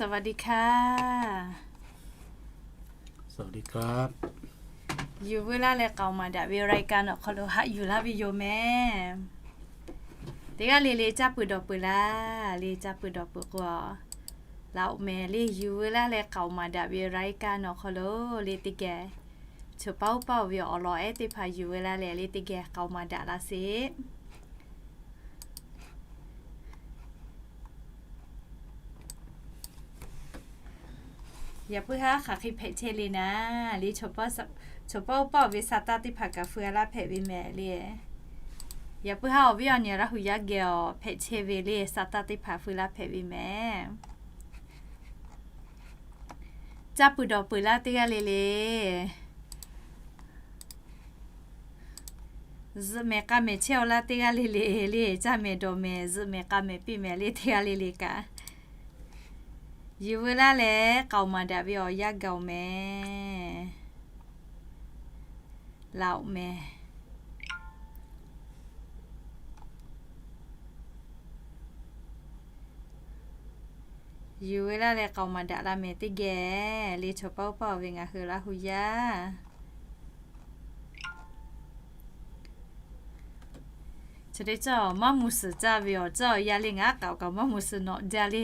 สวัสดีค่ะ สวัสดีครับ Yuˬ veu laˇ leh k'aoˍ maˍ daꞈ ve รายการ awˬ hk'aw lo haꞈ yuˬ laˇ ve yoˬ mehˍ. Teˇ g'aˇ le le caˇ peuˬ dawˬ peuˬ laˇ le, caˇ peuˬ dawˬ peuˬ k'o, laꞈ oꞈ mehˍ le. Yuˬ veu laˇ leh k'aoˍ maˍ daꞈ ve รายการ awˬ hk'aw lo le teˇ geh choˬ paˇ oˇ paˇ oˬ ve awˬ lawn ehˉ teˇ hpaˍ yuˬ veu laˇ leh le teˇ geh k'aoˍ maˍ daꞈ laˇ sheˍ. Yaꞈ puiˉ haˉ hk'aˬ hk'e hpehꞈ chehˇ le naˍ le, choˬ paˇ oˇ paˇ oˬ ve sa taˇ teˇ hpaˍ kaꞈ feu a laˇ hpehꞈ ve mehˍ le. Yaꞈ puiˉ haˉ awˬ viˉ awˬ nyi Laˇ hu yaˇ geh awˬ hpehꞈ chehˇ ve le, sa taˇ teˇ hpaˍ feu laˇ hpehꞈ ve mehˍ. Caˇ peuˬ dawˬ peuˬ laˇ teˇ g'aˇ le le. Zuhꞈ mehˍ k'a mehˍ chehˇ aw laˇ teˇ g'aˇ le le le, caˇ mehˍ dawˬ mehˍ, zuhꞈ mehˍ k'a mehˍ piˇ mehˍ le teˇ g'aˇ le le kaꞈ, yuˬ veu laˇ leh k'aoˍ maˍ daꞈ ve awˬ yanˇ gaˬ oˬ mehˍ. Laꞈ oꞈ mehˍ. Yuˬ veu laˇ leh k'aoˍ maˍ daꞈ la mehˍ teˇ geh le, choˬ paˇ oˇ paˇ oˬ ve ngaˬ hui Laˇ hu yaˇ. Chi teˇ cawˇ maˇ mvuh suhˍ caˇ ve awˬ cawˇ yaˇ le, ngaˬ aˉ k'aoˍ kaꞈ maˇ mvuh suhˍ nawꞈ jaˇ le.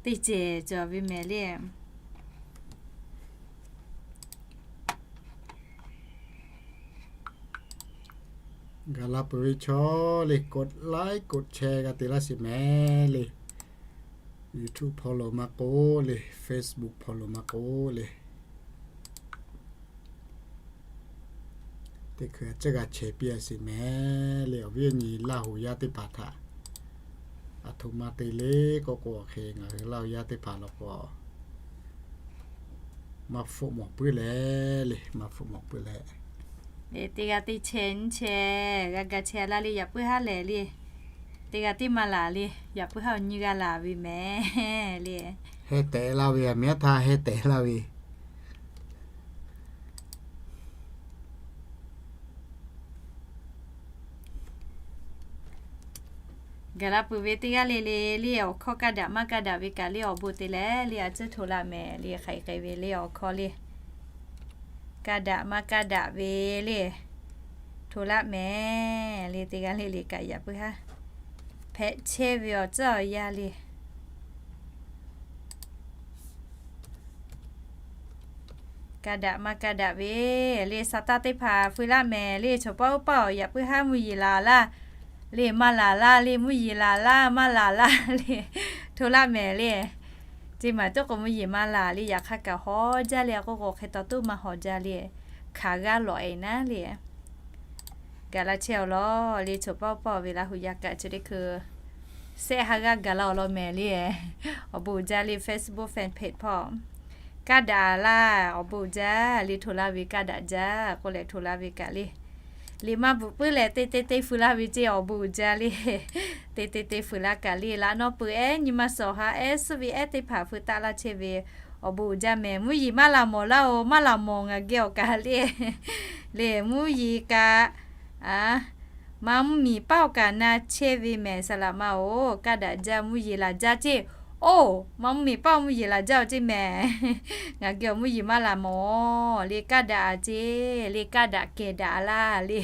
Teˇ cehˬ cawˬ ve mehˍ le. Gaˬ la peuˬ ve chaw le, กดไลค์ กดแชร์ g'a te laˇ sheˍ mehˍ le. YouTube hpawˇ lo maˇ k'oˆ le, Facebook hpawˇ lo maˇ k'oˆ le, teˇ hkui a ciˉ g'a chehˇ piˇ a sheˍ mehˍ le. Awˬ viˉ awˬ nyi Laˇ hu yaˇ teˇ hpaˍ htaꞈ aˬ htoꞈ ma te le k'oˆ k'o, awˬ hk'e ngaˬ hui Laˇ hu yaˇ teˇ hpaˍ law k'o, maˇ hpfuhˆ mawˬ puiˉ leh le, maˇ hpfuhˆ mawˬ puiˉ leh, teˇ g'aˇ teˇ chehˇ nyiˇ chehˇ g'a ga chehˇ laˇ le. Yaꞈ puiˉ haˉ lehˬ le, teˇ g'aˇ teˇ maˇ laˬ le. Yaꞈ puiˉ haˉ awˬ nyiˇ g'aˇ laˬ ve mehˍ le. Heh tehꞈ laˇ ve, a miˉ htaˇ heh tehꞈ laˇ ve. Gaˬ la peuˬ ve teˇ g'aˇ le le le, awˬ hkawˇ kaˇ daꞈ maˇ kaˇ daꞈ ve kaꞈ le, awˬ bon te leh le a ciˉ hto laˇ mehˍ le. Hk'aˬ hk'e ve le awˬ hkawˇ le, kaˇ daꞈ maˇ kaˇ daꞈ ve le, hto laˇ mehˍ le. Teˇ g'aˇ le le kaꞈ yaꞈ puiˉ haˉ hpehꞈ chehˇ ve awˬ cawˇ awˬ yaˇ le. Kaˇ daꞈ maˇ kaˇ daꞈ ve le, sa taˇ teˇ hpaˍ feu laˇ mehˍ le. Choˬ paˇ oˇ paˇ awˬ yaꞈ puiˉ haˉ mvuhˇ yeˬ laˬ laˇ le, maˇ laˬ laˇ le, mvuhˇ yeˬ laˬ laˇ maˇ laˬ laˇ le, hto laˇ mehˍ le. Ceˇ maˬ tuˉ k'o mvuhˇ yeˬ maˇ laˬ le, yaꞈ hk'aˇ kaꞈ hawˉ jaˇ le. A k'oˆ k'o hk'e taw tuˉ maˇ hawˉ jaˇ le, hk'aˬ g'aˇ lawꞈ e naˉ le. Gaˬ la chehˇ awˬ lawn le, choˬ paˇ oˇ paˇ ve Laˇ hu yaˇ kaꞈ chi teˇ hkui sehˆ ha g'aˇ gaˬ la awˬ lawn mehˍ le. Awˬ bon uiˍ jaˇ le, Facebook fan page hpawˇ kaˇ daꞈ laˇ, awˬ bon uiˍ jaˇ le, hto laˇ ve kaˇ daꞈ jaˇ k'oˆ leh hto laˇ ve kaꞈ le. Liꞈ maˇ bvuhꞈ puiˉ leh teˇ teˇ teˇ feu laˇ ve ceˇ, awˬ bon uiˍ jaˇ le. Teˇ teˇ teˇ feu laˇ kaꞈ le, laꞈ nawˉ peuˬ ehˉ nyi ma suhˍ ha ehˉ suhˉ ve ehˉ teˇ hpaˍ feu taˆ laˇ chehˇ ve, awˬ bon uiˍ jaˇ mehˍ. Mvuhˇ yeˬ maˇ laˬ mawˬ laˇ oˬ, maˇ laˬ mawˬ ngaˬ geh awˬ kaꞈ le. Le mvuhˇ yeˬ kaꞈ, a, maˇ mvuhˇ miˬ paˇ awˬ kaꞈ na chehˇ ve mehˍ. Saˍ laꞈ ma oˬ, kaˇ daꞈ jaˇ, mvuhˇ yeˬ laˬ jaˇ ceˇ. Oˇ, maˇ mvuhˇ miˬ paˇ mvuhˇ yeˬ laˬ jaˇ oˬ ceˇ mehˍ. Ngaˬ geh awˬ mvuhˇ yeˬ maˇ laˬ mawˬ le, kaˇ daꞈ a ceˇ le, kaˇ daꞈ kehˬ daꞈ laˇ le.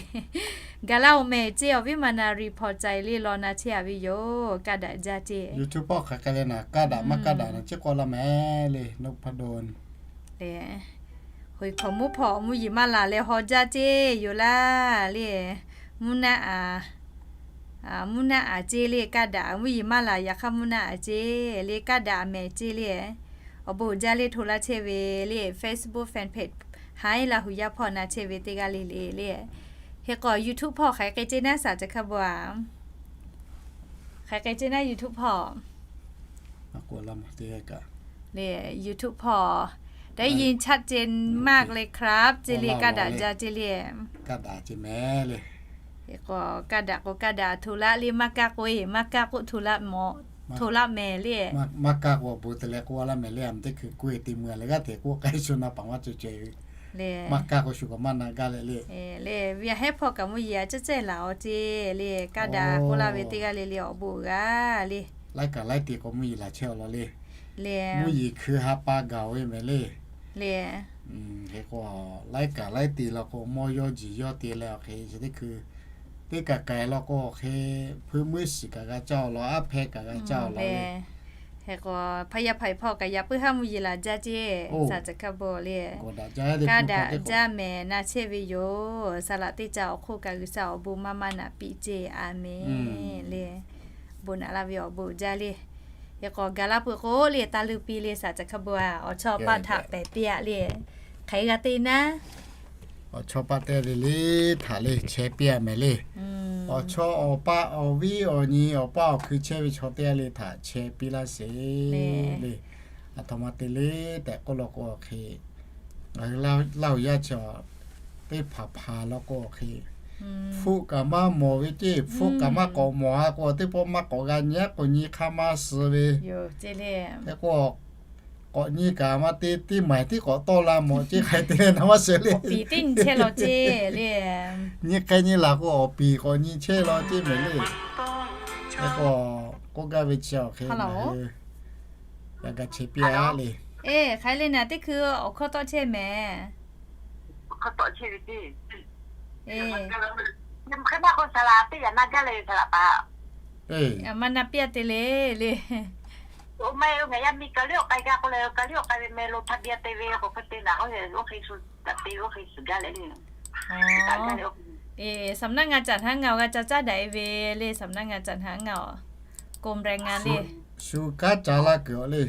Gaˬ la oˬ mehˍ ceˇ, awˬ viˉ maˬ na รีพอร์ต ca e le law na chehˇ a ve yoˬ. Kaˇ daꞈ jaˇ ceˇ. YouTube hpawˇ hk'aˬ hk'e le naˍ, kaˇ daꞈ maˇ kaˇ daꞈ naˍ ciˉ k'oˆ laˇ mehˍ le, นพดล le. Hoꞈ hkawꞈ mvuhˇ hpawꞈ mvuhˇ yeˬ maˇ laˬ leh haw jaˇ ceˇ yoˬ laˇ le. Mvuhˇ naˆ a, mvuhˇ naˆ a ceˇ le, kaˇ daꞈ mvuhˇ yeˬ maˇ laˬ, yaꞈ hk'aˇ mvuhˇ naˆ a ceˇ le, kaˇ daꞈ mehˍ ceˇ le. Awˬ bon uiˍ jaˇ le, hto laˇ chehˇ ve le, Facebook fan page Haiˉ Laˇ hu yaˇ hpawˇ na chehˇ ve teˇ g'aˇ le le le. Hk'e k'o YouTube hpawˇ hk'aˬ hk'e ceˇ naˉ saˍ ca hk'a bon a. Hk'aˬ hk'e ceˇ naˉ YouTube hpawˇ le, YouTube hpawˇ ได้ยินชัดเจนมากเลยครับ ceˇ le, kaˇ daꞈ jaˇ ceˇ le. Kaˇ daꞈ ceˇ mehˍ le. Hk'e k'o kaˇ daꞈ k'o kaˇ daꞈ hto laˇ le, maˇ kaˇ k'o e maˇ kaˇ k'oˆ hto laˇ mehˍ le. Maˇ kaˇ k'o awˬ bon te leh k'oˆ laˇ mehˍ le, a teˇ hkui k'oˆ e te mui a leh g'aˇ hteꞈ k'oˆ k'ai shu na paˍ maˇ cawˬ cawˬ ve. Maˇ kaˇ k'o shu kaꞈ maˇ na gaˇ leh le. Le, ve aꞈ hehˉ hpawˇ kaꞈ mvuhˇ yeˬ a cehˇ cehˇ laˬ awˬ ceˇ le. Kaˇ daꞈ k'oˆ laˇ ve teˇ g'aˇ le le awˬ bon g'a le. Laiˉ kaꞈ laiˉ te k'o mvuhˇ yeˬ laˬ chehˇ awˬ lawn le. Le, mvuhˇ yeˬ hkui ha pa gaˬ ve mehˍ le. Le, hk'e k'o laiˉ kaꞈ laiˉ te law k'o mawˇ yawˇ jeˬ yawˇ te leh awˬ hk'e chi teˇ hkui teˇ kaꞈ k'ai law k'o awˬ hk'e hpeuˇ meuˇ shiˍ kaꞈ g'a caˇ awˬ lawn, aˉ hpehˇ kaꞈ g'a caˇ awˬ lawn le. Hk'e k'o, hpaˇ yaˇ hpaˍ hpawˇ kaꞈ yaꞈ puiˉ haˉ mvuhˇ yeˬ laˬ jaˇ ceˇ. Saˍ caˬ hkaˇ bon le. Kaˇ daꞈ jaˇ mehˍ na chehˇ ve yoˬ. Saˍ laꞈ teˇ caˇ awˬ hk'oˆ kaꞈ G'uiˬsha awˬ bon maˇ maˇ naꞈ piˇ ceˇ. A menˬ le. Bon naꞈ laˇ ve awˬ bon jaˇ le. Hk'e k'o gaˬ laˇ peuˬ k'o le, taˇ leuˇ piˇ le. Saˍ caˬ hkaˇ bon a, awˬ chawˇ paˆ htaꞈ pehˬ piˇ-aꞈ le. Hk'aˬ hk'e g'a te naˉ, awˬ chawˇ paˆ te ve le htaꞈ le chehˇ piˇ-aꞈ mehˍ le. Awˬ chawˇ awˬ paˆ awˬ viˉ awˬ nyi awˬ paˆ awˬ hkui chehˇ ve chaw teˇ g'aˇ le htaꞈ chehˇ piˇ laˇ sheˍ le. Aˬ htoꞈ ma te le tehꞈ k'oˆ law k'o awˬ hk'e, ngaˬ hui Laˇ huˍ yaˇ chi teˇ hpaˍ hpaˍ law k'o awˬ hk'e, hpfuhˆ kaꞈ maˇ mawˬ ve ceˇ. Hpfuhˆ kaꞈ maˇ k'awꞈ mawˬ ha k'o teˇ pawˆ maˇ k'awꞈ g'a nyi-aˉ k'o nyi hk'aˇ maˇ suh ve. Hk'e k'o k'awꞈ nyi kaꞈ maˇ te, teˇ maˬ tiˉ k'awꞈ tawˆ la mawˬ ceˇ, hk'aˬ hk'e te leh na maˇ sheh le. Nyi hk'e nyi laˬ k'o awˬ piˍ k'awꞈ nyi chehˇ law ceˇ mehˍ le. Hk'e k'o k'oˆ gaˇ ve chi awˬ hk'e ngaˬ hui g'a ga chehˇ piˇ-aꞈ le. Hk'aˬ hk'e le naˍ teˇ hkui awˬ hkawˇ tawˆ chehˇ mehˍ. Hk'e maˇ k'o saˍ laꞈ teˇ yaꞈ na gaˇ le, saˍ laꞈ paˍ. Maˇ na piˇ-a te le le. Oˇ maˇ heˆ, ngaˬ yaˇ miˇ ka liˇ awˬ k'ai gaˇ k'oˆ leh, ka liˇ awˬ k'ai ve meh lo htaˇ biˇ-a te ve k'o hk'e te naˍ, oˇ hk'e shu taꞈ te, oˇ hk'e suhˍ gaˇ leh le. Saˍ naˆ ngaˬ caˍ htaˇ ngaˬ awˬ g'a ca caˇ daꞈ-e ve le. Saˍ naˆ ngaˬ caˍ htaˇ ngaˬ awˬ กรมแรงงาน le. Shu kanˉ ca laˇ kuiˬ awˬ le.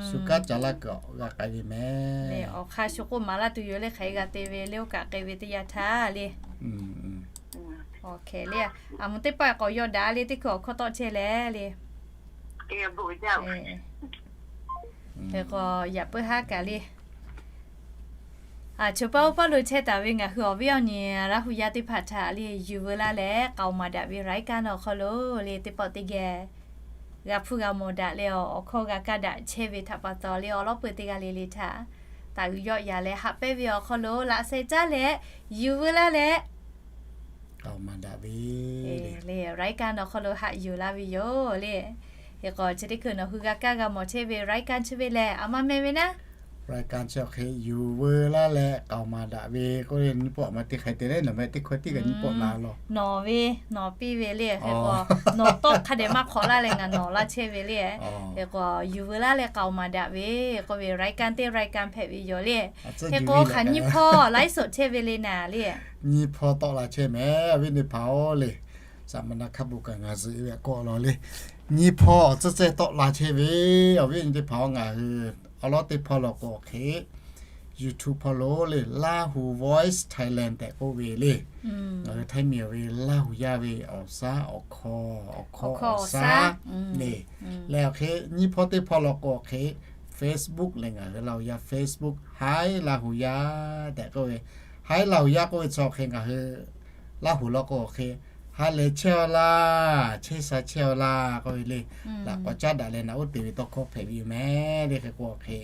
Shu kanˉ ca laˇ kuiˬ awˬ g'a k'ai ve mehˍ. Awˬ hk'aˇ shu k'oˆ maˍ laˇ tuˬ yoˬ le, hk'aˬ hk'e g'a te ve le, oˇ kaꞈ k'ai ve teˇ yanˇ htaˇ le. Awˬ hk'e le, aˬ moˍ teˇ pawˆ k'awꞈ yaw daꞈ le, teˇ hkui awˬ hkawˇ tawˆ chehˇ leh le. Hk'e k'o yaꞈ puiˉ haˉ kaꞈ le, choˬ paˇ oˇ paˇ lo chehˇ taˍ ve ngaˬ hui awˬ viˉ awˬ nyi Laˇ huˍ yaˇ teˇ hpaˍ htaꞈ le yuˬ veu laˇ leh k'aoˍ maˍ daꞈ ve รายการ awˬ hk'aw lo le teˇ pawˆ teˇ geh g'a hpuˇ g'a mawˬ daꞈ leh awˬ hkawˇ g'a kaˇ daꞈ chehˇ ve htaꞈ pa taw le awˬ lawˉ peuˬ teˇ g'aˇ le le htaꞈ taˍ uiˍ yawˆ yaꞈ leh haꞈ pehnˇ ve awˬ hk'aw lo laꞈ sheh caˉ leh yuˬ veu laˇ leh k'aoˍ maˍ daꞈ ve le รายการ awˬ hk'aw lo haꞈ yuˬ laˇ ve yoˬ le. Hk'e k'o chi teˇ hkui nawˬ hui g'a kaˇ g'a mawˬ chehˇ ve รายการ chi ve lehˬ, aˬ ma meh ve naˉ, รายการ chi awˬ hk'e yuˬ veu laˇ leh k'aoˍ maˍ daꞈ ve k'oˆ ve nyiˇ pawˆ aˬ ma teˇ hk'e te le, nawˬ meh teˇ hkawˇ tiˉ kaꞈ nyiˇ pawˆ na law. Nawˬ ve, nawˬ piˇ ve le. Hk'e k'o nawˬ tawˆ hk'a dehꞈ maˇ hk'awꞈ laˇ leh ngaˬ nawˬ laˇ chehˇ ve le. Hk'e k'o yuˬ veu laˇ leh k'aoˍ maˍ daꞈ ve k'oˆ ve รายการ teˇ รายการ hpehꞈ ve yoˬ le. Hk'e k'o hk'aˬ nyiˇ hpawˇ ไลฟ์สด chehˇ ve le naˍ le. Nyiˇ hpawˇ tawˆ la chehˇ mehˍ, awˬ viˉ teˇ hpaˍ-oˬ le. Saˍ ma na hkaˇ bon kaꞈ ngaˬ zuhꞈ ve k'awꞈ law le. Nyiˇ hpawˇ awˬ tcuhˉ tcuhˉ tawˆ la chehˇ ve, awˬ viˉ awˬ nyi teˇ hpaˍ-oˬ, ngaˬ hui awˬ lawˉ teˇ hpawˇ law k'o hk'e YouTube hpawˇ lo le Lahu Voice Thailand tehꞈ k'oˆ ve le. Ngaˬ hui Htaiˇ miˬ ve Laˇ huˍ yaˇ ve awˬ shaˉ awˬ hkawˇ, awˬ hkawˇ awˬ shaˉ le. Leh awˬ hk'e nyiˇ hpawˇ teˇ hpawˇ law k'o hk'e Facebook leh ngaˬ hui Laˇ huˍ yaˇ Facebook Haiˉ Laˇ huˍ yaˇ tehꞈ k'oˆ ve, Haiˉ Laˇ huˍ yaˇ k'oˆ ve chi awˬ hk'e ngaˬ hui Laˇ huˍ law k'o awˬ hk'e ha lehˬ chehˇ-aw laˇ, chehˇ sha chehˇ-aw laˇ k'oˆ ve le. Laꞈ k'awꞈ caˉ daꞈ leh naꞈ uˉ te ve tawˇ hkawˇ hpehꞈ ve yoˬ mehˍ le. Hk'e k'o awˬ hk'e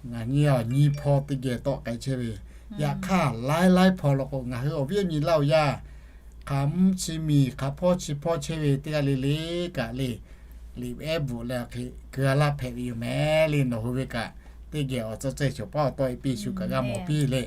ngaˬ nyi awˬ nyi hpawˇ teˇ geh tawˆ k'ai chehˇ ve, yaꞈ hk'aˇ laiˉ laiˉ hpawˇ law k'o ngaˬ hui awˬ viˉ awˬ nyi Laˇ huˍ yaˇ hk'aˬ mvuhˇ chi miˬ hk'aˬ hpawˇ chi hpawˇ chehˇ ve teˇ g'aˇ le le kaꞈ le, liꞈ ehˉ bvuhꞈ leh awˬ hk'e keu-a laˇ hpehꞈ ve yoˬ mehˍ le. Nawˬ hui ve kaꞈ teˇ geh awˬ tcuhˉ cehˇ choˬ paˉ awˬ tawˆ-e piˇ shu kaꞈ g'a mawˬ piˇ le.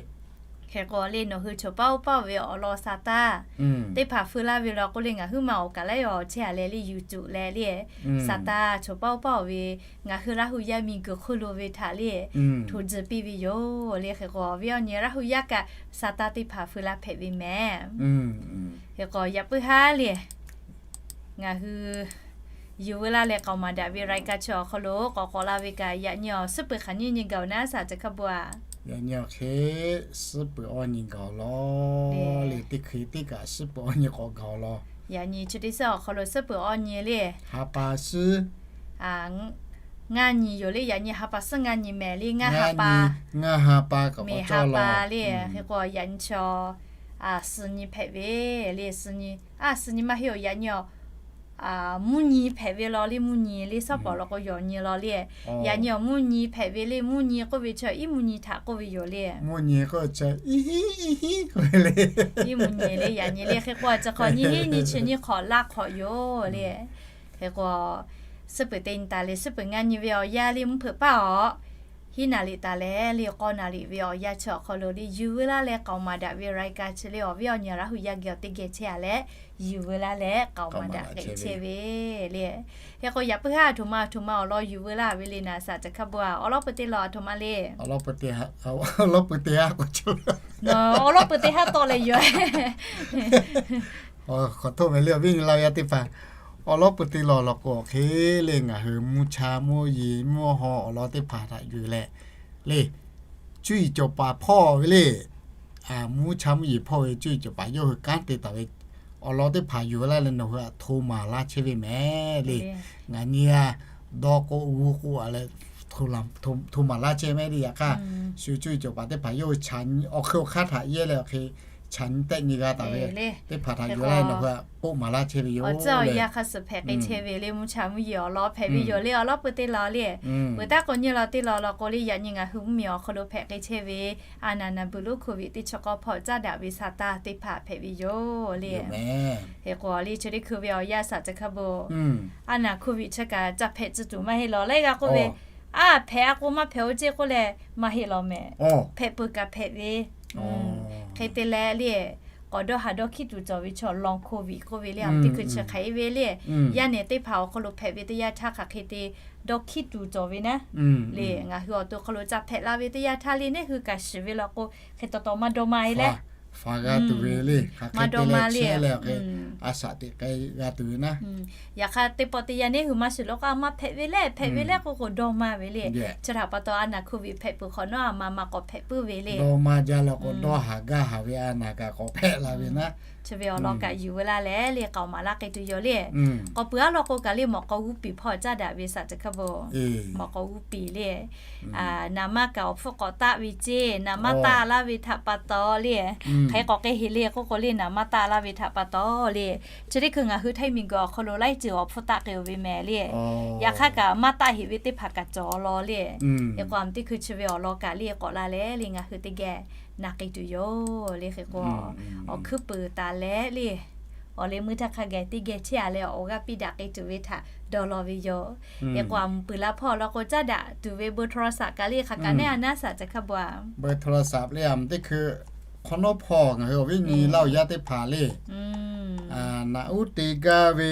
Hk'e k'o le nawˬ hui choˬ paˉ oˇ paˉ-oˬ ve awˬ lawn sa taˇ teˇ hpaˍ feu laˇ ve law k'o le ngaˬ huiˉ ma awˬ kaˍ laiˉ awˬ chehˇ-a leh le YouTube leh le, sa taˇ choˬ paˉ oˇ paˉ-oˬ ve ngaˬ hui Laˇ huˍ yaˇ miˬguiˬ hk'oˆ lo ve htaꞈ le hto tcuh piˇ ve yoˬ le. Hk'e k'o awˬ viˉ awˬ nyi Laˇ huˍ yaˇ kaꞈ sa taˇ teˇ hpaˍ feu laˇ hpehꞈ ve mehˍ. Hk'e k'o yaꞈ puiˉ haˉ le ngaˬ hui yuˬ veu laˇ leh k'aoˍ maˍ daꞈ ve รายการ chi awˬ hk'aw lo k'awꞈ k'awꞈ la ve kaꞈ yaꞈ nyi awˬ suhˉ peuˬ hk'aˬ nyiˇ nyi gaˬ-oˬ naˉ saˍ ceh hk'a bu-a. Yaꞈ nyi awˬ hk'e suhˉ peuˬ awˇ nyi gaˬ-oˬ law le. Teˇ hkui teˇ kaꞈ suhˉ peuˬ awˇ nyi k'awꞈ gaˬ-oˬ law. Yaꞈ nyi chi teˇ suhˉ awˬ hk'aw lo suhˉ peuˬ awˇ nyi le. Ha pa suhˉ ngaˇ nyi yoˬ le. Yaꞈ nyi ha pa suhˉ ngaˇ nyi mehˍ le. Ngaˇ ha pa, ngaˇ ha pa k'awꞈ k'awꞈ cawˇ law le. Hk'e k'o yaꞈ nyi chaw suh nyi hpehꞈ ve le. Suh nyi, a suh nyi maˇ heˆ-oˬ. Yaꞈ nyi awˬ mvuhˇ nyi hpehꞈ ve law le, mvuhˇ nyi le, shaˉ paˍ law k'o yawˬ nyi law le. Yaꞈ nyi awˬ mvuhˇ nyi hpehꞈ ve le, mvuhˇ nyi k'oˆ ve chi iˉ mvuhˇ nyi htaꞈ k'oˆ ve yoˬ le. Iˉ mvuhˇ nyi le, yaꞈ nyi le hk'e k'o, chi hk'awꞈ nyi hiˉ nyi chi nyi hk'awꞈ laˇ hk'awꞈ yoˬ le. Hk'e k'o, suhˉ peuˬ teˇ nyi taˍ le, suhˉ peuˬ ngaˇ nyi ve awˬ yanˇ le mvuhˇ hpeuꞈ paˇ awˬ hiˉ naˍ riˍ taˍ leh le, k'awˇ naˍ riˍ ve awˬ yanˇ chi awˬ hk'aw lo le, yuˬ veu laˇ leh k'aoˍ maˍ daꞈ ve รายการ chi le, awˬ viˉ awˬ nyi Laˇ hu yaˇ geh awˬ teˇ geh chehˇ a leh, yuˬ veu laˇ leh k'aoˍ maˍ daꞈ k'ai chehˇ ve le. Hk'e k'o, yaꞈ puiˉ haˉ aˬ htoꞈ ma aˬ htoꞈ ma awˬ lawn yuˬ veu laˇ ve le naˍ, shaˍ caˬ hkaˇ bon a, awˬ lawˉ peuˬ teˇ law aˬ htoꞈ ma le. Awˬ lawˉ peuˬ teˇ haˉ k'o, awˬ lawˉ peuˬ teˇ haˉ tawˆ leh yoˬ. Hk'awꞈ htoˆ ve le, awˬ viˉ nyi Laˇ hu yaˇ teˇ hpaˍ, awˬ lawˉ peuˬ teˇ law law k'o hk'e le, ngaˬ hui mvuhˇ cha mvuhˇ yeˬ mvuhˇ haw awˬ lawn teˇ hpaˍ htaꞈ yuˬ leh le, cuˇ yiˍ cawˬ paˍ hpawˇ ve le. Mvuhˇ cha mvuhˇ yeˬ hpawˇ ve cuˇ yiˍ cawˬ paˍ yawˇ hui kanˉ te taˍ ve awˬ lawn teˇ hpaˍ yuˬ laˇ leh nawˬ hui htaꞈ hto maˍ laˇ chehˇ ve mehˍ le. Ngaˬ nyi a dawˇ k'o g'uˇ k'o a leh hto maˍ laˇ chehˇ mehˍ le. Yaꞈ hk'aˇ, shu cuˇ yiˍ cawˬ paˍ teˇ hpaˍ yawˇ hui awˬ hk'e awˬ hk'aˇ htaꞈ yehˇ leh awˬ hk'e chaꞈ nyi tehˆ nyi g'a taˍ ve teˇ hpaˍ htaꞈ yuˬ laˇ nawˬ hui htaꞈ k'oˆ maˍ laˇ chehˇ ve yoˬ. Awˬ ceuˬ awˬ yanˇ hk'a suhˍ hpehꞈ k'ai chehˇ ve le, mvuhˇ cha mvuhˇ yeˬ awˬ lawn hpehꞈ ve yoˬ le, awˬ lawˉ peuˬ teˇ law le. Peuˬ taˉ k'o nyi law teˇ law law k'o le, yaꞈ nyi ngaˬ hui mvuhˇmiˬ awˬ hk'aw lo hpehꞈ k'ai chehˇ ve a naˍ naˍ buiˬ lonˉ โควิด teˇ chi k'awˇ hpawˇ caˉ daꞈ ve sa taˇ teˇ hpaˍ hpehꞈ ve yoˬ le. Hk'e k'o le, chi teˇ hkui ve awˬ yanˇ shaˍ caˬ hkaˇ bon, a naˍ โควิด chi kaꞈ ca hpehꞈ tcuh tuˬ maˇ heˆ law leh g'a k'oˆ ve, a hpehꞈ a k'o maˇ hpehꞈ oˇ ceˇ k'oˆ leh maˇ heˆ law mehˍ. Hpehꞈ peuˬ kaꞈ hpehꞈ ve hk'e te leh le, k'awꞈ dawˇ haˍ dawˇ hkiˉ tuˬ cawˬ ve chaw ลองโควิด k'oˆ ve le, a teˇ hkui chi hk'e ve le. Yaˇ nehˬ teˇ hpaˍ awˬ hk'aw lo hpehꞈ ve teˇ yanˇ htaˇ hk'aˬ hk'e te dawˇ hkiˉ tuˬ cawˬ ve naˉ le, ngaˬ hui awˬ to hk'aw lo ca hpehꞈ la ve teˇ yanˇ htaˇ le, neˇ hui kaꞈ shiˍ ve law k'o, hk'e taw taw maˇ dawˇ ma e leh, maˇ dawˇ ma le, a shaꞈ teꞈ k'ai g'a tuˬ ve naˉ. Yaꞈ hk'aˇ, teˇ pawˆ teˇ yanˇ neˇ hui maˇ shiˍ law k'o, a maˇ hpehꞈ ve leh, hpehꞈ ve leh k'oˆ k'o dawˇ ma ve le. Chi htaꞈ pa taw, a naˍ โควิด hpehꞈ peuˬ hk'awꞈ nawˉ a ma ma k'awꞈ hpehꞈ puiˉ ve le. Dawˇ ma jaˇ law k'o, dawˇ haˍ gaˇ haˍ ve a naˍ kaꞈ k'awꞈ hpehꞈ la ve naˉ. Chi ve awˬ lawn kaꞈ yuˬ veu laˇ leh le, k'aoˍ maˍ laˇ k'ai tuˬ yoˬ le. K'awꞈ puiˬ aˉ law k'o kaꞈ le, mawꞈ k'aw g'uˇ piˍ hpawˇ caˉ daꞈ ve shaˍ caˬ hkaˇ bon, mawꞈ k'aw g'uˇ piˍ le, naˍ maˇ kaꞈ awˬ hpfuhˇ k'awꞈ taˆ ve ceˇ, naˍ maˇ taˆ laˇ ve htaꞈ pa taw le, hk'e k'awꞈ k'ai heˍ le k'oˆ k'o le, naˍ maˇ taˆ laˇ ve htaꞈ pa taw le, chi teˇ hkui ngaˬ hui htaiˇ miˬguiˬ awˬ hk'aw lo laiˉ ceuˬ awˬ hpfuhˇ taˆ k'ai-o ve mehˍ le. Yaꞈ hk'aˇ kaꞈ maˇ taˆ heˍ ve teˇ hpaˍ kaꞈ cawˬ law le. Hk'e k'o, a teˇ hkui chi ve awˬ lawn kaꞈ le k'awꞈ la leh le, ngaˬ hui teˇ geh na k'ai tuˬ yoˬ le. Hk'e k'o, awˬ hkuiˉ puiˍ taˍ leh le, awˬ leh meuˇ htaˇ hk'a gaˬ teˇ geh chehˇ a leh awˬ g'aˇ piˇ daꞈ k'ai tuˬ ve htaꞈ dawˇ law ve yoˬ. Hk'e k'o, a mvuhˇ puiˍ la hpawˇ law k'o caˉ daꞈ tuˬ ve เบอร์โทรศัพท์ kaꞈ le hk'aˬ kaꞈ neˇ a naˉ shaˍ caˬ hk'a bon a. เบอร์โทรศัพท์ le, a teˇ hkui hk'awꞈ nawˉ hpawˇ ngaˬ hui awˬ viˉ nyi Laˇ hu yaˇ teˇ hpaˍ le, naꞈ uˉ te gaˇ ve,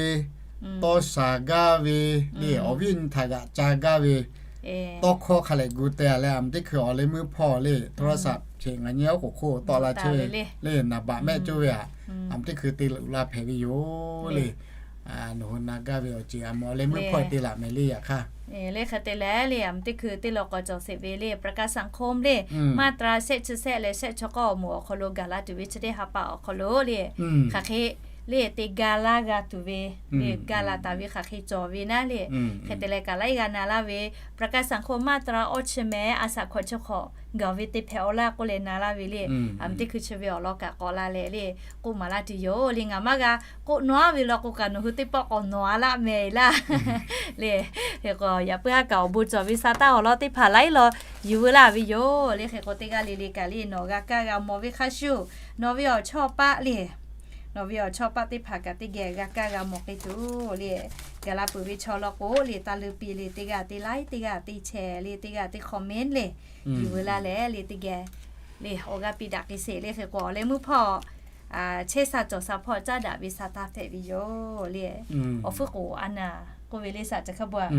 tawˇ shaˍ gaˇ ve le, awˬ viˉ awˬ nyi htaꞈ g'aꞈ ca gaˇ ve, tawˇ hkawˇ hk'a lehˬ gu te a leh, a teˇ hkui awˬ leh meuˇ hpawˇ le โทรศัพท์ hk'e ngaˬ nyi awˬ k'oˍ hk'oˆ tawˆ la chehˇ ve le, naˍ baꞈ mehˆ coˇ ve a, a teˇ hkui te luꞈ la hpehꞈ ve yoˬ le. Nawˬ hui na gaˇ ve awˬ ceuˬ a mawˬ awˬ leh meuˇ hpawˇ te laꞈ mehˍ le. Yaꞈ hk'aˇ le hk'e te leh le, a teˇ hkui teˇ law k'awꞈ cawˬ sheˍ ve le, ประกันสังคม le, มาตรา shehˆ chi shehˆ leh shehˆ chaw k'awˇ awˬ moˍ awˬ hk'aw lo gaˬ la tuˬ ve chi teˇ ha pa awˬ hk'aw lo le, hk'aˬ hk'e le te ga laˇ g'a tuˬ ve le, ga laˬ taˍ ve hk'aˬ hk'e cawˬ ve naˉ le. Hk'e te leh kaꞈ laiˉ g'a na laˇ ve, ประกันสังคม มาตรา awˇ chi mehˍ a shaꞈ hkawꞈ chi hk'awꞈ gaˬ ve te hpehꞈ-aw laˇ k'oˆ leh na laˇ ve le. A teˇ hkui chi ve awˬ lawn kaꞈ k'awꞈ la leh le, k'oˆ maˍ laˇ tuˬ yoˬ le. Ngaˬ maˇ g'a k'oˆ nawˉ ve law k'o kaꞈ nawˬ hui teˇ pawˆ k'awꞈ nawˬ a laˇ mehˍ laˇ le. Hk'e k'o, yaꞈ puiˉ haˉ kaꞈ awˬ bon cawˬ ve sa taˇ awˬ lawn teˇ hpaˍ laiˉ law yuˬ veu laˇ ve yoˬ le. Hk'e k'o, teˇ g'aˇ le le kaꞈ le nawˬ g'a kaˇ g'a mawˬ ve hk'a shuˍ, nawˬ ve awˬ chawˇ paˆ le, nawˬ ve awˬ chawˇ paˆ teˇ hpaˍ kaꞈ teˇ geh g'a kaˇ g'a mawˬ k'ai tuˬ le. Gaˬ la peuˬ ve chaw law k'o le, taˇ leuˉ piˇ le, teˇ g'aˇ teˇ laiˉ, teˇ g'aˇ teˇ share le, teˇ g'aˇ teˇ comment le, yuˬ veu laˇ leh le teˇ geh le awˬ g'aˇ piˇ daꞈ k'ai sheˍ le. Hk'e k'o, awˬ leh meuˇ hpawˇ chehˇ sha cawˬ sha hpawˇ caˉ daꞈ ve sa taˇ hpehꞈ ve yoˬ le. Awˬ fuiˉ k'oˍ a naˍ k'oˆ ve le shaˍ caˬ hk'a bon a.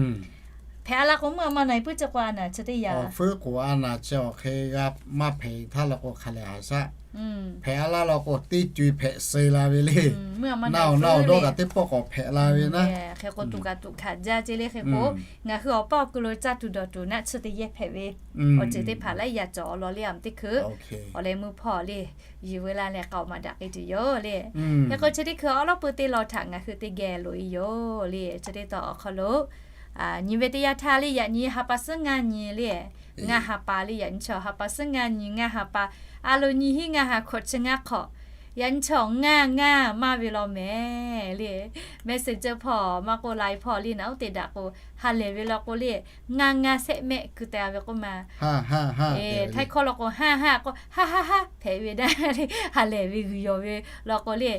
Hpehꞈ a laˇ k'o meuˇ a ma na e puiˉ chi k'o a naˍ chi teˇ yanˇ, awˬ fuiˉ k'oˍ a naˍ chi awˬ hk'e g'a maˇ hpehꞈ htaˇ law k'o hk'a lehˬ a shaꞈ hpehꞈ a laˇ law k'o teˇ co e hpehꞈ suh la ve le. Naˇ awˬ naˇ awˬ dawˇ kaꞈ teˇ pawˆ k'awꞈ hpehꞈ la ve naˉ. Hk'e k'o, tuꞈ kaꞈ tuꞈ hkanˍ jaˇ ce le. Hk'e k'o, ngaˬ hui awˬ paˆ awˬ ku lo caˇ tuˬ dawˬ tuˬ naˆ chi teˇ yehˇ hpehꞈ ve awˬ ceuˬ teˇ hpaˍ laiˉ yaꞈ cawˬ awˬ lawn le, a teˇ hkui awˬ leh meuˇ hpawˇ le yuˬ veu laˇ leh k'aoˍ maˍ daꞈ k'ai tuˬ yoˬ le. Hk'e k'o, chi teˇ hkui awˉ lawˉ pui teˇ law htaꞈ ngaˬ hui teˇ geh loꞈ e yoˬ le. Chi teˇ taw awˬ hk'aw lo nyi ve teˇ yanˇ htaˇ le, yaꞈ nyi ha pa suhˉ ngaˇ nyi le, ngaˇ ha pa le, yaꞈ nyi chaw ha pa suhˉ ngaˇ nyi ngaˇ ha pa, a lo nyi hiˉ ngaˇ ha hkawꞈ chi ngaˇ hk'awꞈ Yaꞈ nyi chaw ngaˇ ngaˇ maˇ ve law mehˍ le. Messenger hpawˇ maˇ k'oˆ, Line hpawˇ le, naꞈ uˉ te daꞈ k'o, ha lehˬ ve law k'o le, ngaˇ ngaˇ shehˆ mehˆ keu te ve k'oˆ ma. Htaiˇ hkawˇ law k'o, haˇ haˇ k'o, haˇ haˇ haˇ hpehꞈ ve daꞈ le. Ha lehˬ ve g'uiˬ yawˬ ve law k'o le,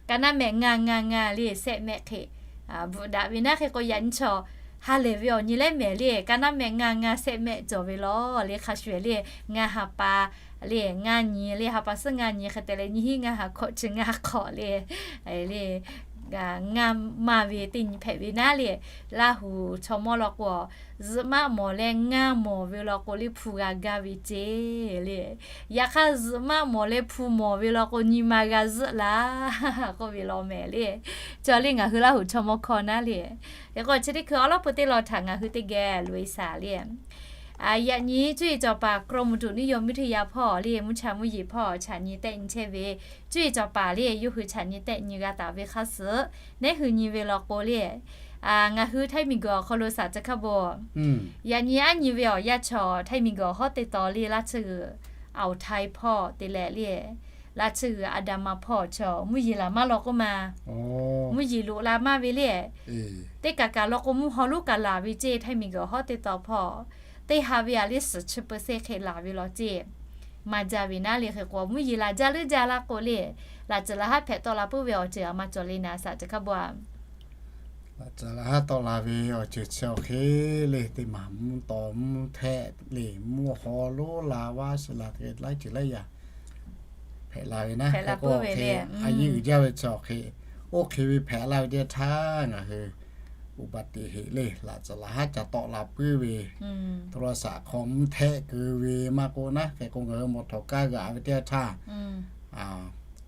ka naˉ mehˆ ngaˇ ngaˇ ngaˇ le, shehˆ mehˆ hk'e bvuhꞈ daꞈ ve naˉ. Hk'e k'o, yaꞈ nyi chaw ha lehˬ ve awˬ nyi lehˉ mehˍ le, ka naˉ mehˆ ngaˇ ngaˇ shehˆ mehˆ cawˬ ve law le. Hk'a shuˍ le, ngaˇ ha pa le, ngaˇ nyi le, ha pa suhˉ ngaˇ nyi hk'e te leh, nyiˇ hinˉ ngaˇ ha hkawꞈ chi ngaˇ hk'awꞈ le, le ngaˇ maˇ ve teˇ nyi hpehꞈ ve naˉ le. Laˇ huˍ chaw mawˇ law k'o, zuhꞈ maˆ mawˬ leh ngaˇ mawˬ ve law k'o le, hpu g'a gaˇ ve ceˇ le. Yaꞈ hk'aˇ, zuhꞈ maˆ mawˬ leh hpu mawˬ ve law k'o, nyi ma g'a zuhˆ laˇ k'oˆ ve law mehˍ le. Chaw le ngaˬ hui Laˇ huˍ chaw mawˇ hkawˇ naˉ le. Hk'e k'o, chi teˇ hkui awˉ lawˉ peu teˇ law htaꞈ ngaˬ hui teˇ geh loꞈ-e shaˍ le. Yaꞈ nyi cuˇ yiˍ cawˬ paˍ กรมอุตุนิยมวิทยา hpawˇ le, mvuhˇ cha mvuhˇ yeˬ hpawˇ chaꞈ nyi tehˆ nyi chehˇ ve, cuˇ yiˍ cawˬ paˍ le, yawˇ hui chaꞈ nyi tehˆ nyi g'a taˍ ve hk'a suhˍ, neˉ hui nyi ve law k'o le, ngaˬ hui Htaiˇ miˬguiˬ awˬ hk'aw lo saˍ tcuh hkaˇ bon, yaꞈ nyi aˉ nyi ve awˬ yanˇ chaw Htaiˇ miˬguiˬ awˬ hawˉ teˇ taw le, Laˇ tsuhˇ g'uiˬ Aoˬ htaiˇ hpawˇ te leh le, Laˇ tsuhˇ g'uiˬ Aˍdanˍ ma hpawˇ chaw mvuhˇ yeˬ laˬ maˇ law k'oˆ ma. Mvuhˇ yeˬ loꞈ la maˇ ve le, teˇ kaꞈ kaꞈ law k'o, mvuhˇ haw lonˉ kaꞈ laˬ ve ceˇ. Htaiˇ miˬguiˬ awˬ hawˉ teˇ taw hpawˇ teˇ ha ve a le suhˍ chi เปอร์เซ็นต์ hk'e laˬ ve law ceˇ. Maˇ jaˇ ve naˉ le. Hk'e k'o, mvuhˇ yeˬ laˬ jaˇ leuˉ jaˇ laˇ k'o le, laꞈ tcuhˍ laꞈ haˉ hpehꞈ tawˆ la puiˉ ve awˬ ceuˬ a maˇ cawˬ le naˍ, saˍ tcuh hkaˇ bon a. Laꞈ tcuhˍ laꞈ haˉ tawˆ la ve awˬ ceuˬ chi awˬ hk'e le, teˇ maˬ mvuhˇ taw mvuhˇ htehˆ le, mvuhˇ haw lonˉ la vaˇ shi la te laiˉ ceuˬ laiˉ yaꞈ hpehꞈ la ve naˉ. Hk'e k'o, a yeˇ uiˍ jaˇ ve chi awˬ hk'e, oˇ hk'e ve hpehꞈ la ve teˇ htaˇ, ngaˬ hui อุบัติเหตุ le, laꞈ tcuhˍ laꞈ haˉ ca tawˆ la puiˉ ve, โทรศัพท์ hk'aw mvuhˇ htehˆ keu ve maˇ k'oˆ naˉ. Hk'e k'o, ngaˬ hui mawˬ htawꞈ kaˇ g'aꞈ ve teˇ htaˇ,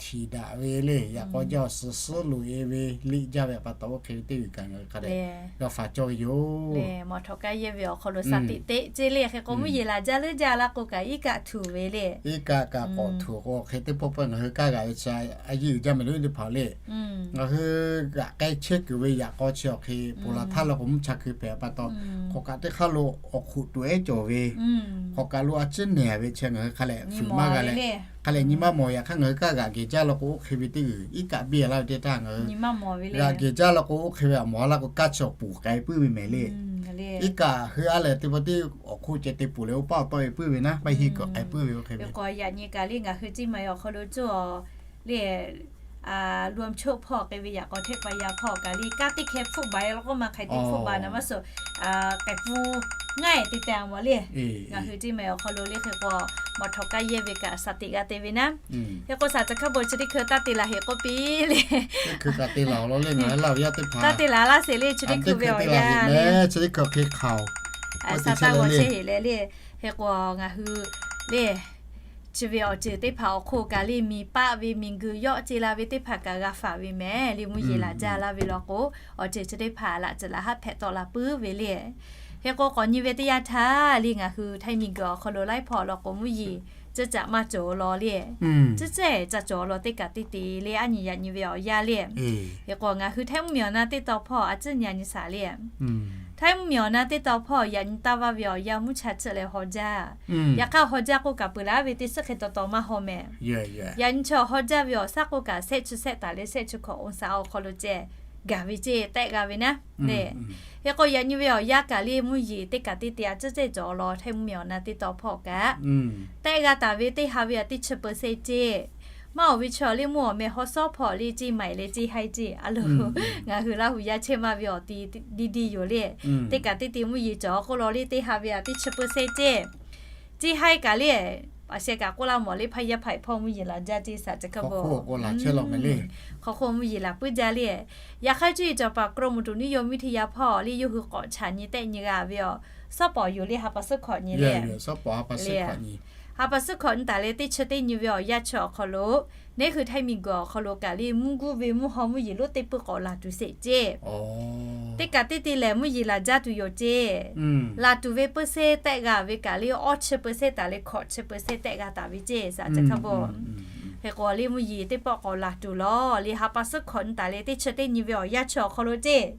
htiˍ daꞈ ve le, yaꞈ k'aw jaˇ awˬ suh suhˉ loꞈ-e ve liꞈ jaˇ ve pa taw, oˇ hk'e ve teˇ g'uiˬ kaꞈ ngaˬ hui hk'a dehꞈ g'a faˍ cawˇ ve yoˬ. Mawˬ htawꞈ kaˇ yehˇ ve awˬ hk'aw lo saˍ tiꞈ teˆ ceˇ le. Hk'e k'o, mvuhˇ yeˬ laˬ jaˇ leuˉ jaˇ laˇ k'o kaꞈ, iˉ kaˆ htuꞈ ve le. Iˉ kaˆ kaꞈ k'awꞈ htuꞈ k'o, hk'e teˇ pawˆ pawˆ ngaˬ hui kaˇ g'aꞈ ve chi a yeˇ uiˍ jaˇ mehˍ lo teˇ hpaˍ le. Ngaˬ hui g'aꞈ k'ai chehˇ kuiˬ ve yaꞈ k'aw chi awˬ hk'e, ponˬ laˬ htaˇ law k'o mvuhˇ cha keu hpehꞈ pa taw, hk'awꞈ kaꞈ teˇ hk'aˇ lo awˬ hk'oꞈ tuˬ ehˉ cawˬ ve, hk'awꞈ kaꞈ lo a ciˉ nehˬ ve chi ngaˬ hui hk'a lehꞈ fuiˍ maˇ g'a leh, hk'a lehꞈ nyi maˇ mawˬ. Yaꞈ hk'aˇ ngaˬ hui kaˇ g'aꞈ geh jaˇ law k'o, oˇ hk'e ve teˇ g'uiˬ iˉ kaˆ biˇ laˇ ve teˇ htaˇ ngaˬ hui g'aꞈ geh jaˇ law k'o, oˇ hk'e ve a mawˬ a laˇ k'o, kaˇ chi awˬ ponˬ k'ai puiˉ ve mehˍ le. Iˉ kaˆ heuˆ a leh teˇ pawˆ teˇ awˬ hk'oˆ ceh te ponˬ leh oˇ paˆ awˬ tawˆ e puiˉ ve naˉ, maˇ heˆ k'awꞈ k'ai puiˉ ve oˇ hk'e ve. Yaꞈ nyi kaꞈ le ngaˬ hui Ciˇ ma awˬ hk'aw lo cawˬ le, รวมชุม hpawˇ k'ai ve yaꞈ k'aw hteˆ pa yaˇ hpawˇ kaꞈ le, kaˇ teˇ hkeh hpfuhˆ ba e law k'oˆ ma, hk'ai teˇ hpfuhˆ ba naˍ maˇ suh, k'ai pfuhˆ ngaˇ e te te a mawˬ le. Ngaˬ hui Ciˇ ma awˬ hk'aw lo le hk'e k'o, mawˬ htawꞈ kaˇ yehˇ ve kaꞈ saˍ tiꞈ g'a te ve naˉ. Hk'e k'o, saˍ tcuh hkaˇ bon chi teˇ hkui taˇ te laˬ heꞈ k'oˆ piˇ le. Teˇ hkui kaꞈ te laˬ awˬ lawn le, ngaˬ hui Laˇ huˍ yaˇ teˇ hpaˍ taˇ te laˬ laˇ sheˍ le. Chi teˇ hkui ve awˬ yanˇ le, chi teˇ hkui hk'e hk'aoˬ, saˍ taˇ g'awˬ chehˇ heꞈ leh le. Hk'e k'o, ngaˬ hui le chi ve awˬ ceuˬ teˇ hpaˍ awˬ hk'oˆ kaꞈ le, miˬ paˆ ve miˬ guiˬ yawˆ ce la ve teˇ hpaˍ kaꞈ g'a faˍ ve mehˍ le. Mvuhˇ yeˬ laˬ jaˇ laˇ ve law k'o, awˬ ceuˬ chi teˇ hpaˍ laꞈ tcuhˍ laꞈ haˉ hpehꞈ tawˆ la puiˉ ve le. Hk'e k'o, k'awꞈ nyi ve teˇ yanˇ htaˇ le, ngaˬ hui Htaiˇ miˬ guiˬ awˬ hk'aw lo laiˉ hpawˇ law k'o, mvuhˇ yeˬ ceuˇ caꞈ maˇ cawˬ law le. Ceuˇ caꞈ ca cawˬ law teˇ kaꞈ teˇ te le, aˉ nyi yaꞈ nyi ve awˬ yanˇ le. Hk'e k'o, ngaˬ hui Htaiˇ mvuhˇ miˬ awˬ na teˇ taw hpawˇ a ciˉ nyi a nyi shaˍ le. Htaiˇ mvuhˇ miˬ awˬ na teˇ taw hpawˇ yaꞈ nyi taˇ vaˇ ve awˬ yanˇ mvuhˇ cha tsuhˆ leh haw jaˇ. Yaꞈ hk'aˇ haw jaˇ k'oˆ kaꞈ, peuˬ laˬ ve teˇ suhˉ hk'e taw taw maˇ haw mehˍ. Yaꞈ nyi chaw haw jaˇ ve awˬ shaˉ k'oˆ kaꞈ, shehˆ chi shehˆ taˍ leh shehˆ chi hkawꞈ องศา awˬ hk'aw lo ceh gaˬ ve ceˇ, tehˆ g'a ve naˉ le. Hk'e k'o, yaꞈ nyi ve awˬ yanˇ kaꞈ le, mvuhˇ yeˬ teˇ kaꞈ teˇ te a ciˉ cehˇ cawˬ law, Htaiˇ mvuhˇ miˬ awˬ na teˇ taw hpawˇ kaꞈ tehˆ g'a taˍ ve teˇ ha ve a teˇ chi เปอร์เซ็นต์ ceˇ. Maˇ awˬ ve chaw le, mvuhˇ awˬ meh haw sawˉ hpawˇ le, Ciˇ maiˍ leh Ciˇ haiˇ ceˇ a lo, ngaˬ hui Laˇ huˍ yaˇ chehˇ maˇ ve awˬ ti di di yoˬ le. Teˇ kaꞈ teˇ te mvuhˇ yeˬ cawˬ k'oˆ law le, teˇ ha ve a teˇ chi เปอร์เซ็นต์ ceˇ. Ciˇ haiˇ kaꞈ le, a sheh kaꞈ k'oˆ laˇ mawˬ le, hpaˇ yaˇ hpaˍ hpawˇ mvuhˇ yeˬ laˬ jaˇ ceˇ, saˍ tcuh hkaˇ bon. Hk'aw k'o laˬ chehˇ law mehˍ le. Hk'aw k'o mvuhˇ yeˬ laˬ puiˉ jaˇ le. Yaꞈ hk'aˇ cuˇ yiˍ cawˬ paˍ กรมอุตุนิยมวิทยา hpawˇ le, yawˇ hui k'awꞈ chaꞈ nyi tehˆ nyi g'a ve awˬ, sawˉ pawˍ yoˬ le, ha pa suhˉ hkawꞈ nyi le. Sawˉ pawˍ ha pa suhˉ hkawꞈ nyi. Ha pa suhˉ hkawꞈ nyi taˍ leh teˇ chi teˇ nyi ve awˬ yanˇ chi awˬ hk'aw lo, neˉ hui Htaiˇ miˬ guiˬ awˬ hk'aw lo kaꞈ le, mvuhˇ guˇ ve mvuhˇ haw mvuhˇ yeˬ lonˉ teˇ puiˉ k'awꞈ laˬ tuˬ sheˍ ceˇ. Teˇ kaꞈ teˇ te lehˬ, mvuhˇ yeˬ laˬ jaˇ tuˬ yoˬ ceˇ. Laˬ tuˬ ve เปอร์เซ็นต์ tehˆ g'a ve kaꞈ le, awˇ chi เปอร์เซ็นต์ taˍ leh hkawꞈ chi เปอร์เซ็นต์ tehˆ g'a taˍ ve ceˇ, saˍ tcuh hkaˇ bon. Hk'e k'o le mvuhˇ yeˬ teˇ pawˆ k'awꞈ laˬ tuˬ lawˬ le, ha pa suhˉ hkawꞈ nyi taˍ leh teˇ chi teˇ nyi ve awˬ yanˇ chi awˬ hk'aw lo ceˇ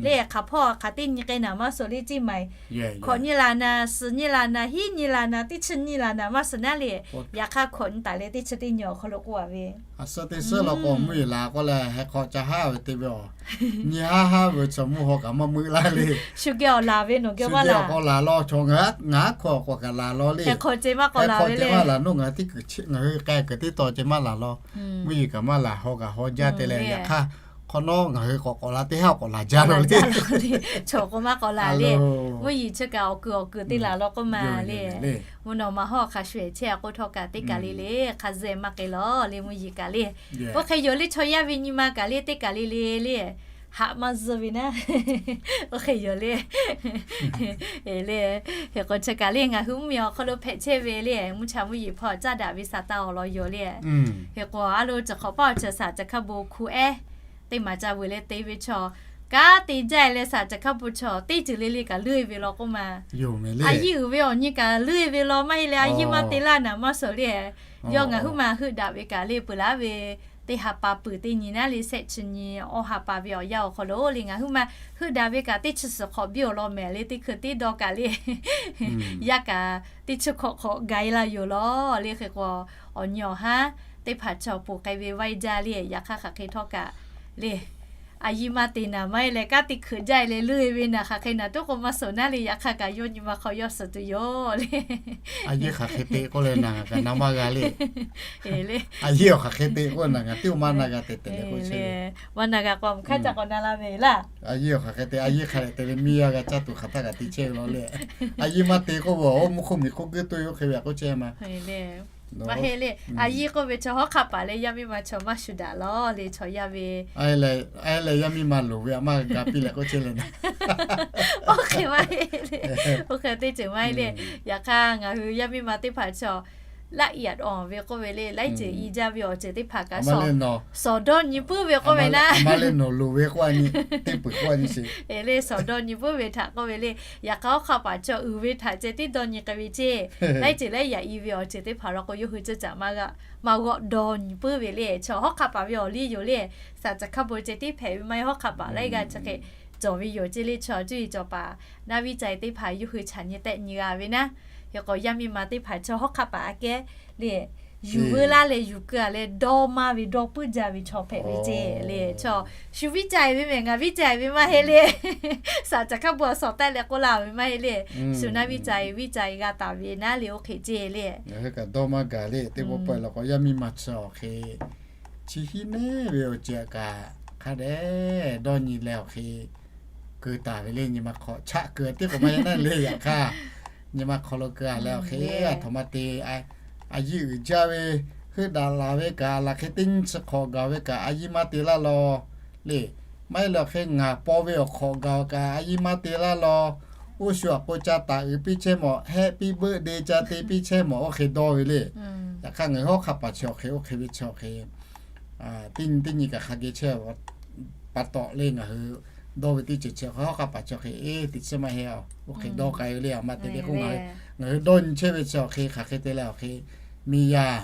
le, hk'aˬ hpawˇ hk'aˬ teˇ nyi k'ai naˍ maˇ suhˍ le ceˇ maˬ. Hkawꞈ nyi laˬ naˍ, suhˍ nyi laˬ naˍ, hiˉ nyi laˬ naˍ, teˇ chi nyi laˬ naˍ maˇ suhˍ naˉ le. Yaꞈ hk'aˇ hkawꞈ nyi taˍ leh teˇ chi teˇ nyi awˬ hk'aw lo k'oˆ a ve, a suhˉ teˇ suhˉ law k'o mvuhˇ yeˬ laˬ k'oˆ leh heh hk'aw ca haˉ ve te ve awˬ, nyi haˉ haˉ ve chaw mvuhˇ haw kaꞈ maˇ meuˆ laˇ le. Shu geh awˬ laˬ ve nawˬ geh maˇ laˬ, laˬ law chaw ngaˬ haˉ hk'aw k'awꞈ kaꞈ laˬ law le. Hk'aw ceh maˇ k'awꞈ laˬ ve le. Ngaˬ hui k'ai kuiˬ teˇ taw ceh maˇ laˬ law. Mvuhˇ yeˬ kaꞈ maˇ laˬ, haw kaꞈ haw jaˇ te leh yaꞈ hk'aˇ hk'awꞈ nawˉ ngaˬ hui k'awꞈ k'awꞈ la teˇ haˉ k'awꞈ laˬ jaˇ law le. Chaw k'o maˇ k'awꞈ laˬ le. Mvuhˇ yeˬ chi kaꞈ awˬ kuiˬ awˬ kuiˬ te laˬ law k'oˆ ma le. Mvuhˇ naw ma hawˉ hk'a shuˍ ehˍ chehˇ a k'oˆ htawˇ kaꞈ teˇ kaˬ le le hk'a zuhˆ maˇ k'ai law le mvuhˇ yeˬ kaꞈ le. Oˇ hk'e yoˬ le chaw yaˇ ve nyi ma kaꞈ le teˇ kaˬ le le le. Haꞈ maˇ zuhˆ ve naˉ. Oˇ hk'e yoˬ le. Le, hk'e k'o chi kaꞈ le ngaˬ hui mvuhˇ miˬ awˬ hk'aw lo hpehꞈ chehˇ ve le mvuhˇ cha mvuhˇ yeˬ hpawˇ caˇ daꞈ ve sa taˇ awˬ lawn yoˬ le. Hk'e k'o a lo chi hk'awꞈ paˆ awˬ chi saˍ ca hkaˇ bon hku ehˉ teˇ maˬ ca vuiˬ leh te ve chaw, kanˉ te jaˇ e leh saˍ ca hkaˇ bon chaw teˇ ceuˬ le le kaꞈ leuˆ e ve law k'oˆ ma. A yiˇ uiˍ ve awˬ nyi kaꞈ leuˆ e ve law maˇ heˆ leh a yiˇ maˇ te laˇ naˍ maˇ suhˍ le. Yawˇ ngaˬ huiˉ ma heuˆ daꞈ ve kaꞈ le peuˬ laˇ ve teˇ ha pa peuˬ teˇ nyi naˉ le shehˆ chi nyi awˇ ha pa ve awˬ yanˇ awˬ hk'aw lo le ngaˬ huiˉ ma heuˆ daꞈ ve kaꞈ teˇ chi suhˍ hk'awꞈ biˇ awˬ lawn mehˍ le teˇ hkui teˇ dawˇ kaꞈ le yaˇ kaꞈ teˇ chi hk'awꞈ hk'awꞈ ga e laˇ yoˬ law le. Hk'e k'o awˬ nyi awˬ haˉ teˇ hpaˍ chaw ponˬ k'ai ve vaiˇ jaˇ le. Yaꞈ hk'aˇ hk'aˬ hk'e htawˇ kaꞈ le a yiˇ maˇ te naˍ maˇ heˆ leh kanˉ te hkeuꞈ jaˇ e leh leuˆ e ve naˍ hk'aˬ hk'e naˍ toˉ k'o maˇ suhˍ naˉ le. Yaꞈ hk'aˇ kaꞈ yawˇ nyi ma hk'aw yawˇ suhˍ tuˬ yoˬ le. A yiˇ hk'aˬ hk'e te k'oˆ leh naˍ ngaˬ kaꞈ na maˇ g'a le. A yiˇ awˬ hk'aˬ hk'e te k'oˆ naˍ ngaˬ tiˉ maˇ na g'a tehꞈ tehꞈ leh k'o chi maˇ na g'a k'o a mvuhˇ hk'aˇ ca k'awꞈ na la ve laˇ. A yiˇ awˬ hk'aˬ hk'e te, a yiˇ hk'a leh te ve miˇ yaˇ g'a caˇ tuˬ hk'aˬ htaˇ kaꞈ te chehˇ ve law le. A yiˇ maˇ te k'oˆ ve awˬ mvuhˇ hk'oˆ miˬ hk'oˆ guiˇ toˇ ve oˇ hk'e ve a k'oˆ chehˇ ma. Maˇ heˆ le. A yiˇ k'oˆ ve chaw hawˉ hk'aˆ paˍ leh yaˇ miˇ ma chaw maˇ shu daꞈ law le chaw yaˇ ve. A leh yaˇ miˇ ma loˍ ve a maˇ ga piˇ leh k'oˆ chehˇ le naˍ. Oˇ hk'e maˇ heˆ le. Oˇ hk'e teˇ ceuˬ maˇ heˆ le. Yaꞈ hk'aˇ ngaˬ hui yaˇ miˇ ma teˇ hpaˍ chaw ละเอียดอ่อน ve k'oˆ ve le laiˉ ceuˬ i jaˇ ve awˬ ceuˬ teˇ hpaˍ kaꞈ sawˍ dawˇ nyi puiˉ ve k'oˆ ve naˉ. Maˇ le nawˬ loˍ ve k'oˆ a nyi, teˇ peuˬ k'oˆ a nyi sheˍ. Le sawˍ dawˇ nyi puiˉ ve htaꞈ k'oˆ ve le. Yaꞈ hk'aˇ hawˉ hk'aˆ paˍ chaw uiˍ ve htaꞈ ceh tiˉ dawˇ nyi k'ai ve ceˇ. Laiˉ ceuˬ laiˉ yaꞈ i ve awˬ ceuˬ teˇ hpaˍ law k'o yawˇ hui ceuˇ caꞈ maˇ g'a, maˇ g'awˆ dawˇ nyi puiˉ ve le. Chaw hawˉ hk'aˆ paˍ ve awˬ liˇ yoˬ le. Saˍ ca hkaˇ bon ceh tiˉ hpehꞈ ve maˇ heˆ hawˉ hk'aˆ paˍ laiˉ g'aˇ chi hk'e cawˬ ve yoˬ ceˇ le. Chaw cuˇ yiˍ cawˬ paˍ naˉ viˉ ca e teˇ hpaˍ yawˇ hui chaꞈ nyi tehˆ nyi g'a ve naˉ. Hk'e k'o yaˇ miˇ ma teˇ hpaˍ chaw hawˉ hk'aˆ paˍ aꞈ kehˉ le yuˬ veu laˇ leh yuˬ keu a leh dawˇ maˇ ve dawˇ puiˉ jaˇ ve chaw hpehꞈ ve ceˇ le. Chaw shu viˉ ca e ve mehˬ ngaˬ viˉ ca e ve maˇ heˆ le. Saˍ ca hkaˇ bon a sawˍ taˆ leh k'oˆ laˇ ve maˇ heˆ le. Shu naˉ viˉ ca e viˉ ca e g'a taˍ ve naˉ le oˇ hk'e ceˇ le. Ngaˬ hui kaꞈ dawˇ maˇ gaˬ le teˇ pawˆ pawˆ e law k'o yaˇ miˇ ma chaw awˬ hk'e chi hiˉ neˉ ve awˬ ceuˬ kaꞈ hk'a dehꞈ dawˇ nyi leh awˬ hk'e keu taˍ ve le. Nyi ma hk'aw chaꞈ keu tiˉ k'o maˇ heˆ naˉ le. Yaꞈ hk'aˇ nyi ma hk'aw lo keu a leh awˬ hk'e a htoꞈ ma te a yiˇ uiˍ jaˇ ve heuˆ daꞈ laˬ ve kaꞈ laˬ hk'e teˇ nyi chi hk'awꞈ gaˬ ve kaꞈ a yiˇ maˇ te laˇ law le. Maˇ heˆ leh awˬ hk'e ngaˬ paw ve awˬ hk'awꞈ gaˬ kaꞈ a yiˇ maˇ te laˇ law. Oˇ shu aꞈ k'o ca taˍ uiˍ piˇ chehˇ mawˬ, happy birthday ca te piˇ chehˇ mawˬ oˇ hk'e dawˇ ve le. Yaꞈ hk'aˇ ngaˬ hui hawˉ hk'aˆ paˍ chi awˬ hk'e oˇ hk'e ve chi awˬ hk'e teˇ nyi teˇ nyi kaꞈ hk'a geh chehˇ pa taw le ngaˬ hui dawˇ ve teˇ ceuˬ chi hk'e hawˉ hk'aˆ paˍ chi awˬ hk'e eˇ teꞈ chiˇ maˇ heˆ a. Oˇ hk'e dawˇ k'ai ve le. A ma te le k'o ngaˬ hui dawˇ nyi chehˇ ve chi awˬ hk'e hk'aˬ hk'e te leh awˬ hk'e miˇ yaˇ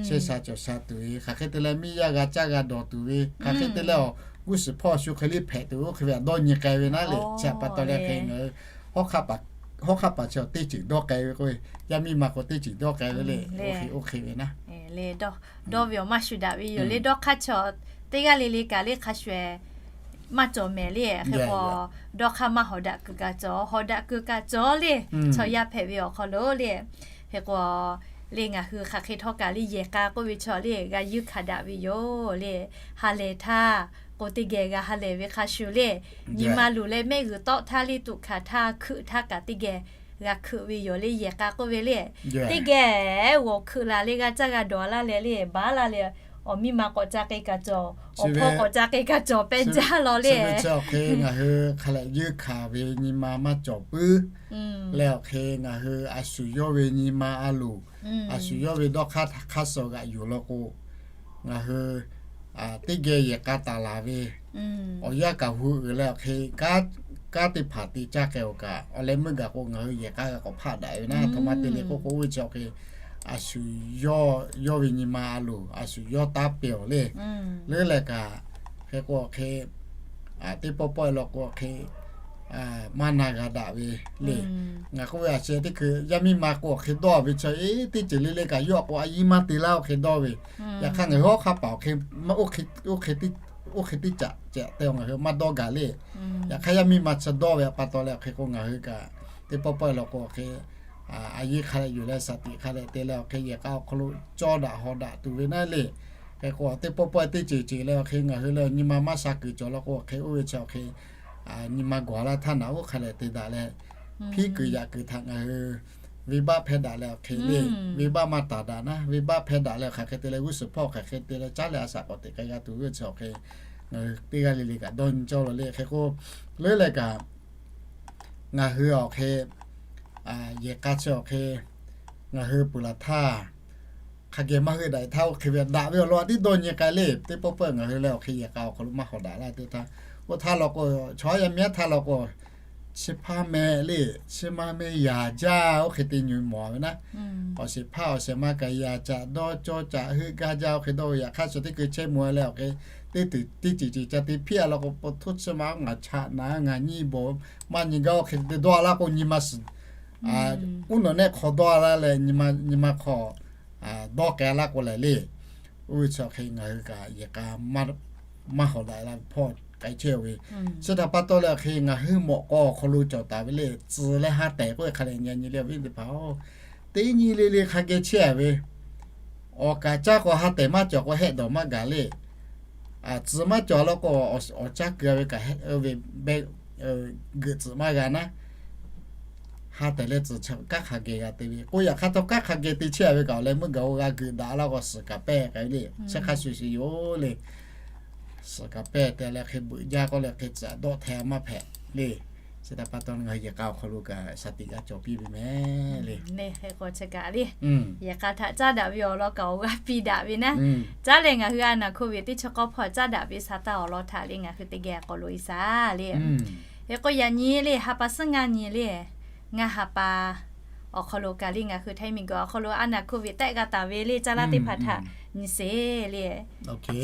chehˇ sha cawˬ sha tuˬ ve hk'aˬ hk'e te leh miˇ yaˇ g'a caˇ g'a dawˬ tuˬ ve hk'aˬ hk'e te leh awˬ g'uˇ suhˍ hpawˇ shu hk'e le hpehꞈ tuˬ oˇ hk'e ve a dawˇ nyi k'ai ve naˉ le. Chi pa taw leh hk'e ngaˬ hui hawˉ hk'aˆ paˍ chaw teˇ ceuˬ dawˇ k'ai ve k'o yaˇ miˇ ma k'o teˇ ceuˬ dawˇ k'ai ve le. Oˇ hk'e oˇ hk'e ve naˉ dawˇ ve awˬ maˇ shu daꞈ ve yoˬ le. Dawˇ hk'aˇ chaw teˇ g'aˇ le le kaꞈ le hk'a shuˍ maˇ cawˬ mehˍ le. Hk'e k'o dawˇ hk'aˇ maˇ hawˍ daꞈ keu kaꞈ cawˬ, hawˍ daꞈ keu kaꞈ cawˬ le. Chaw yaˇ hpehꞈ ve awˬ hk'aw lo le. Hk'e k'o le ngaˬ hui hk'aˬ hk'e htawˇ kaꞈ le yehˬ k'a k'oˆ ve chaw le g'a yuˇ hkanˍ daꞈ ve yoˬ le. Ha lehˬ htaˇ k'o teˇ geh g'a ha lehˬ ve hk'a shuˍ le. Nyi ma luˬ leh mehˆ g'uiˬ tawˆ htaˇ le tuꞈ hkanˍ htaˇ hkeuꞈ htaˇ kaꞈ teˇ geh g'a hkeuꞈ ve yoˬ le. Yehˬ k'a k'oˆ ve le teˇ geh g'awˬ hkeuꞈ laˬ le g'a caˇ g'a dawˬ laˇ leh le baˬ laˇ leh awˬ miˇ ma k'awꞈ ca k'ai kaꞈ cawˬ, awˬ hpawˇ k'awꞈ ca k'ai kaꞈ cawˬ pehˇ jaˇ law le. Chi ve chi awˬ hk'e ngaˬ hui hk'a lehˬ yuˇ hkanˍ ve nyi ma maˇ cawˬ puiˉ leh awˬ hk'e ngaˬ hui a shu yawˇ ve nyi ma a loˍ, a shu yawˇ ve dawˇ hk'aˇ hk'aˇ suh g'aꞈ yuˬ law k'o ngaˬ hui teˇ geh yehˬ k'a taˍ laˬ ve awˬ yanˇ kaꞈ hu uiˍ leh awˬ hk'e kanˉ teˇ hpaˍ te caˇ k'ai awˬ kaꞈ awˬ leh meuˇ gaˬ k'o ngaˬ hui yehˬ k'a g'a k'awꞈ hpaˆ daꞈ ve naˉ. Htoꞈ ma te le k'oˆ k'o oˇ ve chi awˬ hk'e a shu yawˇ, yawˇ ve nyi ma a loˍ a shu yawˇ taˇ pehˬ awˬ le. Leuˉ leh kaꞈ, hk'e k'o hk'e, teˇ pawˆ pawˆ e law k'o hk'e, maˇ na g'a daꞈ ve le. Ngaˬ k'oˆ ve a sheh teˇ hkui yaˇ miˇ ma k'o hk'e dawˇ ve chaw, eˬ, teˇ ceuˬ le le kaꞈ yawˇ k'o a yiˇ maˇ te laˇ oˇ hk'e dawˇ ve. Yaꞈ hk'aˇ ngaˬ hui hawˉ hk'aˇ paˍ awˬ hk'e, oˇ hk'e teˇ caꞈ cehˬ te ngaˬ hui maˇ dawˇ gaˬ le. Yaꞈ hk'aˇ yaˇ miˇ ma chi dawˇ ve pa taw leh awˬ hk'e k'o ngaˬ hui kaꞈ teˇ pawˆ pawˆ e law k'o hk'e, a yiˇ hk'a leh yuˬ leh shaˍ tiꞈ hk'a leh te leh awˬ hk'e yehˬ k'a awˬ hk'aw lo cawˇ daꞈ hawˍ daꞈ tuˬ ve naˉ le. Hk'e k'o teˇ pawˆ pawˆ e teˇ ceuˬ ceuˬ leh awˬ hk'e ngaˬ hui leh nyi ma maˇ sha kuiˬ cawˬ law k'o hk'e oˇ ve chi awˬ hk'e, nyi ma gawˬ laˇ htaˇ naꞈ oˉ hk'a leh te daꞈ leh, hpiˉ kuiˬ yaꞈ kuiˬ htaꞈ ngaˬ hui venˇbaˆ hpehˇ daꞈ leh awˬ hk'e le. Venˇbaˆ maˇ taˍ daꞈ naˉ, venˇbaˆ hpehˇ daꞈ leh hk'aˬ hk'e te leh g'uˇ suhˍ hpawˇ hk'aˬ hk'e te leh caˉ leh a shaꞈ k'awꞈ teꞈ k'ai g'a tuˬ ve chi awˬ hk'e, ngaˬ hui teˇ g'aˇ le le kaꞈ dawˇ nyi cawˇ law le. Hk'e k'o, leuˉ leh kaꞈ ngaˬ hui awˬ hk'e, yehˬ k'a chi awˬ hk'e, ngaˬ hui peuˬ laˬ htaˇ, hk'a geh maˇ heuˆ daꞈ htaˇ oˇ hk'e ve daꞈ ve awˬ lawn a tiˉ dawˇ nyi k'ai le. Teˇ pawˆ pawˆ ngaˬ hui leh awˬ hk'e yehˬ k'a awˬ hk'aw lo maˇ hawˍ daꞈ laˇ te htaˇ, oˇ htaˇ law k'o, chaw yaˇ miˇ htaˇ law k'o, chi hpaˇ meh le, chi ma meh yaˍ jaˇ oˇ hk'e te nyi mawˬ ve naˉ. Awˬ shehˍ hpaˇ awˬ shehˍ ma kaꞈ yaˍ caꞈ dawˇ cawˇ caꞈ heuˆ gaˇ jaˇ oˇ hk'e dawˇ ve. Yaꞈ hk'aˇ chi teˇ hkui chehˇ mvuh leh awˬ hk'e, teˇ ceuˬ ceuˬ ca te hpiˇ a law k'o, pa htoˇ chi ma ngaˬ chaꞈ naˍ ngaˬ nyi bawˬ maˇ nyi gaˇ oˇ hk'e te dawˇ a laˇ k'o nyi ma suhˍ uˉ nawˬ nehˆ hk'aw dawˇ a laˇ leh nyi ma hk'aw dawˇ k'ai a laˇ k'o lehˬ le. Oˇ ve chi awˬ hk'e ngaˬ hui kaꞈ yehˬ k'a maˇ hawˍ daꞈ la hpawˇ k'ai chehˇ ve. Chi htaꞈ pa taw leh awˬ hk'e ngaˬ hui mawꞈ k'aw awˬ hk'aw lo cawˬ taˍ ve le. Tcuh leh ha tehˬ k'oˆ ve hk'a leh nyi nyi le awˬ viˉ teˇ hpaˍ-oˬ, teˇ nyi le le hk'a geh chehˇ a ve, awˬ kaˍ caˇ k'o ha tehˬ maˇ cawˬ k'o hehˆ dawˬ maˇ gaˬ le. Tcuh maˇ cawˬ law k'o, awˬ caˇ keu ve kaꞈ hehˆ ve, geuꞈ tcuhꞈ maˇ g'a naˉ. Ha tehˬ leh tcuh kanˉ hk'a geh g'a te ve k'o, yaꞈ hk'aˇ htawˇ kanˉ hk'a geh te chehˇ a ve kaꞈ awˬ leh meuˇ gaˬ-o g'a geuꞈ daꞈ laˇ k'o suhˍ kaꞈ pehˇ k'ai ve le. Chi hk'a shuˍ shuˍ yoˬ le. Suhˍ kaꞈ pehˇ te leh hk'e beuꞈ jaˇ k'oˆ leh hk'e tcuhꞈ dawˆ hteh maˇ hpehꞈ le. Chi htaꞈ pa taw ngaˬ hui yehˬ k'a awˬ hk'aw lo kaꞈ shaˍ tiꞈ g'a cawˬ piˇ ve meh le. Hk'e k'o chi kaꞈ le, yehˬ k'a htaꞈ caˉ daꞈ ve awˬ lawn kaꞈ awˬ g'aˇ piˇ daꞈ ve naˉ. Caˉ leh ngaˬ hui a naˍ hko ve teˇ chi k'awˇ hpawˇ caˉ daꞈ ve sa taˇ awˬ lawn htaꞈ le ngaˬ hui teˇ geh k'awꞈ loꞈ e shaˍ le. Hk'e k'o yaꞈ nyi le ha pa suhˉ ngaˇ nyi le, ngaˇ ha pa awˬ hk'aw lo kaꞈ le ngaˬ hui htaiˇ miˬ guiˬ awˬ hk'aw lo a naˍ hko ve tehˆ g'a taˍ ve le caˇ laˇ teˇ hpaˍ htaꞈ nyi sheˍ le.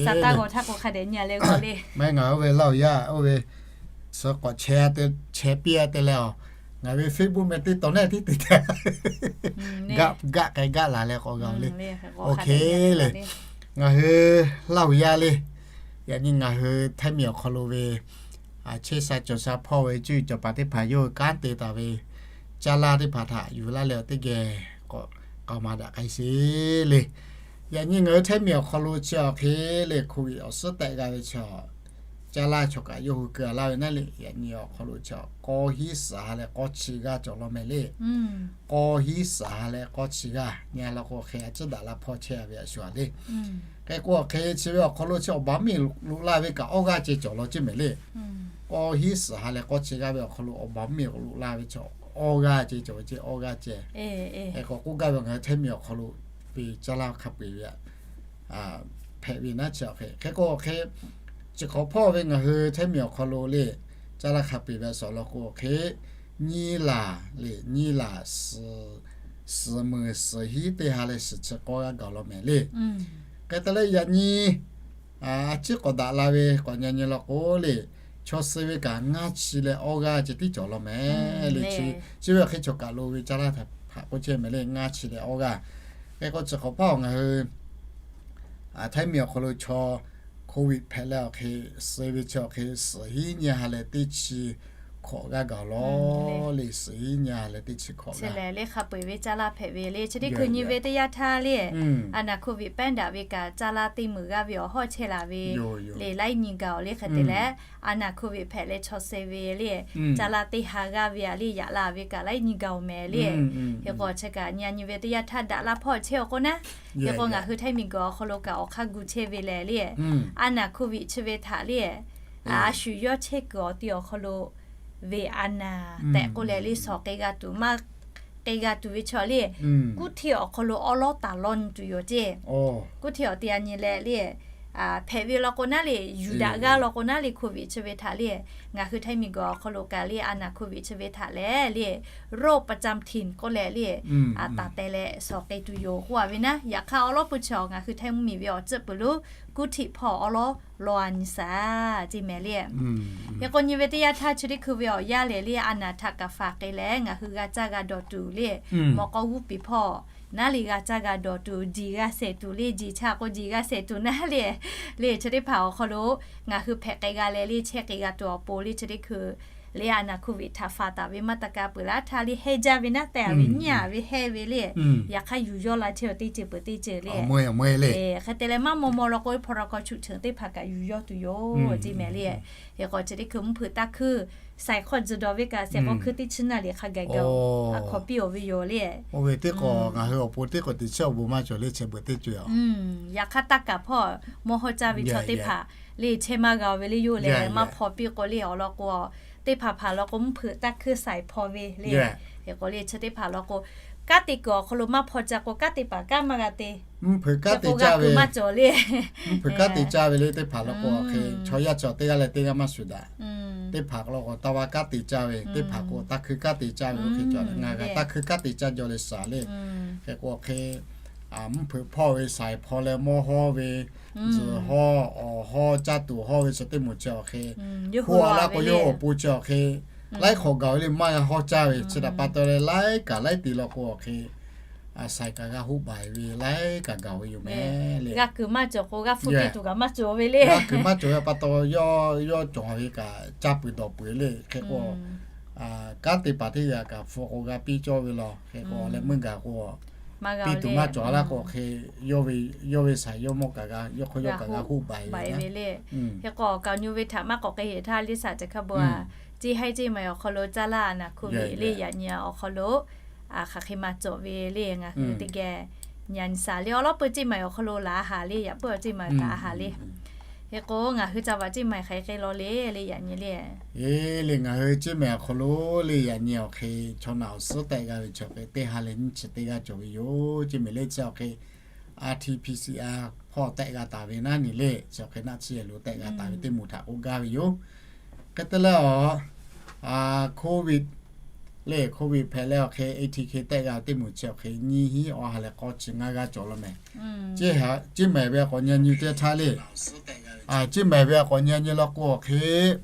Sa taˇ g'awˬ htaˇ k'o hk'a dehꞈ nyi a leh g'awˬ le. Maˇ heˆ ngaˬ oˇ ve Laˇ huˍ yaˇ oˇ ve suhˍ k'awꞈ chehˇ a te, chehˇ piˇ a te leh a, ngaˬ ve Facebook meh teˇ taw nehˆ tiˉ te te gaˆ k'ai gaˆ laˬ leh k'awꞈ g'a le. Oˇ hk'e le, ngaˬ hui Laˇ huˍ yaˇ le, yaꞈ nyi ngaˬ hui htaiˇ miˬ awˬ hk'aw lo ve chehˇ sha cawˬ sha hpawˇ ve cuˇ yiˍ cawˬ paˍ teˇ hpaˍ yawˇ hui kanˉ te taˍ ve caˇ laˇ teˇ hpaˍ htaꞈ yuˬ laˇ leh awˬ teˇ geh k'awꞈ k'aoˍ maˍ daꞈ k'ai sheˍ le. Yaꞈ nyi ngaˬ hui htaiˇ miˬ awˬ hk'aw lo chi awˬ hk'e le hko viꞈ awˬ suhˉ tehˆ g'a ve chi caˇ laˇ chaw kaꞈ yawˇ hui keu a laˇ ve naˉ le. Yaꞈ nyi awˬ hk'aw lo chi k'awˇ hinˉ suhˍ ha leh k'awˇ chi g'aˇ cawˬ law meh le. K'awˇ hinˉ suhˍ ha leh k'awˇ chi g'aˇ nyi a law k'o hk'e a ciˉ daꞈ la hpawˇ chehˇ a ve a shu a le. Hk'e k'o hk'e chi ve awˬ hk'aw lo chi awˬ baˬ miˬ loꞈ la ve kaꞈ awˇ g'aˇ ceh cawˬ law ceˇ meh le. K'awˇ hinˉ suhˍ ha leh k'awˇ chi g'aˇ ve awˬ hk'aw lo awˬ baˬ miˬ loꞈ la ve chi awˇ g'aˇ ceh cawˬ ve ceˇ, awˇ g'aˇ ceh. Hk'e k'o k'oˆ gaˇ ve ngaˬ hui htaiˇ miˬ awˬ hk'aw lo ve caˇ laˇ hk'a peu-eˬ ve hpehꞈ ve naˉ chi awˬ hk'e. Hk'e k'o hk'e, chi hk'awꞈ hpawˇ ve ngaˬ hui htaiˇ miˬ awˬ hk'aw lo le caˇ laˇ hk'a peu-eˬ ve a suhˍ law k'o hk'e, nyiˇ laˬ le, nyiˇ laˬ suhˍ meuˍ suhˍ hiˉ teˇ ha leh suhˍ chi k'awˇ g'aˇ gaˬ law meh le. Hk'e te leh yaꞈ nyi a ciˉ k'awꞈ daꞈ la ve k'awꞈ nyi nyi law k'o le, chaw suh ve kaꞈ ngaˇ chi leh awˇ g'aˇ ceh tiˉ cawˬ law meh le. Chi ve awˬ hk'e chaw kaˬ lo ve caˇ laˇ htaꞈ hk'aˬ k'oˆ chehˇ meh le, ngaˇ chi leh awˇ g'aˇ. Hk'e k'o chi hk'awꞈ hpawˇ ngaˬ hui htaiˇ miˬ awˬ hk'aw lo chaw hko viꞈ hpehꞈ leh awˬ hk'e suh ve chi awˬ hk'e suhˍ hiˉ nyiˇ ha leh teˇ chi hkawꞈ g'aˇ gaˬ law le, suhˍ hiˉ nyiˇ ha leh teˇ chi hkawꞈ g'aˇ le hk'a peu-eˬ ve caˇ laˇ hpehꞈ ve le. Chi teˇ hkui nyi ve teˇ yanˇ htaˇ le, a naˍ hko viꞈ pehˉ daꞈ ve kaꞈ caˇ laˇ teˇ meunˍ g'aˇ ve awˬ hawˉ chehˇ la ve le, laiˉ nyi gaˬ awˬ le. Hk'e te leh a naˍ hko viꞈ hpehꞈ leh chaw suh ve le, caˇ laˇ teˇ ha g'aˇ ve a le yaꞈ la ve kaꞈ laiˉ nyi gaˬ awˬ meh le. Hk'e k'o chi kaꞈ nyi a nyi ve teˇ yanˇ htaˇ daꞈ la hpawˇ chehˇ awˬ k'o naˉ. Hk'e k'o ngaˬ hui htaiˇ miˬ guiˬ awˬ hk'aw lo kaꞈ awˬ hk'aˇ gu chehˇ ve lehˬ le, a naˍ hko viꞈ chi ve htaꞈ le, a shu yawˇ chehˇ kuiˬ awˬ ti awˬ hk'aw lo ve a naˍ tehꞈ k'oˆ leh le, shawˍ k'ai g'a tuˬ maˇ k'ai g'a tuˬ ve chaw le, kuˉ hteˇ awˬ hk'aw lo awˉ lawˉ taˍ lawˇ nyi tuˬ yoˬ ceˇ. Kuˉ hteˇ awˬ ti a nyi leh le, hpehꞈ ve law k'o naˉ le, yuˬ daꞈ g'aˇ law k'o naˉ le, โควิด chi ve htaꞈ le, ngaˬ hui htaiˇ miˬguiˬ awˬ hk'aw lo kaꞈ le a naˬ โควิด chi ve htaꞈ lehˬ le, โรคประจำถิ่น k'oˆ leh le, a taˍ teh leh shawˍ k'ai tuˬ yoˬ k'oˆ a ve naˉ. Yaꞈ hk'aˇ awˉ lawˉ pui chi ngaˬ hui htaiˇ mvuhˇmiˬ ve awˬ ceuˬ peuˬ lo กรุงเทพ hpawˇ awˉ lawˉ law a nyi shaˍ ceˇ mehˍ le. Hk'e k'o nyi ve teˇ yanˇ htaˇ chi teˇ hkui ve awˬ yanˇ lehˬ le, a naˬ htaꞈ kaꞈ faˍ k'ai leh ngaˬ hui g'a caˇ g'a dawˬ tuˬ le, mawꞈ k'aw g'uˇ piˍ hpawˇ naˉ le g'a caˇ g'a dawˬ tuˬ, jiˬ g'a shehˍ tuˬ le, jiˬ cha k'o jiˬ g'a shehˍ tuˬ naˉ le, le chi teˇ hpaˍ awˬ hk'aw lo ngaˬ hui hpehꞈ k'ai g'a leh le chehˇ k'ai g'a tuˬ awˬ pon le chi teˇ hkui le a naˬ โควิด htaꞈ faˍ taˍ ve maˇ taˍ ka peuˬ laˇ htaˇ le heh jaˇ ve naˉ tehꞈ ve nyiˇ a ve heh ve le. Yaꞈ hk'aˇ yuˬ yawˇ la chehˇ teˇ ceuˬ peuˬ teˇ ceuˬ le. Hk'e te leh maˇ maw maw law k'o พรก ฉุกเฉิน teˇ hpaˍ kaꞈ yuˬ yawˇ tuˬ yoˬ ceˇ mehˍ le. Hk'e k'o chi teˇ hkui mvuhˇ hpeuꞈ taˇ hkuiˇ, saiˍ hk'aw tzuhˬ dawˬ ve kaꞈ sehˍ k'aw hkuiˇ teˇ chi naˇ liꞈ hk'a gaˬ gaˬ a hk'awꞈ piˇ oˬ ve yoˬ le. Oˇ ve teˇ k'o ngaˬ hui awˬ pon teˇ k'o teꞈ chiˉ awˬ bon maˇ cawˬ le, chehˇ beuꞈ teˇ ceuˬ a. Yaꞈ hk'aˇ taˇ kaˍ hpawˇ mawˇ hawˇ caˇ ve chaw teˇ hpaˍ le chehˇ maˇ g'a ve le yoˬ leh maˇ hpaw piˇ k'o le awˬ lawn k'o, teˇ hpaˍ hpaˍ lawn k'o mvuhˇ hpeuꞈ taˇ hkuiˇ saiˍ hpaw ve le. Hk'e k'o le chi teˇ hpaˍ lawn k'o, kanˉ te kuiˬ awˬ hk'aw lo maˇ hpaw ca k'o kanˉ te paˍ kanˉ maˇ g'a te. Mvuhˇ hpeuꞈ kanˉ te caˇ ve, mvuhˇ hpeuꞈ kanˉ te caˇ ve le teˇ hpaˍ lawn k'o hk'e chaw yaˇ chaw teˇ g'aˇ leh teˇ g'aˇ maˇ shuˍ daꞈ. Teˇ hpaˍ lawn k'o taˇ vaˇ kanˉ te caˇ ve, teˇ hpaˍ k'o taˇ hkui kanˉ te caˇ ve oˇ hk'e cawˬ le, ngaˬ g'a taˇ hkui kanˉ te caˇ jaw leh shaˍ le. Hk'e k'o hk'e mvuhˇ hpeuꞈ hpawˇ ve saiˍ hpaw leh mawˇ hawˇ ve, tzuhˬ hawˇ awˬ hawˇ caˇ tuˬ hawˇ ve chi teˇ moˍ chi awˬ hk'e, hk'oˆ a laˇ k'o yawˇ awˬ pon chi awˬ hk'e laiˉ hk'awꞈ gaˬ ve le maˇ g'a hawˇ caˇ ve chi htaꞈ pa taw leh laiˉ kaꞈ laiˉ te law k'o awˬ hk'e, saiˍ kaꞈ g'a hoˆ baiˬ ve laiˉ kaꞈ gaˬ ve yoˬ mehˍ le. G'a kuiˬ maˇ cawˬ k'o g'a hpuˇ piˇ tuˬ kaꞈ maˇ cawˬ ve le. G'a kuiˬ maˇ cawˬ ve pa taw yawˇ yawˇ cawˬ ve kaꞈ caˇ peuˬ dawˬ peuˬ le. Hk'e k'o kanˉ te paˍ teˇ g'aˇ kaꞈ hpu k'o g'a piˇ cawˇ ve law. Hk'e k'o leh meuˇ gaˬ k'o piˇ tuˬ maˇ cawˬ laˇ k'o hk'e, yawˇ ve saiˍ yawˇ mawˇ kaꞈ g'a, yawˇ hk'aw yawˇ kaꞈ g'a hoˆ baiˬ ve le. Hk'e k'o awˬ kaˍ awˬ nyu ve htaꞈ maˇ k'awꞈ k'ai heˍ htaˇ le saˍ ca hk'a bon a, ceˇ haiˉ ceˇ maiˍ awˬ hk'aw lo caˇ laˇ a naˬ โควิด le yaꞈ nyi awˬ hk'aw lo hk'aˬ hk'e maˇ cawˬ ve le ngaˬ hui teˇ geh nyi a nyi shaˍ le awˉ lawˉ pui ceˇ maiˍ awˬ hk'aw lo laꞈ a haˍ le, yaꞈ puiˉ awˬ ceˇ maiˍ taˍ a haˍ le. Hk'e k'o ngaˬ hui ca vaꞈ ceˇ maiˍ hk'aˬ hk'e law le le yaꞈ nyi le. Eˬ le ngaˬ hui ceˇ maiˍ awˬ hk'aw lo le yaꞈ nyi awˬ hk'e chaw naˬ awˬ suhˉ tehˆ g'a ve chi awˬ hk'e teˇ ha leh nyiˇ chi teˇ g'aˇ cawˬ ve yoˬ. Ceˇ maiˍ le chi awˬ hk'e R T P C R hpawˇ tehˆ g'a taˍ ve naˉ nyi le chi awˬ hk'e naˆ tsuhˇ yehˬ lo tehˆ g'a taˍ ve teˇ moˍ htaꞈ k'oˆ gaˇ ve yoˬ. Hk'e te leh a, โควิด le โควิด hpehꞈ leh awˬ hk'e A T K tehˆ g'a ve teˇ moˍ chi awˬ hk'e nyiˇ hinˉ awˬ ha leh k'awˇ chi ngaˇ g'aˇ cawˬ law mehˍ. Ceˇ maiˍ ve a k'awꞈ nyi a nyi teˇ htaˇ le, ceˇ maiˍ ve a k'awꞈ nyi a nyi law k'o awˬ hk'e,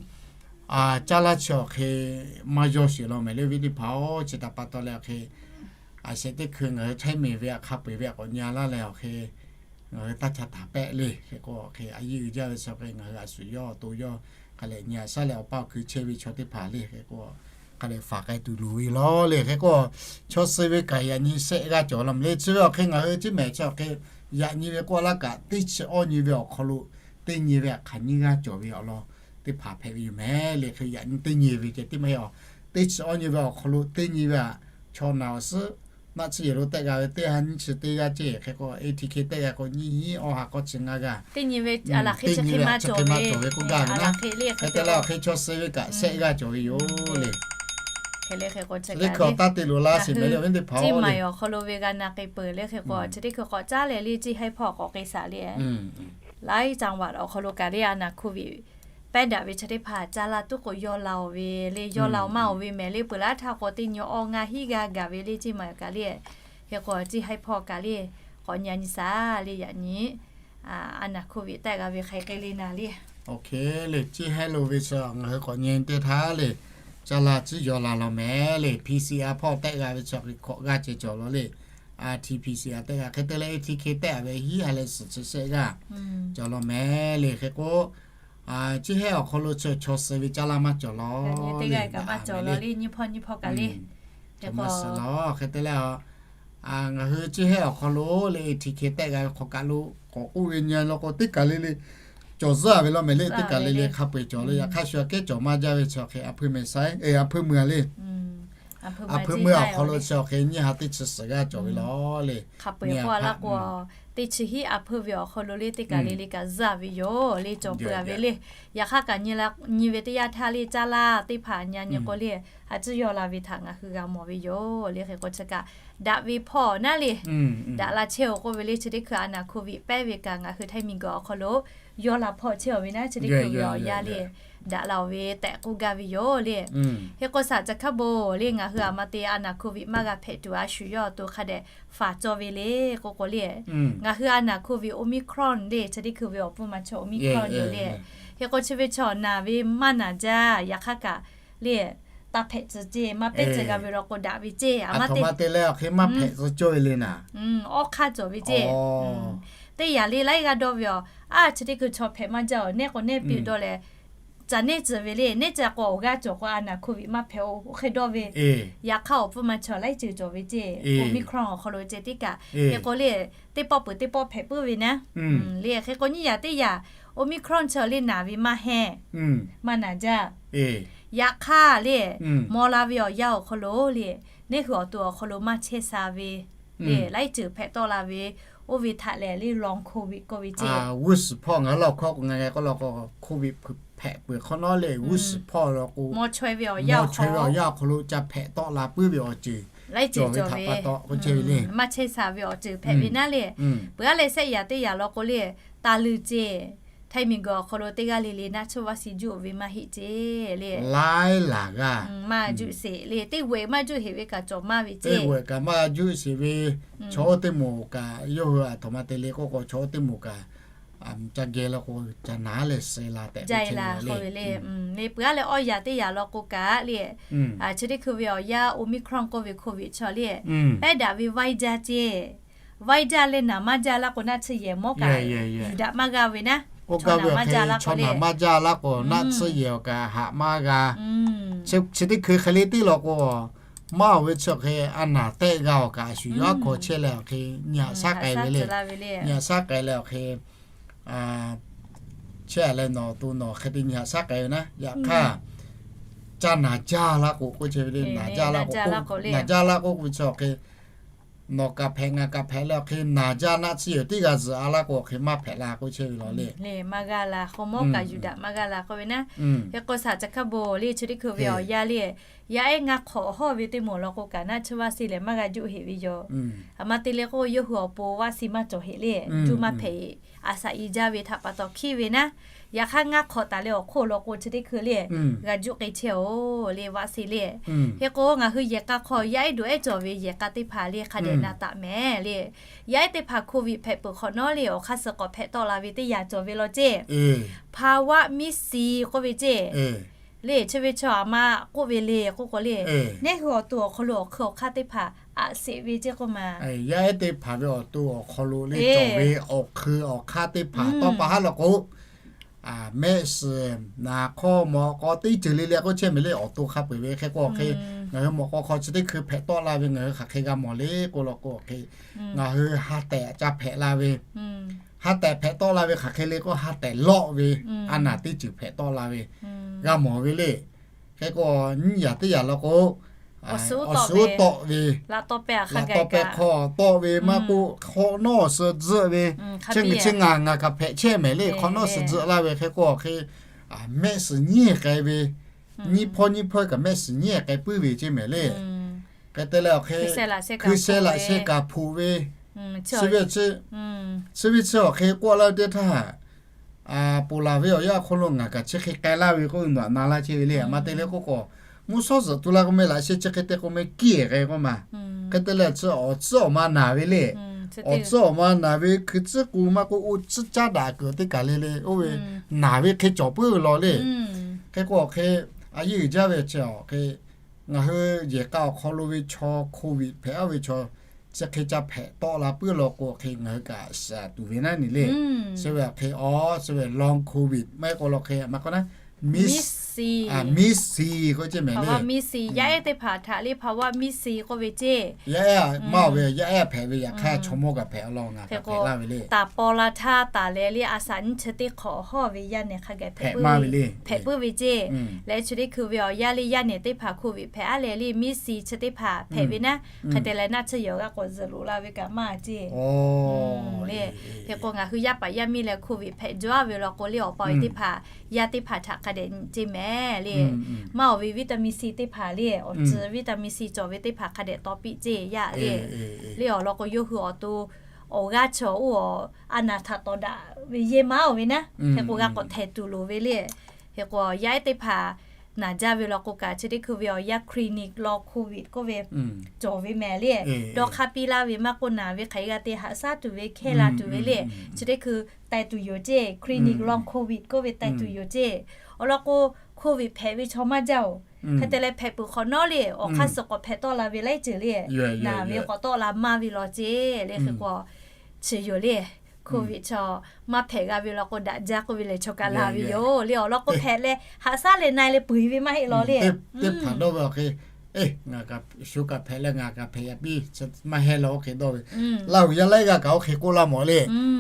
caˇ laˇ chi awˬ hk'e maˇ yawˇ sheˍ law mehˍ le ve teˇ hpaˍ-oˬ. Chi htaꞈ pa taw leh awˬ hk'e, a shehˍ teˇ hkui ngaˬ hui htaiˇ mehˍ ve a hk'a peu-eˬ ve a k'awꞈ nyi a laˇ leh awˬ hk'e, ngaˬ hui taˇ ca taˍ pehˆ le. Hk'e k'o awˬ hk'e a yeˇ uiˍ jaˇ ve chi awˬ hk'e ngaˬ hui a shuˍ yawˇ awˬ to yawˇ hk'a leh nyi a shaˉ leh awˬ paˇ awˬ hkui chehˇ ve chaw teˇ hpaˍ le. Hk'e k'o hk'a leh faˍ k'ai tuˬ loˍ ve law le. Hk'e k'o chaw suh ve kaꞈ yaꞈ nyi shehˆ g'aˇ cawˬ law mehˍ le. Chi ve awˬ hk'e ngaˬ hui ceˇ mehˍ chi awˬ hk'e yaꞈ nyi ve k'oˆ laˇ kaꞈ teˇ chi awˇ nyi ve awˬ hk'aw lo teˇ nyi ve a hk'aˬ nyiˇ g'aˇ cawˬ ve awˬ lawn teˇ hpaˍ hpehꞈ ve yoˬ mehˍ le. Hk'e yaꞈ nyi teˇ nyi ve ceh teˇ maˇ heˆ a, teˇ chi awˇ nyi ve awˬ hk'aw lo teˇ nyi ve a, chaw naˬ awˬ suhˉ naˆ tsuhˇ yehˬ lo tehˆ g'a ve teˇ ha nyiˇ chi teˇ g'aˇ ceˇ. Hk'e k'o A T K tehˆ g'a k'o nyiˇ hinˉ awˬ ha k'awˇ chi ngaˇ g'aˇ, teˇ nyi ve a laˬ hk'e chi hk'e maˇ cawˬ ve k'oˆ gaˇ ve naˉ. Hk'e te leh awˬ hk'e chaw suh ve kaꞈ shehˆ g'aˇ cawˬ ve yoˬ le. Hk'e le hk'e k'o chi teˇ hkui awˬ taˇ te loˍ laˇ sheˍ mehˍ le ve teˇ hpaˍ-oˬ le. Ceˇ maiˍ awˬ hk'aw lo ve g'a na k'ai peuˬ le. Hk'e k'o chi teˇ hkui k'awꞈ caˉ leh le ceˇ haiˉ hpawˇ k'awꞈ k'ai shaˍ le. Laiˉ caˇ vaꞈ awˬ hk'aw lo kaꞈ le a naˬ โควิด pehˉ daꞈ ve chi teˇ hpaˍ caˇ laˇ tuˉ k'o yawˇ la oˬ ve le, yawˇ la oˬ maˇ oˬ ve mehˍ le. Peuˬ laˇ htaˇ k'o teˇ nyi awˇ ngaˇ hinˉ g'aˇ gaˬ ve le ceˇ maiˍ kaꞈ le. Hk'e k'o ceˇ haiˉ hpawˇ kaꞈ le k'awꞈ nyi a nyi shaˍ le yaꞈ nyi a naˬ โควิด tehˆ g'a ve hk'aˬ hk'e le naˍ le. Oˇ hk'e le ceˇ haiˉ lo ve chi ngaˬ hui k'awꞈ nyi teˇ htaˇ le, caˇ laˇ tcuhˉ yaw la law mehˍ le. P C R hpawˇ tehˆ g'a ve chi hk'e hk'awꞈ g'aˇ ceh cawˬ law le. R T P C R tehˆ g'a hk'e te leh A T K tehˆ a ve hiˉ ha leh suhˍ chi shehˆ g'aˇ cawˬ law mehˍ le. Hk'e k'o ceˇ haiˉ awˬ hk'aw lo chi chaw suh ve caˇ laˇ maˇ cawˬ law le. Nyiˇ hpawˇ nyiˇ hpawˇ kaꞈ le. Hk'e te leh ngaˬ hui ceˇ haiˉ awˬ hk'aw lo le A T K tehˆ g'a ve hk'awꞈ kaˬ lo k'awꞈ k'oˆ ve nyi law k'o teˇ kaˬ le le cawˬ zuhˆ a ve law mehˍ le. Teˇ kaˬ le le hk'a peu-eˬ cawˬ le. Yaꞈ hk'aˇ shu aꞈ kehˉ cawˬ maˇ jaˇ ve chi hk'e a hpuiˇ meh saiˉ a hpuiˇ meuˇ a le, a hpuiˇ meuˇ awˬ hk'aw lo chi hk'e nyiˇ ha teˇ chi suhˍ g'aˇ cawˬ ve law le. Hk'a peu-eˬ k'oˆ a laˇ k'o teˇ chi hiˉ a hpuiˇ ve awˬ hk'aw lo le teˇ kaˬ le le kaꞈ zuhˆ a ve yoˬ le. Cawˬ peuˬ a ve le. Yaꞈ hk'aˇ kaꞈ nyi ve teˇ yanˇ htaˇ le caˇ laˇ teˇ hpaˍ nyi a nyi k'o le, a tcuhˉ yaw la ve htaꞈ ngaˬ hui g'a mawˬ ve yoˬ le. Hk'e k'o chi kaꞈ daꞈ ve hpawˇ naˉ le, daꞈ la chehˇ-oˬ k'oˆ ve le. Chi teˇ hkui a naˬ โควิด pehˉ ve kaꞈ ngaˬ hui htaiˇ miˬguiˬ awˬ hk'aw lo yawˇ la hpawˇ chehˇ-aˬ ve naˉ, chi teˇ hkui ve awˬ yanˇ le, daꞈ la-oˬ ve tehꞈ k'oˆ gaˇ ve yoˬ le. Hk'e k'o, shaˍ ca hk'a bon le, ngaˬ hui aˬ ma te a naˍ hk'oˆ viˆ maˇ g'a hpehꞈ tuˬ a shu yawˇ awˬ to hk'a dehꞈ faˍ cawˇ ve le k'oˆ k'o le, ngaˬ hui a naˍ hk'oˆ viˆ Omicron le, chi teˇ hkui ve awˬ pfuhˇ ma chaw Omicron yoˬ le. Hk'e k'o, chi ve chaw naˬ ve maˇ naˬ jaˇ, yaꞈ hk'aˇ kaꞈ le, taˇ hpehꞈ tcuh ceˇ, maˇ pehˉ tcuh g'a ve law k'o daꞈ ve ceˇ, a ma te leh awˬ hk'e maˇ hpehꞈ tcuh cawˇ ve le naˍ. Awˇ hk'aˇ cawˬ ve ceˇ. Teˇ yanˇ le laiˉ g'aˇ dawˇ ve aˬ, a chi teˇ hkui chaw hpehꞈ maˇ jaˇ-oˬ, neˇ k'o neˇ piˇ dawˇ leh, ca neˇ tcuh ve le, neˇ tcuh k'o awˬ g'aˇ cawˬ k'o a naˍ hk'oˆ viˆ maˇ hpehꞈ-oˬ, oˇ hk'e dawˇ ve. Yaꞈ hk'aˇ awˬ pfuhˇ ma chaw laiˉ ceuˬ cawˬ ve ceˇ, Omicron awˬ hk'aw lo ceh tiˉ kaꞈ. Hk'e k'o le, teˇ pawˆ peuˬ teˇ pawˆ hpehꞈ puiˉ ve naˉ. Le hk'e k'o, nyiˇ yanˇ teˇ yanˇ Omicron chaw le naˬ ve maˇ heˆ, maˇ naˬ jaˇ. Yaꞈ hk'aˇ le, maw la ve awˬ yanˇ awˬ hk'aw lo le, neˇ hui awˬ to awˬ hk'aw lo maˇ chehˇ sha ve le, laiˉ ceuˬ hpehꞈ tawˆ la ve, oˇ ve htaꞈ lehˬ le long covid k'oˆ ve ceˇ. G'uˇ suhˍ hpawˇ ngaˬ hui law hkawˇ k'o ngaˬ ngaˬ k'oˆ law k'o, covid hpehꞈ peuˬ hk'awꞈ nawˉ le, g'uˇ suhˍ hpawˇ law k'o, maw chaweh ve awˬ yanˇ awˬ hk'aw lo ca hpehꞈ tawˆ la puiˉ ve awˬ ceuˬ, laiˉ ceuˬ cawˬ ve htaꞈ pa taw k'oˆ chehˇ ve le. Maˇ chehˇ sha ve awˬ ceuˬ hpehꞈ ve naˉ le. Peuˬ aˉ leh shehˆ yaꞈ teˇ yaꞈ law k'o le, taˍ luˬ ceˇ, Htaiˇ miˬguiˬ awˬ hk'aw lo teˇ g'aˇ le le naˆ tsuhˇ vaˆ siˍ juˆ ve maˇ heˆ ceˇ le. Laiˉ laˬ g'aˇ maˇ juˆ sheˍ le, teˇ g'aˇ maˇ juˆ heˍ ve kaꞈ cawˬ maˇ ve ceˇ. Teˇ g'aˇ kaꞈ maˇ juˆ sheˍ ve, chaw oˇ teˇ moˍ kaꞈ yawˇ hui aˬ htoꞈ ma te le k'oˆ k'o, chaw oˇ teˇ moˍ kaꞈ ca geh law k'o, ca naˍ leh suh la tehꞈ jaˇ la k'oˆ ve le. Le peuˬ aˉ leh awˇ yaꞈ teˇ yaꞈ law k'o kaꞈ le, chi teˇ hkui ve awˬ yanˇ Omicron k'oˆ ve covid chaw le, pehˉ daꞈ ve vaiˇ jaˇ ceˇ. Vaiˇ jaˇ leh naˍ maˇ jaˇ laˇ k'o, naˆ tsuhˇ yehˬ mawˇ kaꞈ yuˬ daꞈ maˇ g'a ve naˉ. Oˇ kaˇ ve awˬ hk'e chaw naˍ maˇ jaˇ laˇ k'o, naˆ tsuhˇ yehˬ awˬ kaꞈ haꞈ maˇ g'a. Chi teˇ hkui hk'e le teˇ law k'o, maˇ oˬ ve chi awˬ hk'e a naˍ tehˆ g'a awˬ kaꞈ shuˍ yaˇ hk'aw chehˇ leh awˬ hk'e nyi haꞈ shaˉ k'ai ve le. Nyi haꞈ shaˉ k'ai leh awˬ hk'e chehˇ leh nawˬ to nawˬ hk'e te nyi haꞈ shaˉ k'ai ve naˉ. Yaꞈ hk'aˇ, ca naˍ jaˇ laˇ k'o k'oˆ chehˇ ve le. Naˍ jaˇ laˇ k'o, naˍ jaˇ laˇ k'oˆ k'o chi awˬ hk'e nawˬ kaꞈ hpehꞈ ngaˬ kaꞈ hpehꞈ leh awˬ hk'e naˍ jaˇ naˆ tsuhˇ yehˬ teˇ g'a zuhꞈ a laˇ k'o, awˬ hk'e maˇ hpehꞈ la k'oˆ chehˇ ve law le. Maˇ g'a la k'o, mawˇ kaꞈ yuˬ daꞈ maˇ g'a la k'oˆ ve naˉ. Hk'e k'o, shaˍ ca hk'a bon le chi teˇ hkui ve awˬ yanˇ le, yaˇ ehˉ ngaˇ hk'awꞈ hawˇ ve teˇ moˍ law k'o kaꞈ naˆ tsuhˇ vaˆ siˍ lehˬ maˇ g'a juˆ heˍ ve yoˬ. Aˬ ma te le k'o, yawˇ hui awˬ pon vaˆ siˍ maˇ cawˬ heˍ le, juˆ maˇ hpehꞈ. A shaꞈ i jaˇ ve htaꞈ pa taw hkiˉ ve naˉ. Yaꞈ hk'aˇ ngaˇ hk'awꞈ taˍ leh awˬ hk'oˆ law k'o chi teˇ hkui le, g'a juˆ k'e chehˇ-oˬ le vaˆ siˍ le. Hk'e k'o, ngaˬ hui yehˬ k'a hk'aw yaˇ ehˉ dawˬ ehˉ cawˬ ve yehˬ k'a teˇ hpaˍ le hk'a dehꞈ na taˍ mehˍ le. Yaˇ ehˉ teˇ hpaˍ covid hpehꞈ peuˬ hk'awꞈ nawˉ le, awˬ hk'aˇ suh k'awꞈ hpehꞈ tawˆ la ve teˇ yanˇ cawˬ ve law ceˇ. ภาวะ มิสซี k'oˆ ve ceˇ. Le chi ve chaw aˬ ma k'oˆ ve le k'oˆ k'o le, neˇ hui awˬ to awˬ hk'aw lo awˬ hk'ui awˬ hk'aˇ teˇ hpaˍ aꞈ sheˍ ve ceˇ k'oˆ ma. Yaˇ ehˉ teˇ hpaˍ ve awˬ to awˬ hk'aw lo le cawˬ ve awˬ hk'ui awˬ hk'aˇ teˇ hpaˍ tawˇ pa haˉ law k'o, mehˆ shiˍ, naˍ hk'awˇ, mawꞈ k'aw teˇ ceuˬ le le k'oˆ chehˇ mehˍ le. Awˬ to hk'a peu-eˬ ve hk'e k'o awˬ hk'e, ngaˬ hui mawꞈ k'aw hk'aw chi teˇ hkui hpehꞈ tawˆ la ve ngaˬ hui hk'aˬ hk'e g'a mawˬ le k'o law k'o awˬ hk'e, ngaˬ hui ha tehꞈ ca hpehꞈ la ve, ha tehꞈ hpehꞈ tawˆ la ve hk'aˬ hk'e le k'o ha tehꞈ lawˆ ve, a naˍ teˇ ceuˬ hpehꞈ tawˆ la ve g'a mawˬ ve le. Hk'e k'o nyiˇ yaꞈ teˇ yaꞈ law k'o, awˬ suhˉ tawˆ ve, laꞈ taw pehˇ hk'aw tawˆ ve maˇ k'oˆ, hk'awꞈ nawˉ suh tzuhˆ ve, chi ngaˬ ngaˬ kaꞈ hpehꞈ chehˇ mehˍ le. Hk'awꞈ nawˉ suh tzuhˆ laˇ ve hk'e k'o awˬ hk'e, mehˆ shiˍ nyiˇ k'ai ve, nyiˇ hpawˇ nyiˇ hpawˇ kaꞈ mehˆ shiˍ nyiˇ k'ai puiˉ ve ceˇ mehˍ le. Hk'e te leh awˬ hk'e, hkui sheh laꞈ sheh kaꞈ hpuꞈ ve, chi ve chi awˬ hk'e k'oˆ laˇ ve teˇ htaˇ, ponˬ laˬ ve awˬ yanˇ awˬ hk'aw lo ngaˬ kaꞈ chi hk'e k'ai laˇ ve k'oˆ ve nawˬ aꞈ na laˇ chehˇ ve le. Aˬ ma te le k'oˆ k'o, mvuhˇ shawˉ zuhꞈ tu la k'o meh laꞈ sheh chi hk'e te k'o meh kiˇ k'ai k'oˆ ma. Hk'e te leh chi awˬ tcuhˉ awˬ ma naˍ ve le. Awˬ tcuhˉ awˬ ma naˍ ve hkui tcuhˉ k'u maˇ k'oˆ, oˇ tcuhˉ caˉ daꞈ kuiˬ teˇ kaˬ le le oˇ ve naˍ ve hk'e cawˬ puiˉ ve law le. Hk'e k'o awˬ hk'e, a yeˇ uiˍ jaˇ ve chi awˬ hk'e, ngaˬ hui yehˬ k'a awˬ hk'aw lo ve chaw, covid hpehꞈ aˉ ve chaw, chi hk'e ca hpehꞈ tawˆ la puiˉ law k'o awˬ hk'e ngaˬ hui kaꞈ shaˍ tuˬ ve naˉ ni le. Chi ve awˬ hk'e awˬ, chi ve long covid maˇ heˆ k'o law hk'e maˇ k'oˆ naˉ, มิสซี k'oˆ ceˇ mehˍ le. ภาวะ มิสซี yaˇ ehˉ teˇ hpaˍ htaꞈ le ภาวะ มิสซี k'oˆ ve ceˇ. Yaˇ ehˉ maˇ oˬ ve, yaˇ ehˉ hpehꞈ ve yaꞈ hk'aˇ chaw mawˇ kaꞈ hpehꞈ law ngaˬ kaꞈ hpehꞈ laˇ ve le. Taˍ paw la htaˇ taˍ leh le a shaꞈ nyiˇ chi teˇ hk'awꞈ hawˇ ve yaˇ nehˬ hk'a gaˬ hpehꞈ puiˉ ve ceˇ. Leh chi teˇ hkui ve awˬ yanˇ le yaˇ nehˬ teˇ hpaˍ covid hpehꞈ aˉ leh le มิสซี chi teˇ hpaˍ hpehꞈ ve naˉ. Hk'e te leh naˆ tsuhˇ yehˬ awˬ g'aˇ k'awꞈ zuhˬ loꞈ la ve kaꞈ maˇ ceˇ le. Hk'e k'o ngaˬ hui yaˇ paˍ yaˇ miˇ leh covid hpehꞈ jaˇ ve law k'o le awˬ pa awˬ e teˇ hpaˍ yaˇ teˇ hpaˍ htaꞈ hk'a dehꞈ nyi ceˇ mehˍ le. Maˇ oˬ ve วิตามินซี teˇ hpaˍ le awˬ tcuh วิตามินซี cawˬ ve teˇ hpaˍ hk'a dehꞈ taw piˇ ceˇ yaˇ le. Le awˬ lawn k'o yawˇ hui awˬ to awˬ g'aˇ chaw oˇ a naˍ htaꞈ tawˍ daꞈ ve yehˇ maˇ oˬ ve naˉ, hk'e k'o g'a k'awꞈ htehˍ tuˬ loˍ ve le. Hk'e k'o yaˇ ehˉ teˇ hpaˍ naˬ jaˇ ve law k'o kaꞈ, chi teˇ hkui ve awˬ yanˇ clinic long covid k'oˆ ve cawˬ ve mehˍ le. Dawˇ hk'aˇ piˇ laˇ ve maˇ k'oˆ, naˬ ve hk'aˬ hk'e g'a te haꞈ shaˉ tuˬ ve, hkehˇ la tuˬ ve le. Chi teˇ hkui taiˍ tuˬ yoˬ ceˇ, clinic long covid k'oˆ ve taiˍ tuˬ yoˬ ceˇ. Awˬ lawn k'o, covid hpehꞈ ve chaw maˇ jaˇ oˬ. Hk'e te leh hpehꞈ peuˬ hk'awꞈ nawˉ le, awˬ hk'aˇ suh k'awꞈ hpehꞈ tawˆ la ve laiˉ ceuˬ le. Naˬ ve k'awꞈ tawˆ la maˇ ve law ceˇ le. Hk'e k'o chi yoˬ le. Covid chaw maˇ hpehꞈ g'a ve law k'o, daꞈ jaˇ k'oˆ ve lehˬ, chaw kaꞈ la ve yoˬ le. Awˬ lawn k'o, hpehꞈ leh haꞈ shaˉ leh na leh peu eˬ ve maˇ heˆ law le. Teˇ hpaˍ dawˇ ve awˬ hk'e, eˬ, ngaˬ kaꞈ shu kaꞈ hpehꞈ leh ngaˬ kaꞈ hpehꞈ yaꞈ piˇ, maˇ heˆ law oˇ hk'e dawˇ ve. Laˇ huˍ yaˇ laiˉ g'aˇ kaꞈ oˇ hk'e k'oˆ laˇ mawˬ le.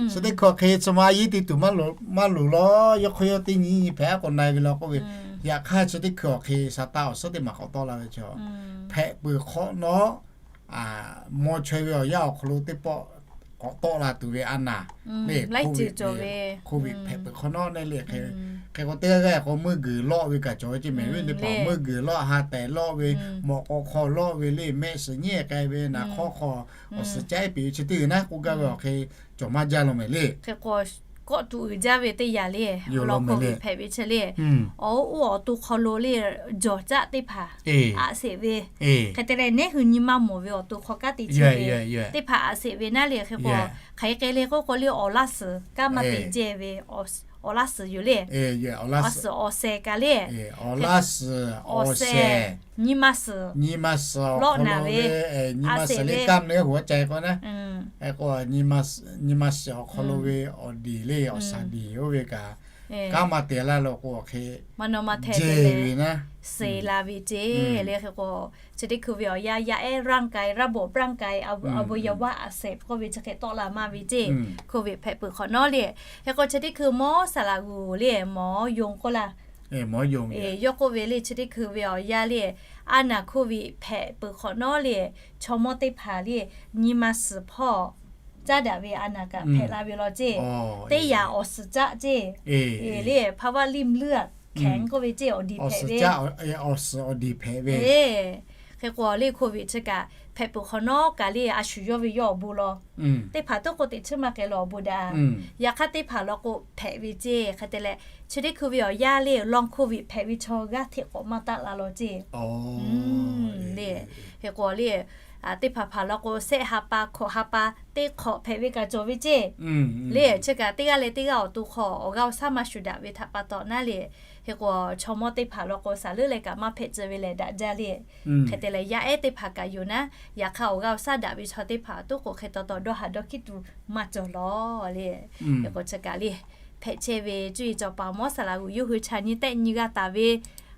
Chi teˇ hkui awˬ hk'e chi ma a yiˉ te tuˬ maˇ loˍ law, yawˇ hk'aw yawˇ teˇ nyi nyi hpehꞈ a k'o na e ve law k'oˆ ve. Yaꞈ hk'aˇ chi teˇ hkui awˬ hk'e Saˍtanˍ awˬ suhˉ teˇ maˬ k'awꞈ tawˆ la ve chaw, hpehꞈ peuˬ hk'awꞈ nawˉ, mawˇ chaweh ve awˬ yanˇ awˬ hk'aw lo teˇ pawˆ k'awꞈ tawˆ la tuˬ ve a naˍ le, laiˉ ceuˬ cawˬ ve. Covid hpehꞈ peuˬ hk'awꞈ nawˉ ne le. Hk'e k'o teˇ g'aˇ g'aˇ k'o meuˇ geuˬ lawˆ ve kaꞈ cawˬ ve ceˇ mehˍ ve teˇ hpaˍ, meuˇ geuˬ lawˆ, ha tehˍ lawˆ ve, mawꞈ k'aw hk'aw lawˆ ve le, mehˆ suhˍ nyiˉ k'ai ve, naˍ hk'awˇ hk'aw awˬ suhˍ caˉ piˍ ve chi teˇ g'uiˬ naˉ k'oˆ gaˇ ve awˬ hk'e cawˬ maˇ jaˇ law mehˍ le. Hk'e k'o kawˆ tuꞈ uiˍ jaˇ ve teˇ yanˇ le, awˬ covid hpehꞈ ve chi le, awˬ oˇ awˬ to hk'aw lo le, jawˬ caˆ teˇ hpaˍ aꞈ sheˍ ve. Hk'e te leh neˉ hui nyi maˇ mawˬ ve awˬ to hk'aw kanˉ te chehˇ ve teˇ hpaˍ aꞈ sheˍ ve naˉ le. Hk'e k'o hk'aˬ hk'e le k'oˆ k'o le, awˬ laˇ suhˍ kanˉ maˇ te jehˇ ve awˬ laˇ suhˍ yoˬ le. Awˬ laˇ suhˍ awˬ shehˍ kaꞈ le, awˬ laˇ suhˍ awˬ shehˍ, nyi ma suhˍ, nyi ma suhˍ awˬ hk'aw lo ve, nyi ma suhˍ le kanˉ ne hu ca k'o naˉ, k'o nyi ma suhˍ awˬ hk'aw lo ve awˬ diˍ le, awˬ shaˍ diˍ oˇ ve kaꞈ kanˉ maˇ te laˇ lo k'o awˬ hk'e maˇ naw ma hteh te ve naˉ, suhˍ la ve ceˇ le. Hk'e k'o chi teˇ hkui ve awˬ yanˇ yaˇ ehˉ ร่างกาย ระบบร่างกาย อวัยวะอักเสบ k'oˆ ve chi hk'e tawˆ la maˇ ve ceˇ. Covid hpehꞈ peuˬ hk'awꞈ nawˉ le. Hk'e k'o chi teˇ hkui mawˇ saˍ laꞈ g'uˬ le, mawˇ yonˍ k'oˆ laˇ, yawˇ k'oˆ ve le, chi teˇ hkui ve awˬ yanˇ le, a naˍ โควิด hpehꞈ peuˬ hk'awꞈ nawˉ le, chaw mawˇ teˇ hpaˍ le, nyi ma suhˍ hpawˇ caˉ daꞈ ve a naˍ kaꞈ hpehꞈ la ve law ceˇ. Teˇ yanˇ awˬ suhˍ caˆ ceˇ le, ภาวะริ่มเลือดแข็ง k'oˆ ve ceˇ, awˬ diˍ hpehꞈ ve. Awˬ suhˍ awˬ diˍ hpehꞈ ve. Hk'e k'o le โควิด chi kaꞈ hpehꞈ peuˬ hk'awꞈ nawˉ kaꞈ le, a shu yawˇ ve yawˇ awˬ bon law teˇ hpaˍ tuˉ k'o teꞈ chiˉ maˇ k'ai law awˬ bon daꞈ. Yaꞈ hk'aˇ teˇ hpaˍ law k'o hpehꞈ ve ceˇ. Hk'e te leh chi teˇ hkui ve awˬ yanˇ le, long covid hpehꞈ ve chaw g'aˇ hteꞈ k'awꞈ maˇ taˆ la law ceˇ le. Hk'e k'o le, teˇ hpaˍ hpaˍ law k'o shehˆ ha pa hkawꞈ ha pa teˇ hk'awꞈ hpehꞈ ve kaꞈ cawˬ ve ceˇ. Le chi kaꞈ teˇ g'aˇ leh teˇ g'aˇ awˬ to hk'aw awˬ g'aˇ awˬ shaˉ maˇ shuˍ daꞈ ve htaꞈ pa taw naˉ le. Hk'e k'o chaw mawˇ teˇ hpaˍ law k'o shaˍ leuˉ leh kaꞈ maˇ hpehꞈ tcuh ve lehˬ daꞈ jaˇ le. Hk'e te leh yaˇ ehˉ teˇ hpaˍ kaꞈ yoˬ naˉ, yaꞈ hk'aˇ awˬ g'aˇ awˬ shaˉ daꞈ ve chaw teˇ hpaˍ tuˉ k'o hk'e taw taw dawˇ haꞈ dawˇ hkiˉ tuˬ maˇ cawˬ law le. Hk'e k'o chi kaꞈ le, hpehꞈ chehˇ ve cuˇ yiˍ cawˬ paˍ mawˇ saˍ laꞈ g'uˬ yawˇ hui chaꞈ nyi tehˆ nyi g'a taˍ ve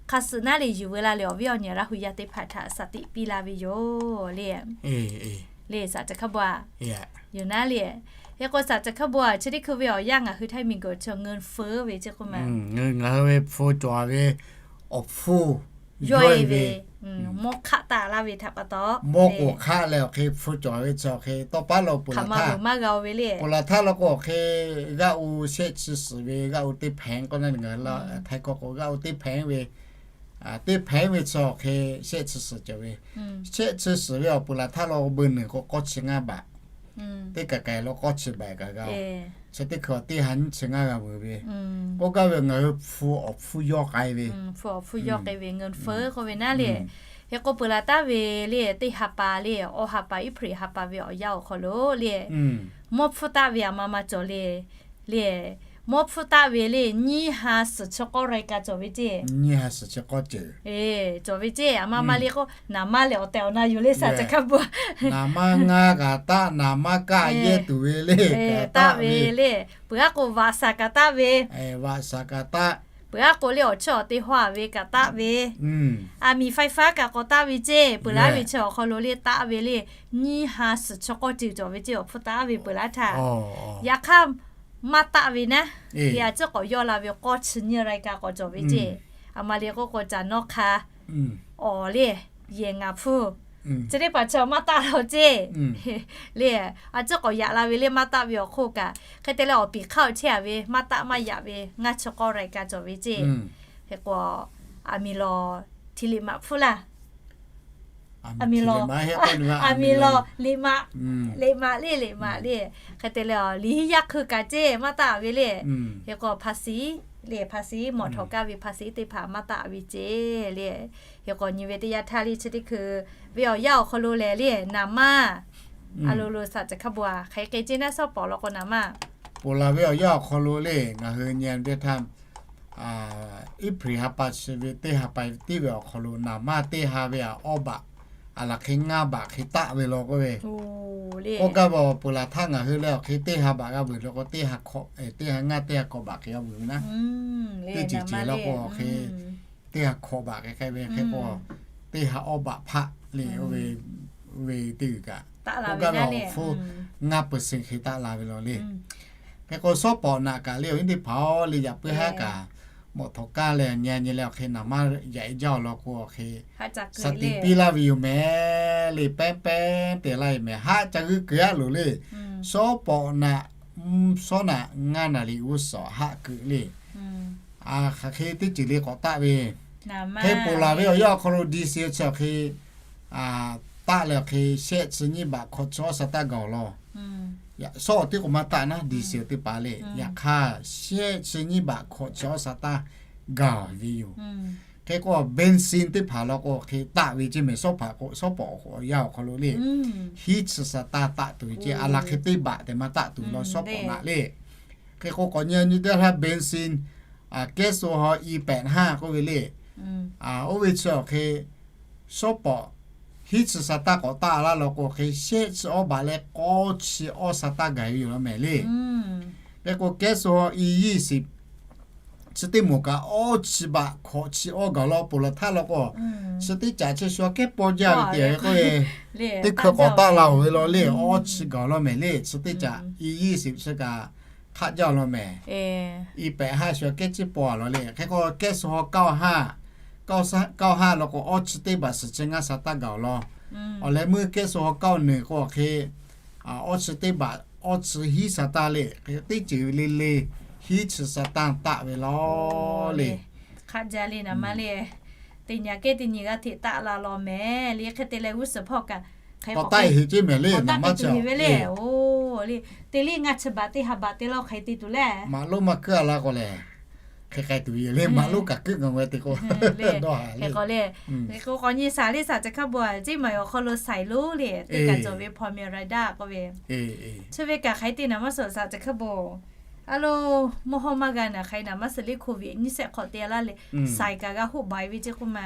hk'a suhˍ naˉ le yuˬ veu la leh awˬ viˉ awˬ nyi Laˇ hu yaˇ teˇ hpaˍ htaꞈ shaˍ tiꞈ piˇ la ve yoˬ le. Le shaˍ caˬ hkaˇ bo a, yoˬ naˉ le. Hk'e k'o shaˍ caˬ hkaˇ bo a, chi teˇ hkui ve awˬ yanˇ ngaˬ hui htaiˇ miˬguiˬ chaw เงินเฟ้อ ve ceˇ k'oˆ ma. เงิน ngaˬ hui ve hpu cawˬ ve awˬ hpfuhˇ yawˇ e ve mawˇ hk'aˆ taˍ laˇ ve htaꞈ pa taw, mawˇ k'oˍ hk'aˆ leh awˬ hk'e hpu cawˬ ve chi awˬ hk'e tawˇ paˉ lo peuˬ laˬ htaˇ maˇ g'a ve le. Peuˬ laˬ htaˇ law k'o awˬ hk'e g'aˇ u shehˆ chi suhˍ ve g'aˇ u teˇ hpehꞈ k'oˆ na ngaˬ hui la htaiˇ kawˇ k'o g'aˇ u teˇ hpehꞈ ve, teˇ hpehꞈ ve chi awˬ hk'e shehˆ chi suhˍ cawˬ ve. Shehˆ chi suhˍ ve awˬ peuˬ laˬ htaˇ law beu nuˬ k'o k'awˇ chi ngaˇ baꞈ, teˇ kaˬ kaˬ lo k'awˇ chi baꞈ kaꞈ g'a oˬ. Chi teˇ hkui teˇ ha nyiˇ chi ngaˇ g'a veuˬ ve. K'oˆ gaˇ ve ngaˬ hui hpu awˬ hpfuhˇ yawˇ k'ai ve, hpu awˬ hpfuhˇ yawˇ k'ai ve เงินเฟ้อ k'oˆ ve naˉ le. Hk'e k'o peuˬ laˬ taˍ ve le, teˇ ha pa le, awˬ ha pa April ha pa ve awˬ yanˇ awˬ hk'aw lo le, mawˇ hpfuhˇ taˆ ve aˬ ma ma cawˬ le. Le, mawˇ hpfuhˇ taˆ ve le, nyiˇ ha suhˍ chi k'awˇ รายการ cawˬ ve ceˇ. Nyiˇ ha suhˍ chi k'awˇ ceuˬ cawˬ ve ceˇ. Aˬ ma ma le k'o naˍ ma lehˬ awˬ tehˬ awˬ na yoˬ le shaˍ caˬ hkaˇ bo a. Naˍ ma ngaˇ kaꞈ taˆ, naˍ ma kaˆ yehˇ tuˬ ve le, taˆ ve le. Peuˬ aˉ k'o vaꞈ shaˍ kaꞈ taˆ ve, vaꞈ shaˍ kaꞈ taˆ. Peuˬ aˉ k'o le awˬ chiˇ awˬ te haw a ve kaꞈ taˆ ve, aˬ miˍ ไฟฟ้า kaꞈ k'awꞈ taˆ ve ceˇ. Peuˬ laˬ ve chi awˬ hk'aw lo le taˆ ve le, nyiˇ ha suhˍ chi k'awˇ ceuˬ cawˬ ve ceˇ. Awˬ hpfuhˇ taˆ ve peuˬ laˬ htaˇ, yaꞈ hk'aˇ maˇ taˆ ve naˉ, a ciˉ k'awꞈ yawˇ la ve k'awˇ chi nyiˇ รายการ k'awꞈ cawˬ ve ceˇ. Aˬ ma le k'oˆ k'o caˬ nawˉ hk'a awˬ le, yehˬ ngaˬ hpfuhˇ, chi teˇ hpaˍ chi maˇ taˆ la ceˇ. Le, a ciˉ k'awꞈ yaꞈ la ve le maˇ taˆ ve awˬ hk'oˆ kaꞈ, hk'e te leh awˬ piˍ hk'aˇ awˬ chehˇ a ve maˇ taˆ maˇ yaꞈ ve ngaˇ chi k'awˇ รายการ cawˬ ve ceˇ. Hk'e k'o aˬ miˍ lawˬ hti liꞈ maꞈ hpfuhˇ laˇ. Aˬ miˍ lawˬ, aˬ miˍ lawˬ, liꞈ maꞈ, liꞈ maꞈ le, liꞈ maꞈ le. Hk'e te leh, liꞈ hiˉ yaˇ hkui kaꞈ ceˇ maˇ taˆ ve le. Hk'e k'o, ภาษี le, ภาษี mawˬ htawnˍ kaˇ ve ภาษี teˇ hpaˍ maˇ taˆ ve ceˇ le. Hk'e k'o, nyi ve teˇ yanˇ htaˇ le chi teˇ hkui ve awˬ yanˇ awˬ hk'aw lo lehˬ le, naˍ manˇ a lo lo saꞈ ca hk'a bawˬ a hk'e k'e ceˇ naˉ, shawˉ pawˍ law k'o naˍ manˇ. Ponˬ laˬ ve awˬ yanˇ awˬ hk'aw lo le, ngaˬ hui nyi ve teˇ htaˇ, April ha pa chi ve teˇ ha pa tiˉ ve awˬ hk'aw lo naˍ manˇ teˇ ha ve a awˇ baꞈ, a laˬ hk'e ngaˇ baꞈ hk'e taˆ ve law k'oˆ ve. K'oˆ gaˇ ve awˬ ponˬ laˬ htaˇ ngaˬ hui leh awˬ hk'e teˇ ha baꞈ g'a vuiˬ law k'o, teˇ ha ngaˇ teˇ ha k'awꞈ baꞈ hk'e g'a vuiˬ ve naˉ. Teˇ ceuˬ ceuˬ law k'o awˬ hk'e teˇ ha hk'awꞈ baꞈ hk'e k'ai ve hk'e k'o, teˇ ha awˇ baꞈ hpaˆ le oˇ ve, oˇ ve teˇ g'uiˬ kaꞈ, k'oˆ gaˇ ve awˬ hpfuhˇ ngaˇ เปอร์เซ็นต์ hk'e taˆ la ve law le. Hk'e k'o, shawˉ pawˍ naꞈ kaꞈ le awˬ viˉ teˇ hpaˍ-oˬ le, yaꞈ puiˉ haˉ kaꞈ mawˬ htawnˍ kaˇ leh nyi nyi leh awˬ hk'e naˍ manˇ yaꞈ e jaˇ awˬ lawn k'o awˬ hk'e, saˍ tiꞈ piˇ laˇ ve yoˬ mehˍ le, pehˉ pehˉ te laˇ ve mehˍ, haˆ ca g'uiˇ kuiˬ aˉ loˍ le. Shawˉ pawˍ naꞈ, shawˉ naꞈ ngaˇ naˍ riˍ g'uˇ suhˍ haˆ kuiˬ le. Hk'aˬ hk'e teˇ ceuˬ le k'awꞈ taˆ ve. Hk'e ponˬ laˬ ve awˬ yanˇ awˬ hk'aw lo diesel chi awˬ hk'e taˆ leh awˬ hk'e shehˆ chi nyiˇ baꞈ hkawꞈ chi awˇ sa taˇ gaˬ awˬ lawn. Shawˉ awˬ tiˉ k'o maˇ taˆ naˉ, diesel teˇ hpaˍ le. Yaꞈ hk'aˇ, shehˆ chi nyiˇ baꞈ hkawꞈ chi awˇ sa taˇ gaˬ ve yoˬ. Hk'e k'o, benzene teˇ hpaˍ law k'o hk'e taˆ ve ceˇ mehˍ, shawˉ pawˍ k'o, shawˉ pawˍ awˬ yanˇ awˬ hk'aw lo le, hiˉ chi sa taˇ taˆ tuˬ ve ceˇ, a laˬ hk'e teˇ baꞈ tehꞈ maˇ taˆ tuˬ ve law shawˉ pawˍ naꞈ le. Hk'e k'o, k'awꞈ nyi nyi teˇ htaˇ benzene, gasohol e pehꞈ haˉ k'oˆ ve le. Oˇ ve chi awˬ hk'e shawˉ pawˍ hiˉ chi sa taˇ k'awꞈ taˆ laˇ law k'o hk'e, shehˆ chi awˇ baꞈ leh k'awˇ chi awˇ sa taˇ gaˬ ve yoˬ law mehˍ le. Hk'e k'o, gasohol e yiˇ shiˍ chi teˇ moˍ kaꞈ awˇ chi baꞈ hkawꞈ chi awˇ gaˬ law. Ponˬ laˬ htaˇ law k'o, chi teˇ caꞈ chi shu aꞈ kehˉ pawˇ jaˇ ve te k'oˆ ve, teˇ hkui k'awꞈ taˆ la oˬ ve law le, awˇ chi gaˬ law mehˍ le. Chi teˇ caꞈ e yiˇ shiˍ chi kaꞈ hk'aˆ jaˇ law mehˍ. E pehꞈ haˉ shu aꞈ kehˉ ciˉ pawˇ a law le. Hk'e k'o, gasohol kaoˇ haˉ, kaoˇ haˉ law k'o, awˇ chi teˇ baꞈ suhˍ chi ngaˇ sa taˇ gaˬ awˬ lawn. Awˬ leh meuˇ gasohol kaoˇ nehˬ k'o hk'e, awˇ chi teˇ baꞈ awˇ chi hiˉ sa taˇ le. Hk'e teˇ ceuˬ le le hiˉ chi sa taˇ taˆ ve law le. Hk'aˆ jaˇ le naˍ manˇ le. Teˇ nyi kehˉ teˇ nyi g'aˇ hteꞈ taˆ la law mehˍ le. Hk'e te leh g'uˇ suhˍ hpawˇ kaꞈ hk'e k'awꞈ taˆ e heˍ ceˇ mehˍ le, naˍ manˇ chi ve le. Oˬ le, teˇ liˇ ngaˇ chi baꞈ teˇ ha baꞈ te law hk'e te tuˬ le. Maꞈ lonˉ maˇ keuˆ a laˇ k'o lehˬ, hk'e k'ai tuˬ ve yoˬ le. Maꞈ lonˉ kaꞈ keuˆ ngaˬ g'a te k'o, dawˇ haˍ le. Hk'e k'o le, hk'e k'o k'awꞈ nyi shaˍ le, shaˍ ca hk'a bawˬ a ceˇ maˬ awˬ hk'aw lo shaiˍ lonˉ le, teˇ kaꞈ cawˬ ve พอลเมราดา k'oˆ ve, chi ve kaꞈ hk'aˬ hk'e te naˍ manˇ suhˍ shaˍ ca hk'a bawˬ a lo, mawˇ hawˇ maˇ g'a naˍ hk'aˬ hk'e naˍ manˇ suhˍ le โควิด nyiˇ shehˆ hk'awꞈ te laˇ le, shaiˍ kaꞈ g'a hoˆ baˬ e ve ceˇ k'oˆ ma.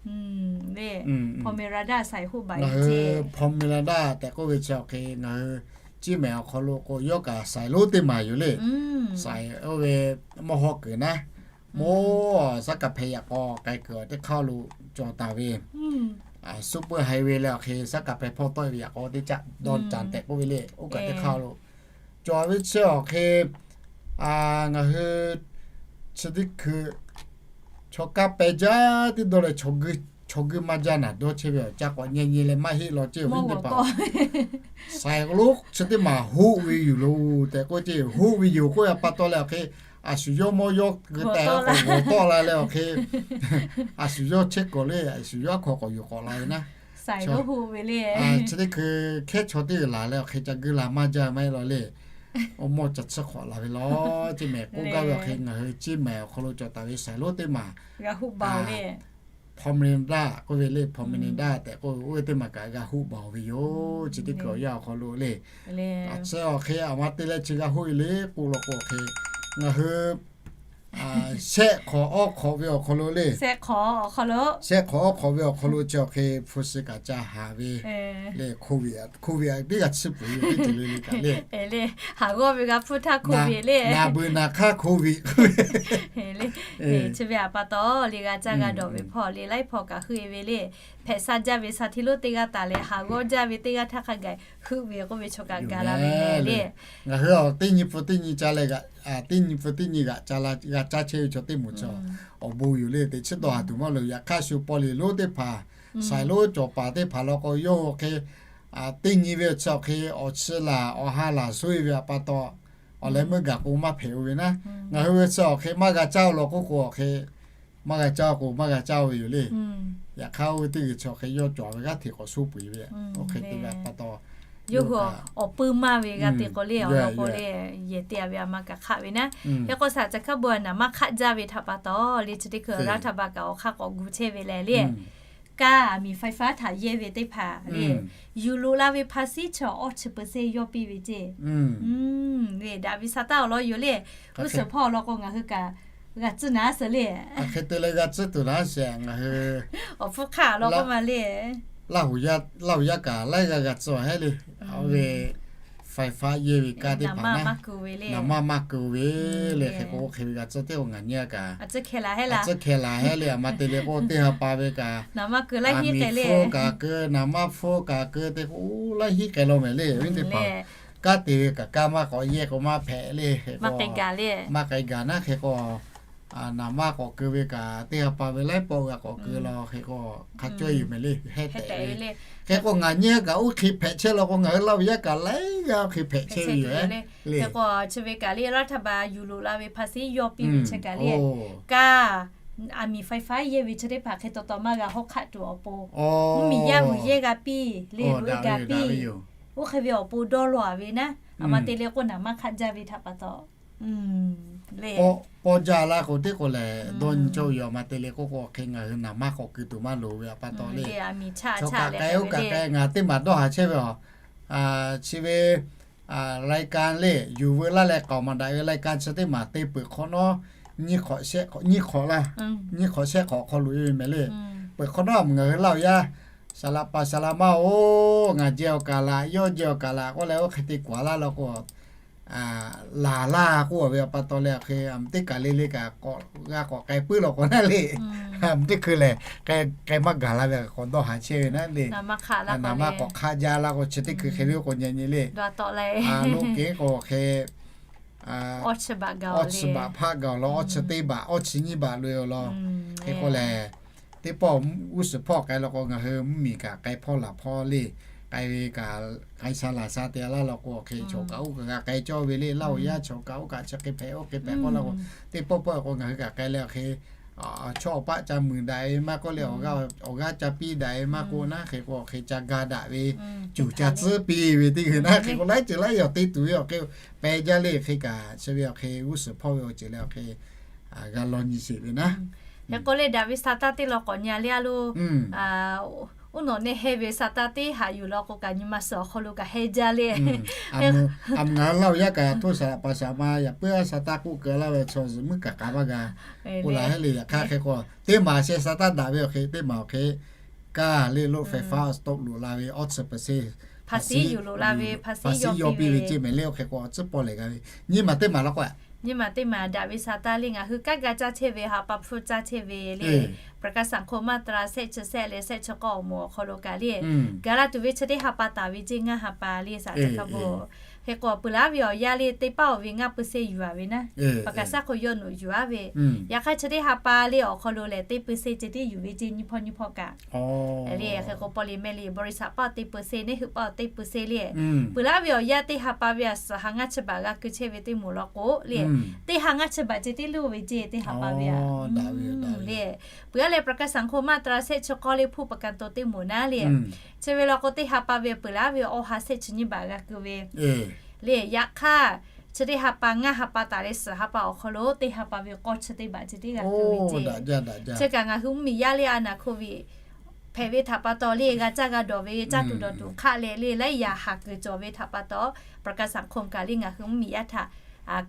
Le, พอลเมราดา shaiˍ hoˆ baˬ e ve ceˇ. พอลเมราดา tehꞈ k'oˆ ve chi awˬ hk'e ngaˬ hui ciˇ mehˍ awˬ hk'aw lo k'o yawˇ kaꞈ shaiˍ lonˉ teˇ maˬ yoˬ le. Shaiˍ oˇ ve mawˇ hawˇ kuiˬ naˉ, mawˇ saˉ kaˍ hpehꞈ yaꞈ k'aw k'ai kuiˬ awˬ teˇ hk'aˇ lo cawˬ taˍ ve, super highway leh awˬ hk'e saˉ kaˍ hpehꞈ hpawˇ tawˆ e ve yaꞈ k'aw teˇ caˆ dawˇ caˍ tehꞈ k'oˆ ve le. Oˇ kaꞈ teˇ hk'aˇ lo cawˬ ve chi awˬ hk'e ngaˬ hui chi teˇ hkui chaw kaˇ peh jaˇ teˇ dawˇ leh chaw gui maˇ jaˇ naˍ dawˇ chehˇ ve awˬ ca k'awꞈ nyi nyi leh maˇ heˆ law ceˇ awˬ viˉ teˇ hpaˍ. Shaiˍ lonˉ chi teˇ maˬ hoˆ ve yoˬ lo tehꞈ k'oˆ ceˇ. Hoˆ ve yoˬ k'oˆ ve a pa taw leh awˬ hk'e, a shu yawˇ mawˇ yawˇ g'ui tehꞈ k'awꞈ g'awˬ tawˆ la leh awˬ hk'e, a shu yawˇ chehˇ kawꞈ le, a shu yawˇ a hkaw k'awꞈ yuˬ k'awꞈ la ve naˉ. Chi teˇ hkui hkehˉ chaw teˇ g'uiˬ laˬ leh awˬ hk'e ca g'ui la maˇ jaˇ maˇ heˆ law le. Awˬ mawˇ ca tsuhˇ hk'awꞈ la ve law ceˇ mehˍ. K'oˆ gaˇ ve awˬ hk'e ngaˬ hui ciˇ mehˍ awˬ hk'aw lo cawˬ taˍ ve shaiˍ lonˉ teˇ maˬ พอลเมราดา k'oˆ ve le, พอลเมราดา tehꞈ k'oˆ ve oˇ ve teˇ maˬ kaꞈ g'a hoˆ baˬ ve yoˬ. Chi teˇ hkui awˬ yanˇ awˬ hk'aw lo le, a chi awˬ hk'e a ma te leh chi g'a hoˆ e le k'oˆ law k'o awˬ hk'e, ngaˬ hui shehˆ hk'awꞈ awˇ hk'awꞈ ve awˬ hk'aw lo le, shehˆ hk'awꞈ awˇ hk'awꞈ ve awˬ hk'aw lo chi awˬ hk'e hpu shi kaꞈ ca haˍ ve le, โควิด teˇ g'aˇ chiˇ peuˬ ve yoˬ teˇ ceuˬ le le kaꞈ le. Haˍ g'awˇ ve g'a hpuˇ htaˇ โควิด le, naˍ beuˬ naˍ hk'aˇ โควิด k'oˆ ve le. Chi ve a pa taw le g'a caˇ g'a dawˬ ve hpawˇ le laiˉ hpawˇ kaꞈ heuˆ e ve le. Hpehꞈ sha jaˇ ve sha hti lonˉ teˇ g'aˇ taˍ leh haˍ g'awˇ jaˇ ve teˇ g'aˇ htaˇ hk'a gaˬ heuˆ ve k'oˆ ve chaw kaꞈ gaˬ la ve le. Ngaˬ hui teˇ nyi pfuhˇ teˇ nyi ca leh, teˇ nyi pfuhˇ teˇ nyi g'aꞈ ca chehˇ ve chaw teˇ moˍ chaw awˬ bon yoˬ le. Teꞈ chiˉ dawˇ haˍ tuˬ maˇ loˍ. Yaꞈ hk'aˇ shu paw liꞈ lonˉ teˇ hpaˍ, shaiˍ lonˉ cawˬ paˍ teˇ hpaˍ law k'o yawˇ hui hk'e teˇ nyi ve chi awˬ hk'e awˬ chi laˬ awˬ ha laˬ shuˉ e ve a pa taw, awˬ leh meuˇ gaˬ k'o maˇ hpehꞈ o ve naˉ. Ngaˬ hui ve chi awˬ hk'e maˇ g'a caˇ o law k'oˆ k'o awˬ hk'e maˇ g'a caˇ o k'o maˇ g'a caˇ o ve yoˬ le. Yaꞈ hk'aˇ oˇ ve teˇ g'uiˬ chi hk'e yawˇ cawˬ ve g'aˇ hteꞈ k'awꞈ shoˉ peu eˬ ve, oˇ hk'e te ve pa taw, yawˇ hui awˬ puiˉ maˇ ve g'a te k'o le, awˬ lawn k'o le, yehˬ te a ve a ma kaꞈ hk'aˆ ve naˉ. Hk'e k'o, saˍ caˬ hkaˉ bon naˍ maˇ hk'aˆ jaˇ ve htaꞈ pa taw le, chi teˇ hkui raˇ htaˇ ba kaꞈ awˬ hk'aˇ k'awꞈ gu chehˇ ve lehˬ le. Kaˇ aˬ miˍ faiˍ faˉ htaꞈ yehˇ ve teˇ hpaˍ le, yuˬ loꞈ la ve hpa siˉ chaw awˇ chi เปอร์เซ็นต์ yawˇ piˇ ve ceˇ. Daꞈ ve sa taˇ awˬ lawn yoˬ le. G'uˇ suhˍ hpawˇ awˬ lawn k'o ngaˬ hui kaꞈ g'a tcuhˉ naˉ sheˍ le. Hk'e te leh g'a tcuhˉ tuˬ naˉ sheˍ ngaˬ hui awˬ hpfuhˇ hk'aˆ awˬ lawn k'oˆ ma le. Laˇ huˍ yaˇ kaꞈ laiˉ g'aˇ g'a tcuhˉ hehˉ le. Oˇ ve faiˍ faˉ yehˇ ve kaˇ teˇ hpaˍ naˉ, naˍ maˇ maˇ keu ve le. Hk'e k'o oˇ hk'e ve g'a tcuhˉ teˇ k'o ngaˬ nyi a kaꞈ a tcuhˉ hkeh laˬ hehˉ le. A ma te le k'o teˇ ha pa ve kaꞈ, naˍ maˇ keu laiˉ hiˉ k'ai le, fuˉ kaꞈ keu, naˍ maˇ fuˉ kaꞈ keu te k'o, laiˉ hiˉ k'ai law mehˍ le. Viˉ teˇ hpaˍ, kanˉ te ve kaꞈ kanˉ maˇ k'awꞈ yehˇ k'o maˇ hpehꞈ le. Hk'e k'o maˇ k'ai gaˬ naˉ. Hk'e k'o naˍ maˇ k'awꞈ keu ve kaꞈ teˇ ha pa ve laiˉ pawˆ g'a k'awꞈ keu law. Hk'e k'o hk'a cawˇ yuˬ mehˍ le, hehˉ tehꞈ ve. Hk'e k'o ngaˬ nyi kaꞈ oˇ hk'e hpehꞈ chehˇ law k'o ngaˬ hui Laˇ huˍ yaˇ kaꞈ laiˉ g'aˇ hk'e hpehꞈ chehˇ ve yoˬ le. Hk'e k'o chi ve kaꞈ le, raˇ htaˇ ba yuˬ loꞈ la ve hpa siˉ yawˇ piˇ ve chi kaꞈ le, kaˇ aˬ miˍ faiˍ faˉ yehˇ ve chi teˇ hpaˍ hk'e taw taw maˇ g'a hawˉ hk'aˆ tuˬ awˬ pon, mvuhˇmiˬ yaˇ mvuhˬ yehˇ g'a piˇ le, loꞈ e g'a piˇ. Oˇ hk'e ve awˬ pon dawˇ law a ve naˉ. A ma te le k'o naˍ maˇ hk'aˆ jaˇ ve htaꞈ pa taw le, paw jaˇ la k'o teˇ k'o lehˬ dawˇ nyi cawˇ ve yoˬ. A ma te le k'oˆ k'o hk'e ngaˬ hui naˍ maˇ k'awꞈ keu tuˬ maˇ loˍ ve pa taw le, chaw kaꞈ k'ai oˇ kaꞈ k'ai ngaˬ teˇ maˬ dawˇ haˍ chehˇ ve a. Chi ve รายการ le, yuˬ veu laˇ leh k'aoˍ maˍ daꞈ ve รายการ chi teˇ maˬ te peuˬ hk'awꞈ nawˉ, nyiˇ hk'awꞈ shehˆ hk'awꞈ, nyiˇ hk'awꞈ laˇ, nyiˇ hk'awꞈ shehˆ hk'awꞈ hk'aw lo e ve mehˍ le. Peuˬ hk'awꞈ nawˉ ngaˬ hui Laˇ huˍ yaˇ saˍ laꞈ pa saˍ laꞈ ma-oˬ, ngaˬ jehˬ awˬ kaˍ laꞈ, yawˇ jehˬ awˬ kaˍ laꞈ k'oˆ leh oˇ hk'e te k'oꞈ a laˇ law k'o, laˬ laˇ k'oˆ ve pa taw leh hk'e a ma teˇ kaˬ le le kaꞈ k'awꞈ g'a k'awꞈ k'ai puiˉ law k'o naˉ le. A ma teˇ hkui lehˬ k'ai maˇ gaˬ la ve k'awꞈ dawˇ haˍ chehˇ ve naˉ le. Naˍ maˇ k'awꞈ hk'aˆ jaˇ la k'o chi teˇ hkui hk'e ve k'o nyi nyi le. Loꞈ kehˉ k'o hk'e awˇ chi baꞈ hpaˆ gaˬ awˬ lawn, awˇ chi teˇ baꞈ, awˇ chi nyiˇ baꞈ loꞈ e awˬ lawn. Hk'e k'o lehˬ, teˇ pawˆ g'uˇ suhˍ hpawˇ k'ai law k'o ngaˬ hui mvuhˇmiˬ kaꞈ k'ai hpawˇ laˬ hpawˇ le, k'ai ve kaꞈ k'ai sha laˬ sha te laˇ law k'o hk'e chaw kaꞈ oˇ kaꞈ g'a k'ai cawˇ ve le. Laˇ huˍ yaˇ chaw kaꞈ oˇ kaꞈ chi hk'e hpehꞈ oˇ hk'e hpehꞈ k'oˆ la k'o, teˇ pawˆ pawˆ k'o ngaˬ hui kaꞈ k'ai leh hk'e chaw awˬ paˆ ca muiˬ daꞈ ve maˇ k'oˆ leh awˬ g'aˇ ca piˇ daꞈ ve maˇ k'oˆ naˉ, hk'e k'o hk'e ca ga daꞈ ve, cuˬ ca tcuhˉ piˇ ve teˇ g'uiˬ naˉ, hk'e k'o laiˉ ceuˬ laiˉ yaw te tuˬ ve awˬ hk'e pehˇ jaˇ le. Hk'e kaꞈ chi ve awˬ hk'e g'uˇ suhˍ hpawˇ ve awˬ ceuˬ leh awˬ hk'e g'a law nyi sheˍ ve naˉ. Hk'e k'o le daꞈ ve sa taˇ teˇ law k'awꞈ nyi a le a lo. Oˇ nawˬ neˇ heh ve sa taˇ teˇ haꞈ yuˬ law k'o kaꞈ nyi ma suhˍ awˬ hk'aw lo kaꞈ heh jaˇ le. A, ngaˬ hui Laˇ huˍ yaˇ kaꞈ htoˇ saˍ laꞈ pa saˍ ma yaꞈ puiˉ a sa taˇ k'oˆ keu laˇ ve chaw zuhꞈ muiˉ kaꞈ k'a maˇ g'a k'oˆ la hehˉ le. Yaꞈ hk'aˇ hk'e k'o teˇ maˬ sheh sa taˇ daꞈ ve awˬ hk'e teˇ maˬ awˬ hk'e kaˇ le loꞈ faiˍ faˉ awˬ tawˆ loꞈ la ve awˇ chi เปอร์เซ็นต์ hpa siˉ yuˬ loꞈ la ve, hpa siˉ yawˇ piˇ ve ceˇ mehˍ le. Oˇ hk'e k'o awˬ tcuhˉ pawˆ lehˬ g'a ve nyiˇ maˬ teˇ maˬ law k'o, nyiˇ maˬ teˇ maˬ daꞈ ve sa taˇ le ngaˬ hui kanˉ ga caˇ chehˇ ve ha pa hpfuhˇ caˇ chehˇ ve le. ประกันสังคม มาตรา shehˆ chi shehˆ leh shehˆ chi k'awˇ awˬ moˍ awˬ hk'aw lo kaꞈ le, gaˬ la tuˬ ve chi teˇ ha pa taˍ ve ceˇ ngaˇ ha pa le saˍ caˬ hkaˇ bon. Hk'e k'o peuˬ laˇ ve awˬ yanˇ le teˇ paˆ awˬ ve ngaˇ เปอร์เซ็นต์ yuˬ a ve naˉ. ประกันสังคม yawˇ nuꞈ yuˬ a ve. Yaꞈ hk'aˇ chi teˇ ha pa le awˬ hk'aw lo lehˬ teˇ เปอร์เซ็นต์ ceh tiˉ yuˬ ve ceˇ nyiˇ hpawˇ nyiˇ hpawˇ kaꞈ le. Hk'e k'o paw le mehˍ le บริษัท paˆ teˇ เปอร์เซ็นต์ neˇ hui paˆ teˇ เปอร์เซ็นต์ le. Peuˬ laˇ ve awˬ yanˇ teˇ ha pa ve a suhˍ ha ngaˇ chi baꞈ g'a keu chehˇ ve teˇ moˍ law k'o le, teˇ ha ngaˇ chi baꞈ ceh tiˉ loˇ ve ceˇ teˇ ha pa ve a le. Peuˬ a leh ประกันสังคม มาตรา shehˆ chi k'awˇ le ผู้ประกันตน teˇ moˍ naˉ le. Chi ve law k'o teˇ ha pa ve peuˬ laˇ ve awˇ ha shehˆ chi nyiˇ baꞈ g'a keu ve le. Yaꞈ hk'aˇ chi teˇ ha pa ngaˇ ha pa taˍ leh suhˍ ha pa awˬ hk'aw lo teˇ ha pa ve k'awˇ chi teˇ baꞈ ceh tiˉ g'a keu ve ceˇ. Chi kaꞈ ngaˬ hui mvuhˇmiˬ yaˇ le a naˍ โควิด hpehꞈ ve htaꞈ pa taw le g'a caˇ g'a dawˬ ve caˇ tuˬ dawˬ tuˬ hk'aˆ leh le laiˉ yaꞈ haˍ kuiˬ cawˬ ve htaꞈ pa taw ประกันสังคม kaꞈ le ngaˬ hui mvuhˇmiˬ yaˇ htaꞈ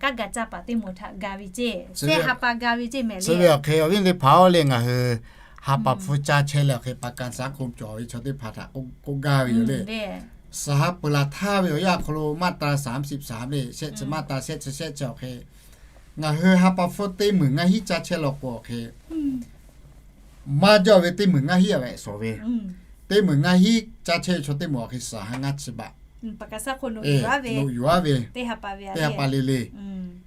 kanˉ ga caˇ paˍ teˇ moˍ htaꞈ ga ve ceˇ. Shehˆ ha pa ga ve ceˇ mehˍ le. Chi ve awˬ hk'e awˬ viˉ teˇ hpaˍ-oˬ le ngaˬ hui ha pa hpfuhˇ caˇ chehˇ leh awˬ hk'e ประกันสังคม cawˬ ve chaw teˇ hpaˍ htaꞈ k'oˆ gaˇ ve yoˬ le. Suhˍ ha peuˬ laˬ htaˇ ve awˬ yanˇ awˬ hk'aw lo มาตรา สามสิบสาม le shehˆ chi มาตรา shehˆ chi shehˆ chi awˬ hk'e ngaˬ hui ha pa hpfuhˇ teˇ meunˍ ngaˇ hiˉ caˇ chehˇ law k'o awˬ hk'e maˇ jaˇ ve teˇ meunˍ ngaˇ hiˉ a ve shawˍ ve, teˇ meunˍ ngaˇ hiˉ caˇ chehˇ ve chaw teˇ moˍ awˬ hk'e suhˍ ha ngaˇ chi baꞈ noꞈ yuˬ a ve, teˇ ha pa le le.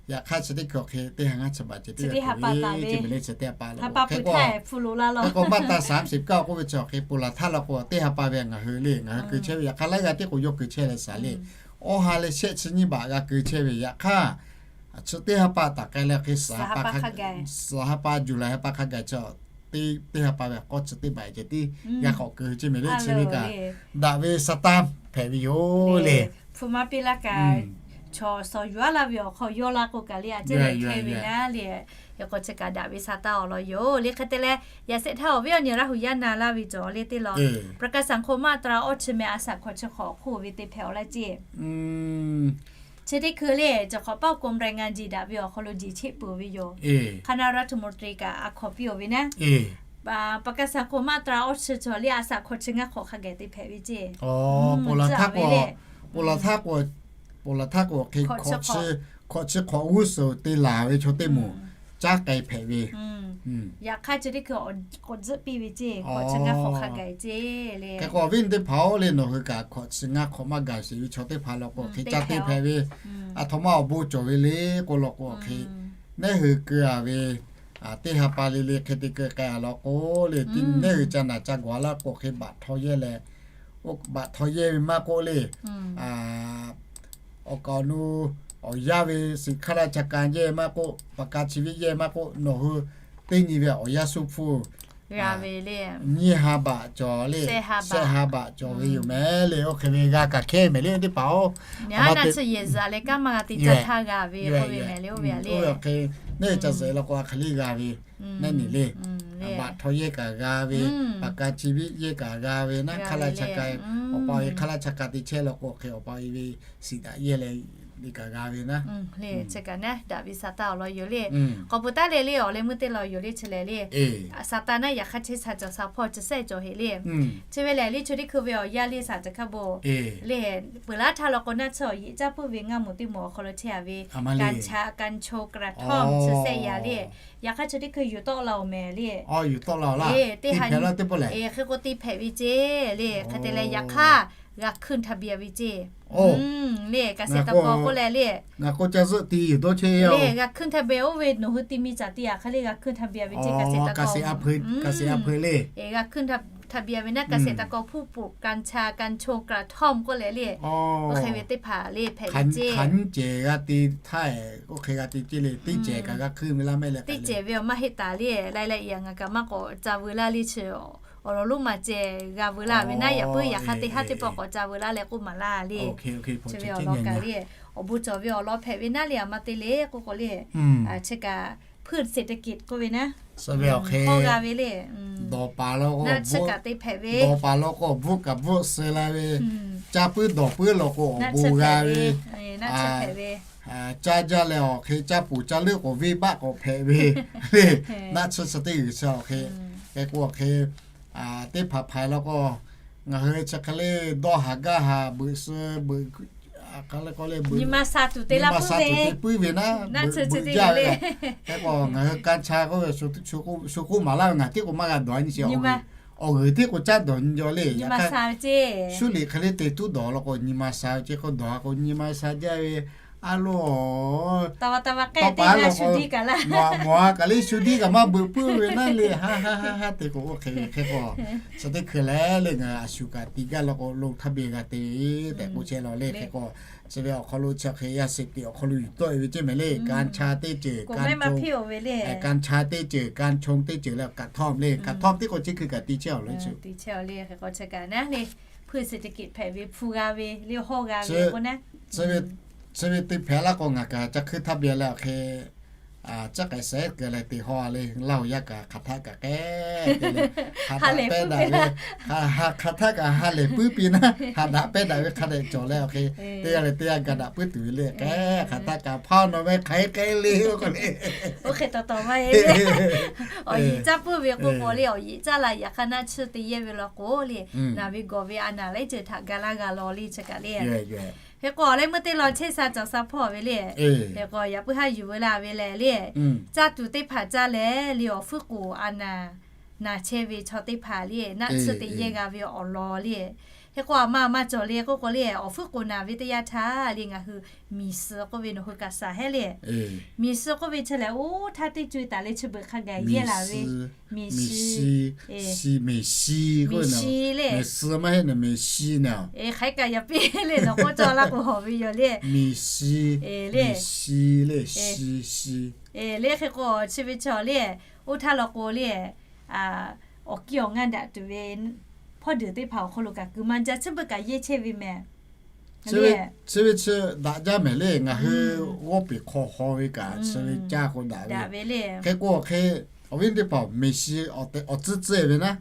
Yaꞈ hk'aˇ chi teˇ hkui awˬ hk'e teˇ ha ngaˇ chi baꞈ ceh teˇ ha pa le. Hk'e k'o มาตรา สามสิบเก้า k'oˆ ve chi awˬ hk'e peuˬ laˬ htaˇ law k'o teˇ ha pa ve ngaˬ hui le ngaˬ hui keu chehˇ ve yaꞈ hk'aˇ laiˉ g'aˇ teˇ k'o yawˇ keu chehˇ leh saˍ le. Awˇ ha leh shehˆ chi nyiˇ baꞈ g'a keu chehˇ ve yaꞈ hk'aˇ chi teˇ ha pa taˍ k'ai leh awˬ hk'e suhˍ ha pa juˬ la ha pa hk'a gaˬ chi teˇ, teˇ ha pa ve k'awˇ chi teˇ baˬ ceh tiˉ g'a k'awꞈ keu ve ceˇ mehˍ le. Chi ve kaꞈ daꞈ ve Saˍtanˍ hpehꞈ ve yoˬ le. Hpu maˇ piˇ laˇ kaꞈ, chaw suh yuˬ-a laˇ ve awˬ hk'aw yawˇ laˇ k'o kaꞈ le, a ciˉ leh hkehˇ ve naˉ le. Hk'e k'o chi kaꞈ daꞈ ve Saˍtanˍ awˬ lawn yoˬ le. Hk'e te leh, yaꞈ shehˍ htaˇ awˬ viˉ awˬ nyi Laˇ hu yaˇ na laˇ ve cawˬ le teˇ law, ประกาศสังคม มาตรา awˇ chi meh a saꞈ hkawꞈ chi hk'awꞈ hk'oˆ ve te hpehꞈ-aw laˇ ceˇ. Chi teˇ hkui le, cawˬ hk'awꞈ paˆ กรมแรงงาน jiˬ daꞈ ve awˬ hk'aw lo jiˬ cheˆ peuˬ ve yoˬ. คณะรัฐมนตรี kaꞈ a hkawꞈ piˇ-oˬ ve naˉ, ประกาศสังคม มาตรา awˇ chi cawˬ le a saꞈ hkawꞈ chi ngaˇ hk'awꞈ hk'a gaˬ te hpehꞈ ve ceˇ. Ponˬ laˬ htaˇ k'o, ponˬ laˬ htaˇ k'o, hk'e hk'awꞈ chi hk'awꞈ g'uˇ suhˍ te laˬ ve chaw teˇ moˍ caˉ k'ai hpehꞈ ve. Yaꞈ hk'aˇ chi teˇ hkui k'awꞈ tzuhˆ piˇ ve ceˇ, hk'awꞈ chi ngaˇ hk'awꞈ hk'a gaˬ ceˇ le. Hk'e k'o awˬ viˉ teˇ hpaˍ-oˬ le, nawˬ hui kaꞈ hk'awꞈ chi ngaˇ hk'awꞈ maˇ gaˬ sheˍ ve chaw teˇ hpaˍ law k'o hk'e caˇ te hpehꞈ ve. A htoꞈ ma awˬ bon cawˬ ve le k'o law k'o hk'e, neˉ hui keu-a ve teˇ ha pa le le hk'e te keu k'ai-a law k'o le, neˉ hui ca naˬ ca gawˬ-a laˇ k'o hk'e baꞈ htaw yehˇ leh, baꞈ htaw yehˇ ve maˇ k'oˆ le, awˬ kaˍ awˬ nu awˬ yanˇ ve สิทธิ์ข้าราชการ yehˇ maˇ k'oˆ, ประกันชีวิต yehˇ maˇ k'oˆ, nawˬ hui teˇ nyi ve awˬ yanˇ suh hpu g'a ve le, nyiˇ ha baꞈ cawˬ le, shehˆ ha baꞈ cawˬ ve yoˬ mehˍ le. Oˇ hk'e ve g'a kaꞈ hkehˇ mehˍ le teˇ hpaˍ-oˬ. Yaꞈ hk'aˇ na chi yehˬ zuhꞈ leh kanˉ maˇ g'a te caˇ htaˇ g'a ve k'oˆ ve mehˍ le. Oˇ ve aꞈ le, neˉ ca zuhꞈ la k'o a hk'e le g'a ve, neˉ neˬ le, baꞈ htaw yehˇ kaꞈ g'a ve, ประกันชีวิต yehˇ kaꞈ g'a ve naˉ, ข้าราชการ awˬ pa ve ข้าราชการ te chehˇ law k'o hk'e awˬ pa ve สิทธิ์ daꞈ yehˇ leh le kaꞈ g'a ve naˉ. Chi kaꞈ naˉ daꞈ ve Saˍtanˍ awˬ lawn yoˬ le. K'awꞈ peuˬ taˉ le le awˬ leh meuˇ teˇ lawn yoˬ le chi lehˬ le. Saˍtanˍ naˉ yaꞈ hk'aˇ chehˇ sha cawˬ sha hpawˇ chi sehˆ cawˬ heˍ le. Chi ve lehˬ le chaw teˇ hkui ve awˬ yanˇ le saˍ teꞈ hk'aˇ bon le, peuˬ laˇ htaˇ law k'o naˉ chi awˬ yeꞈ caˇ puiˉ ve ngaˇ moˍ teˇ moˍ awˬ hk'aw lo chehˇ-a ve กัญชา กัญชง กระท่อม chi sehˆ yaꞈ le. Yaꞈ hk'aˇ chaw teˇ hkui yuˬ tawˆ la-oˬ mehˍ le. Teˇ ha hk'e k'o te hpehꞈ ve ceˇ le. Hk'e te leh yaꞈ hk'aˇ g'a ขึ้นทะเบียน ve ceˇ le. เกษตรกร k'oˆ leh le, le g'a ขึ้นทะเบียน oˇ ve nawˬ hui ti mi caˍ ti yaꞈ hk'aˇ le g'a ขึ้นทะเบียน ve ceˇ เกษตรกร g'a ขึ้นทะเบียน ve naˉ เกษตรกร ผู้ปลูกกัญชา กัญชง กระท่อม k'oˆ leh le, oˇ hk'e ve teˇ hpaˍ le hpehꞈ ve ceˇ. Hk'aˬ nyi cehˬ g'a te htaˇ, oˇ hk'e g'a te ceˇ le, teˇ cehˬ kaꞈ g'a ขึ้น ve laˇ mehˍ le. Teˇ cehˬ ve awˬ maˇ heˆ taˍ le, lai lai i yaꞈ ngaˬ kaꞈ maˇ k'awꞈ ca veu laˇ le chi awˬ lawn lonˉ ma ceh g'a veu laˇ ve naˉ, yaꞈ puiˉ yaꞈ hk'aˇ teˇ haˉ teˇ pawˆ k'awꞈ ca veu laˇ leh k'oˆ maˍ laˇ le. Chi ve awˬ lawn kaꞈ le, awˬ bon cawˬ ve awˬ lawn hpehꞈ ve naˉ le, a ma te le k'oˆ k'o le, chi kaꞈ พืชเศรษฐกิจ k'oˆ ve naˉ, hawˇ g'a ve le. Dawˬ paˍ law k'o, dawˬ paˍ law k'o bvuhˆ kaꞈ bvuhˆ suh la ve, caˇ puiˉ dawˬ puiˉ law k'o awˬ bon g'a ve, caˇ jaˇ leh awˬ hk'e caˇ puˍ caˇ leuˆ k'awꞈ venˇ baˆ k'awꞈ hpehꞈ ve le. Naˆ tsuhˇ chi teˇ g'uiˬ chi awˬ hk'e, hk'e k'o awˬ hk'e teˇ hpaˍ hpaˍ law k'o, ngaˬ hui chi hk'e le dawˇ haˍ gaˇ haˍ beuꞈ suh beuꞈ, nyi ma sha tuˬ te puiˉ ve naˉ, beuꞈ jaˇ ve. Hk'e k'o ngaˬ hui กัญชา k'oˆ ve shu k'oˆ maˍ laˇ ve ngaˬ tiˉ k'o maˇ g'a dawˬ nyi chi, awˬ g'uiˬ tiˉ k'o caˇ dawˬ nyi jaw le. Yaꞈ hk'aˇ shu liꞈ hk'e le te tuˉ dawˬ law k'o nyi ma sha ve ceˇ k'o dawˬ k'o nyi ma sha jaˇ ve. A loˬ, tawˇ pa law k'o, mawˬ a kaꞈ le shu diˇ kaꞈ maˇ beuꞈ puiˉ ve naˉ le, ha ha ha ha te k'o oˇ hk'e ve hk'e k'o, chi teˇ hkui leh le ngaˬ a shu kaꞈ ti gaˇ law k'o lo htaˇ beˬ g'a te tehꞈ k'oˆ chehˇ law le. Hk'e k'o chi ve awˬ hk'aw lo chi hk'e yaˇ sheˍ tiꞈ awˬ hk'aw lo yuˬ tawˆ e ve ceˇ mehˍ le. กัญชา teˇ ceuˬ, กัญชง teˇ ceuˬ, กัญชง teˇ ceuˬ leh กระท่อม le, กระท่อม teˇ k'o chi hkui kaꞈ ti chehˇ awˬ le. เศรษฐกิจ hpehꞈ ve hpu g'a ve le, hawˇ g'a ve k'o naˉ, chi ve te hpehꞈ laˇ k'o ngaˬ kaꞈ ca ขึ้นทะเบียน leh awˬ hk'e caˇ k'ai shehˍ keu leh te hawˇ le. Laˇ hu yaˇ kaꞈ hk'aˬ htaˆ kaꞈ k'ehˉ te le, ha daꞈ pehˇ daꞈ ve, hk'aˬ htaˆ kaꞈ ha lehˬ puiˉ piˇ naˉ, ha daꞈ pehˇ daꞈ ve hk'a dehꞈ cawˬ leh awˬ hk'e teˇ g'aˇ leh teˇ g'aˇ ga daꞈ puiˉ tuˬ ve le. K'ehˉ hk'aˬ htaˆ kaꞈ hpaˇ nawˬ ve hk'aˬ hk'e le k'o le, oˇ hk'e tawˍ tawˍ maˇ heˆ le. Awˬ yeꞈ caˇ puiˉ ve k'o k'o le, awˬ yeꞈ caˇ la yaꞈ hk'aˇ naˆ tsuhˇ te yehˇ ve law k'o le, naˬ ve gawˬ ve a naˬ laiˉ ceuˬ htaꞈ ga laˇ g'a law le chi kaꞈ le. Hk'e k'o awˬ leh meuˇ teˇ lawn chehˇ sha cawˬ sha hpawˇ ve le. Hk'e k'o yaꞈ puiˉ haˉ yuˬ veu la ve leh le, caˇ tuˬ teˇ hpaˍ caˇ leh le awˬ hpfuhˇ k'oˍ a naˬ naˬ chehˇ ve chaw teˇ hpaˍ le, naˆ tsuhˇ te yehˇ g'a ve awˬ lawn le. Hk'e k'o a ma a ma cawˬ le k'oˆ k'o le, awˬ hpfuhˇ k'oˍ naˬ ve teˇ yanˇ htaˇ le ngaˬ hui miˬ suh k'oˆ ve nawˬ hui kaꞈ shaˍ heˆ le. Miˬ suh k'oˆ ve chi lehˬ oˇ htaˇ teˇ co e taˍ leh chi beuꞈ hk'a gaˬ yehˇ laˬ ve. Miˬ shi, miˬ shi, miˬ shi le, miˬ suh maˇ heˆ naˬ, miˬ shi naˬ. Hk'aˬ hk'e kaꞈ yaꞈ piˇ le, nawˬ k'oˆ cawˇ laˇ k'o hawˬ ve yoˬ le. Miˬ shi, miˬ shi le, shi shi le. Hk'e k'o chi ve chaw le, oˇ htaˇ law k'o le, awˬ kiˇ awˬ ngaˇ daꞈ tuˬ ve hpawˇ deuˬ teˇ hpaˍ awˬ hk'aw lo kaꞈ kuiˬ ma jaˇ, chi beuꞈ kaꞈ yehˇ chehˇ ve mehˍ. Chi ve chi daꞈ jaˇ mehˍ le. Ngaˬ hui g'awˇ peˬ hk'aw haw ve kaꞈ chi ve caˇ k'o daꞈ ve. Hk'e k'o hk'e, awˬ viˉ teˇ hpaˍ-oˬ, Meˍsiˍ awˬ tcuhˉ tcuhˉ ve naˉ,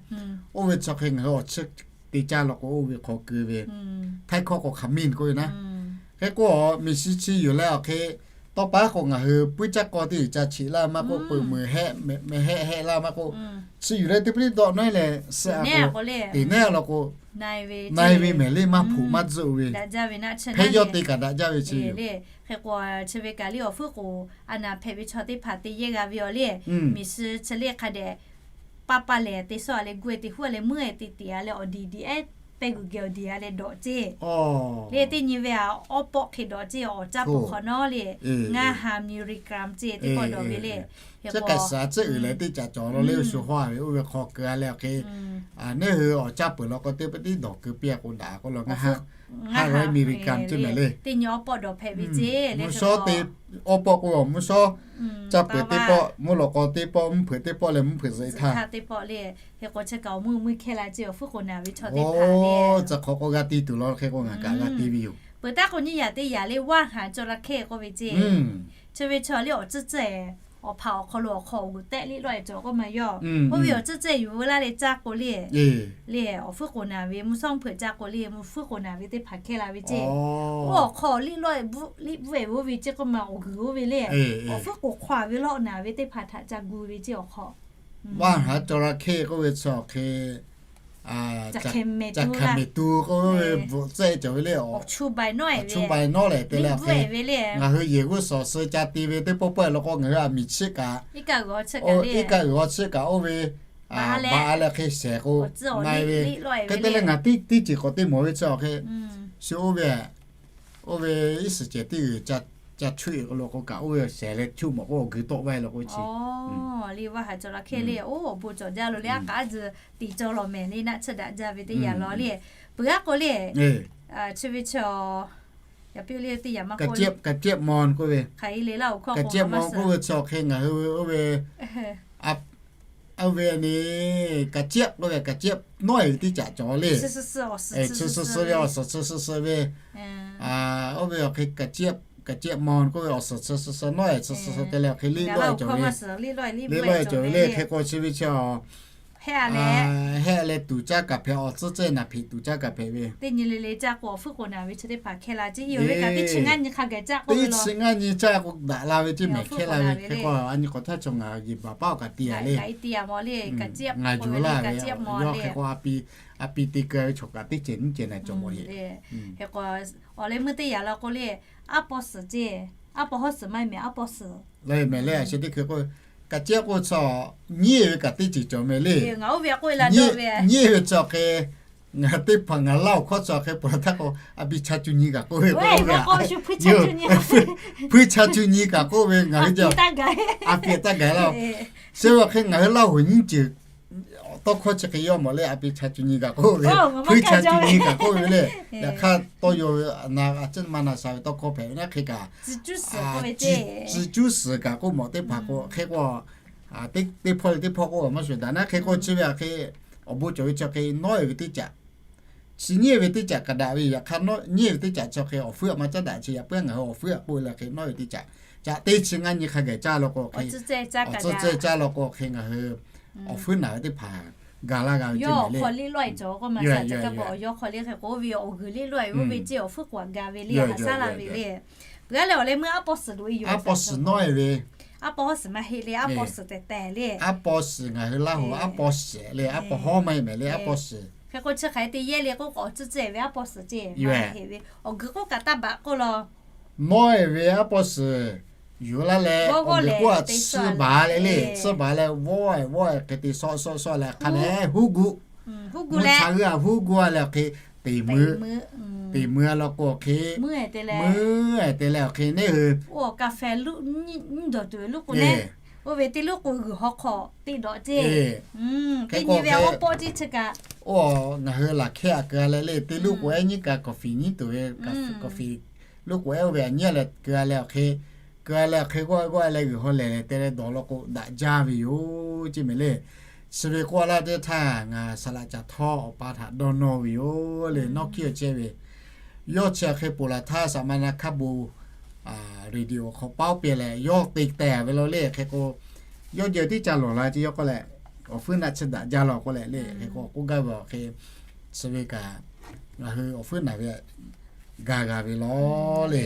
oˇ ve chi hk'e ngaˬ hui awˬ tcuhˉ te caˇ law k'o oˇ ve hk'aw keu ve, Htaiˇ hkawˇ k'o hk'aˬ miˇ k'oˆ ve naˉ. Hk'e k'o, Meˍsiˍ chi yuˬ leh awˬ hk'e, tawˇ pa k'o ngaˬ hui puiˉ caˇ k'aw teˇ ceuˬ ca cheꞈ laˇ maˇ k'oˆ, peuˬ meuˬ hehˆ mehˆ hehˆ laˇ maˇ k'oˆ, chi yuˬ leh teˇ pui tiˉ dawˆ nawˉ leh suh a k'o, teꞈ neˉ law k'o, na-e ve mehˍ le, maˇ hpoꞈ maˇ tzuhˆ ve. Hpehˇ yawˇ te kaꞈ daꞈ jaˇ ve chi yoˬ. Hk'e k'o, chi ve kaꞈ le awˬ fuiˉ k'oˍ a naˍ hpehꞈ ve chaw teˇ hpaˍ te yehˇ g'a ve awˬ le, Meˍsiˍ chi le hk'a dehꞈ paˇ paˇ lehˬ te sawˇ a leh gu-e te huˉ a leh meuˇ-e te tiꞈ a leh awˬ diˍ diˍ ehˉ pehˇ g'uiˬ geh awˬ diˍ a leh dawꞈ ceˇ. Le teˇ nyi ve a, awˉ pawˆ hk'e dawꞈ ceˇ, awˬ caˇ peuˬ hk'awꞈ nawˉ le, ngaˇ ha milligram ceˇ teˇ pawˆ dawˬ ve le. Chi k'ai suhˍ a tcuhˉ uiˍ leh teˇ caꞈ cawˬ lo le, shu hawˇ a ve oˇ ve hk'aw keu a leh awˬ hk'e, neˇ hui awˬ caˇ peuˬ law k'o teˇ pui tiˉ dawˬ keu piˇ a k'o daꞈ k'oˆ la, ngaˇ ha milligram ceˇ mehˍ le. Teˇ nyi awˉ pawˆ dawˬ hpehꞈ ve ceˇ le. Mvuhˇ shawˉ te, awˉ pawˆ k'o mvuhˇ shawˉ, caˇ peuˬ teˇ pawˆ, mvuhˇ lawꞈ k'aw teˇ pawˆ, mvuhˇ hpeuꞈ teˇ pawˆ leh mvuhˇ hpeuꞈ zuhꞈ htaˇ teˇ pawˆ le. Hk'e k'o chi kaꞈ awˬ mui mui hkehˇ la ceˇ, awˬ fuiˉ k'oˍ naˍ ve chaw teˇ hpaˍ le. Chi hk'aw k'o g'a te tuˬ law hk'e k'o ngaˬ kaꞈ g'a te ve yoˬ. Peuˬ taˉ k'o nyiˇ yaꞈ teˇ yaꞈ le ว่านหางจระเข้ k'oˆ ve ceˇ. Chi ve chaw le awˬ tcuhˉ tcuhˉ awˬ hpaˍ awˬ hk'aw lo awˬ hk'aw awˬ g'uiˬ tehˆ liˇ lawˆ e cawˬ k'oˆ ma yawˇ. Oˇ ve awˬ tcuhˉ tcuhˉ yuˬ veu laˇ leh caˇ k'o le, le awˬ fuiˉ k'oˍ naˍ ve, mvuhˇ shawˉ mvuhˇ hpeuꞈ caˇ k'o le mvuhˇ fuiˉ k'oˍ naˍ ve teˇ hpaˍ hkehˇ la ve ceˇ. Oˇ awˬ hk'aw liˇ lawˆ e liˇ bvuhˆ e ve oˇ ve ceˇ k'oˆ ma awˬ g'uiˬ oˇ ve le, awˬ fuiˉ k'oˍ hk'aw ve lawˆ naˍ ve teˇ hpaˍ htaꞈ ca gu ve ceˇ awˬ hk'aw. ว่านหางจระเข้ k'oˆ ve chi awˬ hk'e, ca hk'e mehˍ tu k'oˆ ve bvuhꞈ tcuhˉ cawˬ ve le. Awˬ chu bai nawˉ lehˬ te leh, ngaˬ hui yehˬ g'uˇ suhˍ suh ca te ve teˇ pawˆ pawˆ law k'o ngaˬ hui aˬ miˍ chiˆ kaꞈ, iˉ kaˆ uiˍ g'aw chiˆ kaꞈ oˇ ve baˬ a leh hk'e shehˍ k'o, na-e ve, hk'e te leh ngaˬ teˇ ceuˬ k'awꞈ te mawˬ ve chi awˬ hk'e, shu oˇ ve, oˇ ve iˉ suhˍ cehˬ teˇ g'uiˬ ca chuˆ e k'o law k'o kaꞈ oˇ ve shehˍ leh chuˆ mawˬ k'o awˬ g'uiˬ tawˆ vaˇ e law k'o chi. Awˬ, le ว่านหางจระเข้ le, oˇ awˬ bon cawˬ jaˇ lo le, a k'aˉ tcuhˉ tiꞈ cawˇ lawˬ mehˍ le, naˆ tsuhˇ daꞈ jaˇ ve teˇ yanˇ law le. Peuˬ aˉ k'o le, chi ve chi, yaꞈ piˇ le teˇ yanˇ maˇ k'oˆ, กระเจี๊ยบมอน k'oˆ ve, กระเจี๊ยบมอน k'oˆ ve chi awˬ hk'e ngaˬ hui oˇ ve, oˇ ve ni, กระเจี๊ยบ k'oˆ ve กระเจี๊ยบ nawˉ e ve teˇ caꞈ cawˬ le. Chi suh suh ve awˬ suhˍ chi suh suh ve, oˇ ve awˬ hk'e กระเจี๊ยบมอน k'oˆ ve awˬ suhˍ chi suh suh nawˉ e chi suh suh te leh awˬ hk'e liˇ lawˆ e cawˬ ve, liˇ lawˆ e cawˬ ve le. Hk'e k'o chi ve chi, heh leh tuˍ caˇ kaꞈ hpehꞈ, awˬ tcuhˉ tcuhˉ naˍ hpeꞈ tuˍ caˇ kaꞈ hpehꞈ ve. Teˇ nyi le le caˇ k'o awˬ fuiˉ k'oˍ naˍ ve chi teˇ hpaˍ hkehˇ la ceˇ, yawˇ ve kaꞈ teˇ chi ngaˇ nyi hk'a gaˬ caˇ k'o, teˇ chi ngaˇ nyi caˇ k'o daꞈ la ve ceˇ mehˍ hkehˇ la ve. Hk'e k'o a nyi k'awꞈ htaˇ chaw ngaˬ yehˬ baˬ paˉ awˬ kaꞈ te a le, ngaˬ yuˬ laˇ ve, yawˇ hk'e k'o a pi te keu ve chaw kaꞈ teˇ ceuˬ nyiˇ ceuˬ na cawˬ mawˬ heˆ. Hk'e k'o, awˬ leh meuˇ teˇ yanˇ law k'o le, aˉ paw suhˍ ceˇ, aˉ paw hawˉ suhˍ maˇ heˆ mehˍ, aˉ paw suhˍ le mehˍ le. A shu teˇ hkui k'o, กระเจี๊ยบ k'oˆ ve chi nyiˇ e ve kaꞈ teˇ ceuˬ cawˬ mehˍ le. Nyiˇ e ve chi awˬ hk'e, ngaˬ teˇ hpaˍ ngaˬ laˇ awˬ hkawˇ chi awˬ hk'e peuˬ htaˇ k'o, a pi cha cu nyi kaꞈ k'oˆ ve, hpuiˇ cha cu nyi kaꞈ k'oˆ ve ngaˬ hui a pi taˇ gaˬ laˇ. Chi ve awˬ hk'e ngaˬ hui laˇ hoꞈ nyiˇ ceuˬ tawˇ hkawˇ chi hk'e yawˇ mawˬ le, a pi cha cu nyi kaꞈ k'oˆ ve, hpuiˇ cha cu nyi kaꞈ k'oˆ ve le. Yaꞈ hk'aˇ tawˇ yaw ve a na a ciˉ maˇ na sha ve tawˇ hkawˇ hpehꞈ ve naˉ hk'e kaꞈ, tcuh cuˉ suhˍ kaꞈ k'oˆ mawˬ teˇ hpaˍ k'o hk'e k'o, teˇ hpawˇ le teˇ hpawˇ k'oˆ maˇ shuˍ daꞈ naˉ hk'e k'o chi ve a hk'e, awˬ bon cawˬ ve chi hk'e nawˉ e ve teˇ caꞈ, chi nyiˇ e ve teˇ caꞈ kaꞈ daꞈ ve. Yaꞈ hk'aˇ nyiˇ e ve teˇ caꞈ chi hk'e awˬ fuiˉ a maˇ caˉ daꞈ chi yaꞈ puiˉ ngaˬ hui awˬ fuiˉ a k'oˆ ve le hk'e nawˉ e ve teˇ caꞈ, caꞈ teˇ chi ngaˇ nyi hk'a gaˬ caˇ law k'o hk'e, awˬ tcuhˉ tcuhˉ caˇ law k'o hk'e ngaˬ hui awˬ fuiˉ naˍ ve teˇ hpaˍ ga laˇ g'a ve ceˇ le. Awˬ hk'aw liˇ lawˆ e cawˬ k'oˆ ma sa ca kaˇ bawˬ, awˬ yawˇ hk'aw le hk'e k'oˆ ve awˬ g'uiˬ liˇ lawˆ e ve oˇ ve ceˇ awˬ fuiˉ k'oˍ a ga ve le, a haꞈ shaˉ la ve le. Peuˬ a leh awˬ leh meuˇ aˉ paw suhˍ lo e yoˬ. Aˉ paw suhˍ nawˉ e ve, aˉ paw hawˉ suhˍ maˇ heˆ le, aˉ paw suhˍ tehꞈ tehꞈ le. Aˉ paw suhˍ ngaˬ hui laˇ hoꞈ aˉ paw suhˍ le, aˉ paw hawˉ maˇ heˆ mehˍ le, aˉ paw suhˍ. Hk'e k'o chi hk'aˬ hk'e te yehˇ le k'oˆ k'o awˬ tcuhˉ tcuhˉ e ve aˉ paw suhˍ ceˇ maˇ heˆ ve, awˬ g'uiˬ k'oˆ kaꞈ taˇ baꞈ k'oˆ law. Nawˉ e ve aˉ paw suhˍ yuˬ laˇ leh, awˬ g'uiˬ k'oˆ a tsuhˇ baˬ leh le, tsuhˇ baˬ leh vawˇ e vawˇ e hk'e te sawˆ sawˆ sawˆ leh hk'a leh huˉ gu, mvuhˇ cha g'uˇ a huˉ gu a leh awˬ hk'e teˍ mui, teˍ mui a law k'o awˬ hk'e, meuˇ e te leh awˬ hk'e neˇ hui, oˇ ve teˇ luˇ k'o g'uiˬ haw hk'awꞈ te dawꞈ ceˇ. Hk'e k'o ve aˉ pawˇ ceˇ chi kaꞈ, oˇ ngaˬ hui laˬ hkehˇ a keu a leh le, teˇ luˇ k'o ehˉ nyiˉ ka kawˍ fiˍ nyiˉ tuˬ ve, kawˍ fiˍ luˇ k'o ehˉ oˇ ve a nyiˉ a leh keu a leh awˬ hk'e, keu a leh awˬ hk'e g'awˇ g'awˇ leh g'uiˬ haw lehˬ leh te leh dawˬ law k'o daꞈ jaˇ ve yoˬ ceˇ mehˍ le. Chi ve k'oˆ a laˇ teˇ htaˇ, ngaˬ saˍ laꞈ caˬ htawˇ awˬ pa htaꞈ dawˇ nawˇ ve yoˬ le, nawˇ hkiˇ awˬ chehˇ ve. Yawˇ chi hk'e ponˬ laˬ htaˇ, saˍ ma na hk'a bon radio awˬ hk'aw paˉ oˇ pehˍ leh, yawˇ te teh ve law le. Hk'e k'o, yawˇ jehˬ tiˉ ca lawˬ la ce yawˇ k'oˆ leh, awˬ hpuiˉ naˆ tsuhˇ daꞈ jaˇ law k'oˆ leh le. Hk'e k'o k'oˆ gaˇ ve awˬ hk'e, chi ve kaꞈ ngaˬ hui awˬ hpuiˉ naˬ ve ga g'a ve law le.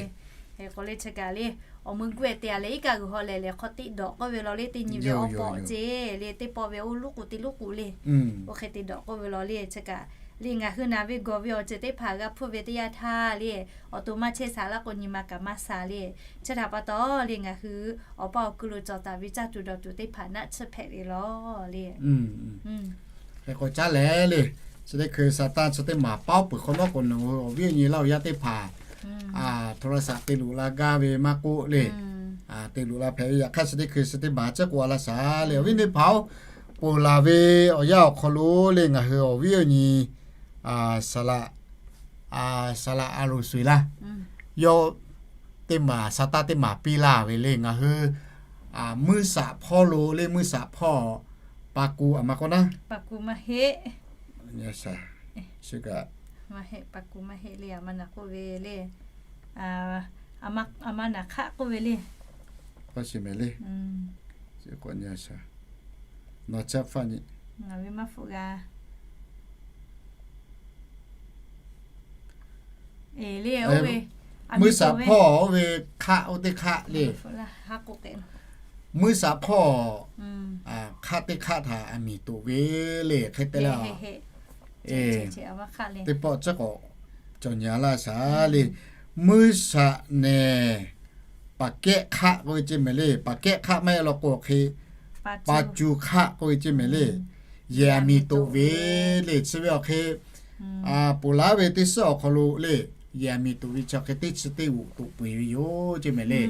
Hk'e k'o le chi kaꞈ le, awˬ mui guˇ-e te a leh iˉ kaˆ g'uiˬ haw lehˬ lehˬ hk'aw teˇ dawꞈ k'oˆ ve law le, teˇ nyi ve awˬ pawˆ ce le, teˇ pawˆ ve oˇ luˉ k'oˍ teˇ luˉ k'oˍ le. Oˇ hk'e te dawꞈ k'oˆ ve law le chi kaꞈ le, ngaˬ hui naˬ ve gawˬ ve awˬ ceuˬ teˇ hpaˍ g'a hpuˇ ve teˇ yanˇ htaˇ le, awˬ to maˇ chehˇ shaˍ laˇ k'o nyi ma kaꞈ maˇ shaˍ le. Chi htaꞈ pa taw le ngaˬ hui awˬ pa awˬ kuiˬ lo cawˬ taˍ ve caˇ tuˬ dawˬ tuˬ teˇ hpaˍ naˆ tsuhˇ hpehꞈ ve law le. Hk'e k'o caˉ leh le, chi teˇ hkui Saˍtanˍ chi teˇ maˬ paˉ peuˬ hk'awꞈ nawˉ k'o, nawˬ hui awˬ viˉ awˬ nyi Laˇ huˍ yaˇ teˇ hpaˍ โทรศัพท์ te luꞈ la gaˇ ve maˇ k'oˆ le, te luꞈ la hpehꞈ ve. Yaꞈ hk'aˇ chi teˇ hkui chi teˇ maˬ chi k'oˆ a laˇ shaˍ le, awˬ viˉ teˇ hpaˍ-oˬ, ponˬ laˬ ve awˬ yanˇ awˬ hk'aw lo le ngaˬ hui awˬ viˉ awˬ nyi saˍ laꞈ, saˍ laꞈ a loˍ suhˍ laˇ, yawˇ teˇ maˬ Saˍtanˍ teˇ maˬ piˇ laˇ ve le ngaˬ hui, muiˇ shaꞈ hpawˇ lo le, muiˇ shaꞈ hpawˇ pa ku a ma k'oˆ naˉ, a ma naˬ hk'aˆ k'oˆ ve le, a ma naˬ hk'aˆ k'oˆ ve le, k'o, nawˬ caˇ hpaˇ nyi, ngaˬ ve maˇ hpfuhˆ g'a. Muiˇ shaꞈ hpawˇ oˇ ve hk'aˆ oˇ teˇ hk'aˆ le, muiˇ shaꞈ hpawˇ hk'aˆ teˇ hk'aˆ htaꞈ aˬ miˍ toꞈ ve le. Hk'e te leh, teˇ pawˆ tcuhˉ k'awꞈ cawˬ nyi a laˇ shaˍ le. Muiˇ shaꞈ nehˬ paˍ kehˆ hk'aˆ k'oˆ ve ce mehˍ le. Paˍ kehˆ hk'aˆ maˇ heˆ law k'o hk'e, pa cu hk'aˆ k'oˆ ve ce mehˍ le. Yehˬ aˬ miˍ toꞈ ve le. Chi ve awˬ hk'e ponˬ laˬ ve teˇ suhˉ awˬ hk'aw lo le, yehˬ aˬ miˍ toꞈ ve chi awˬ hk'e teˇ chi teˇ g'uꞈ toꞈ peuˬ ve yoˬ ce mehˍ le.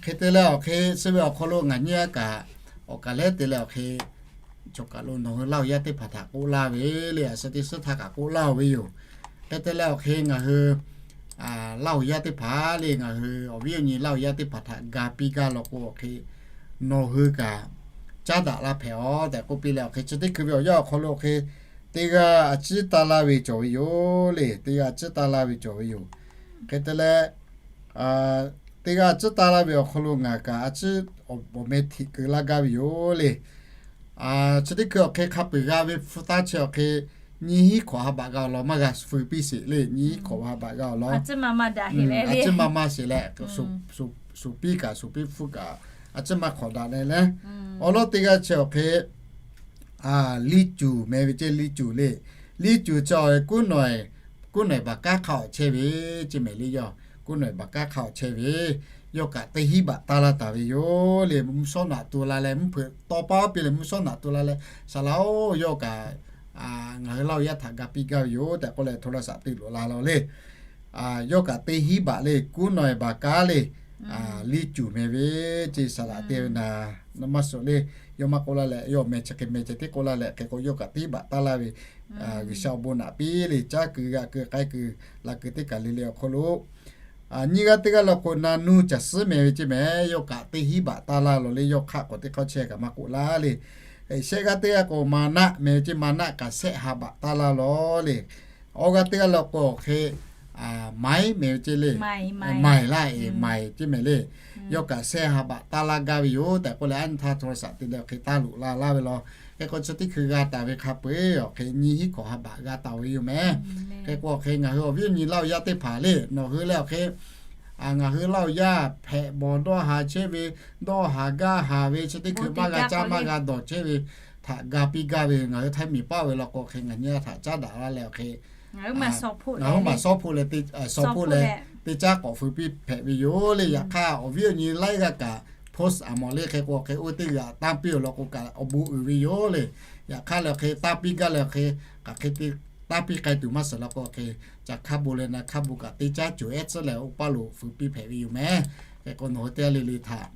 Hk'e te leh awˬ hk'e chi ve awˬ hk'aw lo ngaˬ nyi a kaꞈ, awˬ kaˬ lehˉ te leh awˬ hk'e, chaw kaˬ lo nawˬ hui Laˇ huˍ yaˇ teˇ hpaˍ htaꞈ k'oˆ laˇ ve le, a suh teˇ suhˉ htaˇ kaꞈ k'oˆ laˇ-oˬ ve yoˬ. Hk'e te leh awˬ hk'e ngaˬ hui Laˇ huˍ yaˇ teˇ hpaˍ le, ngaˬ hui awˬ viˉ awˬ nyi Laˇ huˍ yaˇ teˇ hpaˍ htaꞈ ga piˇ gaˇ law k'o awˬ hk'e, nawˬ hui kaꞈ caˉ daꞈ la hpehꞈ-aˬ tehꞈ k'oˆ piˇ leh awˬ hk'e, chi teˇ hkui ve awˬ yanˇ awˬ hk'aw lo awˬ hk'e, teˇ g'aˇ a ciˉ taˇ laˇ ve cawˬ ve yoˬ le. Teˇ g'aˇ a ciˉ taˇ laˇ ve cawˬ ve yoˬ. Hk'e te leh, teˇ g'aˇ a ciˉ taˇ laˇ ve awˬ hk'aw lo ngaˬ kaꞈ a ciˉ awˬ meh hteꞈ keu laˇ gaˇ ve yoˬ le. Chi teˇ hkui awˬ hk'e hk'a peu-eˬ g'a ve hpu taˇ chi awˬ hk'e, nyiˇ hinˉ hk'awꞈ ha baꞈ g'a awˬ lawn maˇ g'a feu piˇ sheˍ le. Nyiˇ hinˉ hk'awꞈ ha baꞈ g'a awˬ lawn, a ciˉ maˇ maˇ sheˍ leh, suˍ piˇ kaꞈ suˍ piˇ hpfuhˇ kaꞈ a ciˉ maˇ hk'awꞈ daꞈ leh leh, awˬ lawn teˇ g'aˇ chi awˬ hk'e liˇ cuˬ meh ve ce, liˇ cuˬ le. Liˇ cuˬ chi awˬ hk'e kuˉ nawˬ eˬ baˬ kaˉ hk'a awˬ chehˇ ve ce mehˍ le. Yawˇ kuˉ nawˬ eˬ baˬ kaˉ hk'a awˬ chehˇ ve, yawˇ kaꞈ teˇ hinˉ baꞈ taˇ laˇ taˍ ve yoˬ le. Mvuhˇ shawˉ naꞈ to la leh mvuhˇ hpeuꞈ tawˇ paˉ piˇ leh mvuhˇ shawˉ naꞈ to la leh, saˍ laꞈ-oˬ, yawˇ kaꞈ ngaˬ hui Laˇ huˍ yaˇ htaꞈ ga piˇ gaˇ ve yoˬ tehꞈ k'oˆ leh โทรศัพท์ te luꞈ la law le. Yawˇ kaꞈ teˇ hinˉ baꞈ le, kuˉ nawˬ eˬ baˬ kaˉ le, liˇ cuˬ meh ve ce saˍ laꞈ te ve naˍ, maˇ suhˍ le. Yawˇ maˇ k'oˆ laˇ leh, yawˇ meh chi hk'e meh ceh tiˉ k'oˆ laˇ leh, hk'e k'o yawˇ kaꞈ teˇ hinˉ baꞈ taˇ laˇ ve, G'uiˬsha awˬ bon naꞈ piˇ le, caˇ kuiˬ g'aꞈ kuiˬ k'ai kuiˬ laˬ kuiˬ teˇ kaˬ le le awˬ hk'aw lo, nyiˇ g'aˇ teˇ g'aˇ law k'o na nuˇ caˬ suhˉ meh ve ce mehˍ, yawˇ kaꞈ teˇ hinˉ baꞈ taˇ laˇ law le. Yawˇ hk'aˆ k'awꞈ teˇ hk'awˇ chehˇ kaꞈ maˇ k'oˆ laˇ le. Shehˆ g'aˇ teˇ g'aˇ k'o ma naˆ meh ve ce, ma naˆ kaꞈ shehˆ ha baꞈ taˇ laˇ law le. Awˬ g'aˇ teˇ g'aˇ law k'o awˬ hk'e, maiˉ meh ve ce le, maiˬ laˇ eˬ, maiˬ ce mehˍ le. Yawˇ kaꞈ shehˆ ha baꞈ taˇ laˇ gaˇ ve yoˬ tehꞈ k'oˆ leh, a nyi htaˇ โทรศัพท์ te leh awˬ hk'e taˇ luꞈ la laˇ ve law. Hk'e k'o chi teˇ hkui g'a taˍ ve hk'a peu-eˬ awˬ hk'e nyiˇ hinˉ hk'awꞈ ha baꞈ g'a taˍ ve yoˬ mehˍ. Hk'e k'o awˬ hk'e ngaˬ hui awˬ viˉ awˬ nyi Laˇ huˍ yaˇ teˇ hpaˍ le, nawˬ hui leh awˬ hk'e ngaˬ hui Laˇ huˍ yaˇ hpehꞈ bawˬ dawˇ haˍ chehˇ ve, dawˇ haˍ gaˇ haˍ ve, chi teˇ hkui maˇ g'a caˇ maˇ g'a dawˬ chehˇ ve htaꞈ ga piˇ gaˇ ve, ngaˬ hui Htaiˇ miˬ paˆ ve law k'o awˬ hk'e ngaˬ nyi a htaꞈ caˉ daꞈ laˇ leh awˬ hk'e, ngaˬ hui maˬ shawˉ hpu leh, shawˉ hpu leh teˇ caˉ k'awꞈ feu piˇ hpehꞈ ve yoˬ le. Yaꞈ hk'aˇ awˬ viˉ awˬ nyi laiˉ g'aˇ kaꞈ post a mawˬ le. Hk'e k'o hk'e oˇ teˇ g'aˇ tanˇ piˇ-oˬ law k'o kaꞈ awˬ bon uiˍ ve yoˬ le. Yaꞈ hk'aˇ leh awˬ hk'e tanˇ piˇ gaˇ leh awˬ hk'e, hk'aˬ hk'e te tanˇ piˇ k'ai tuˬ maˇ suhˍ law k'o hk'e, ca hk'a bon leh na hk'a bon kaꞈ teˇ caˉ cawˬ ehˉ tcuhˉ leh oˇ paˇ lo feu piˇ hpehꞈ ve yoˬ mehˍ. Hk'e k'o nawˬ hui teˇ g'aˇ le le htaꞈ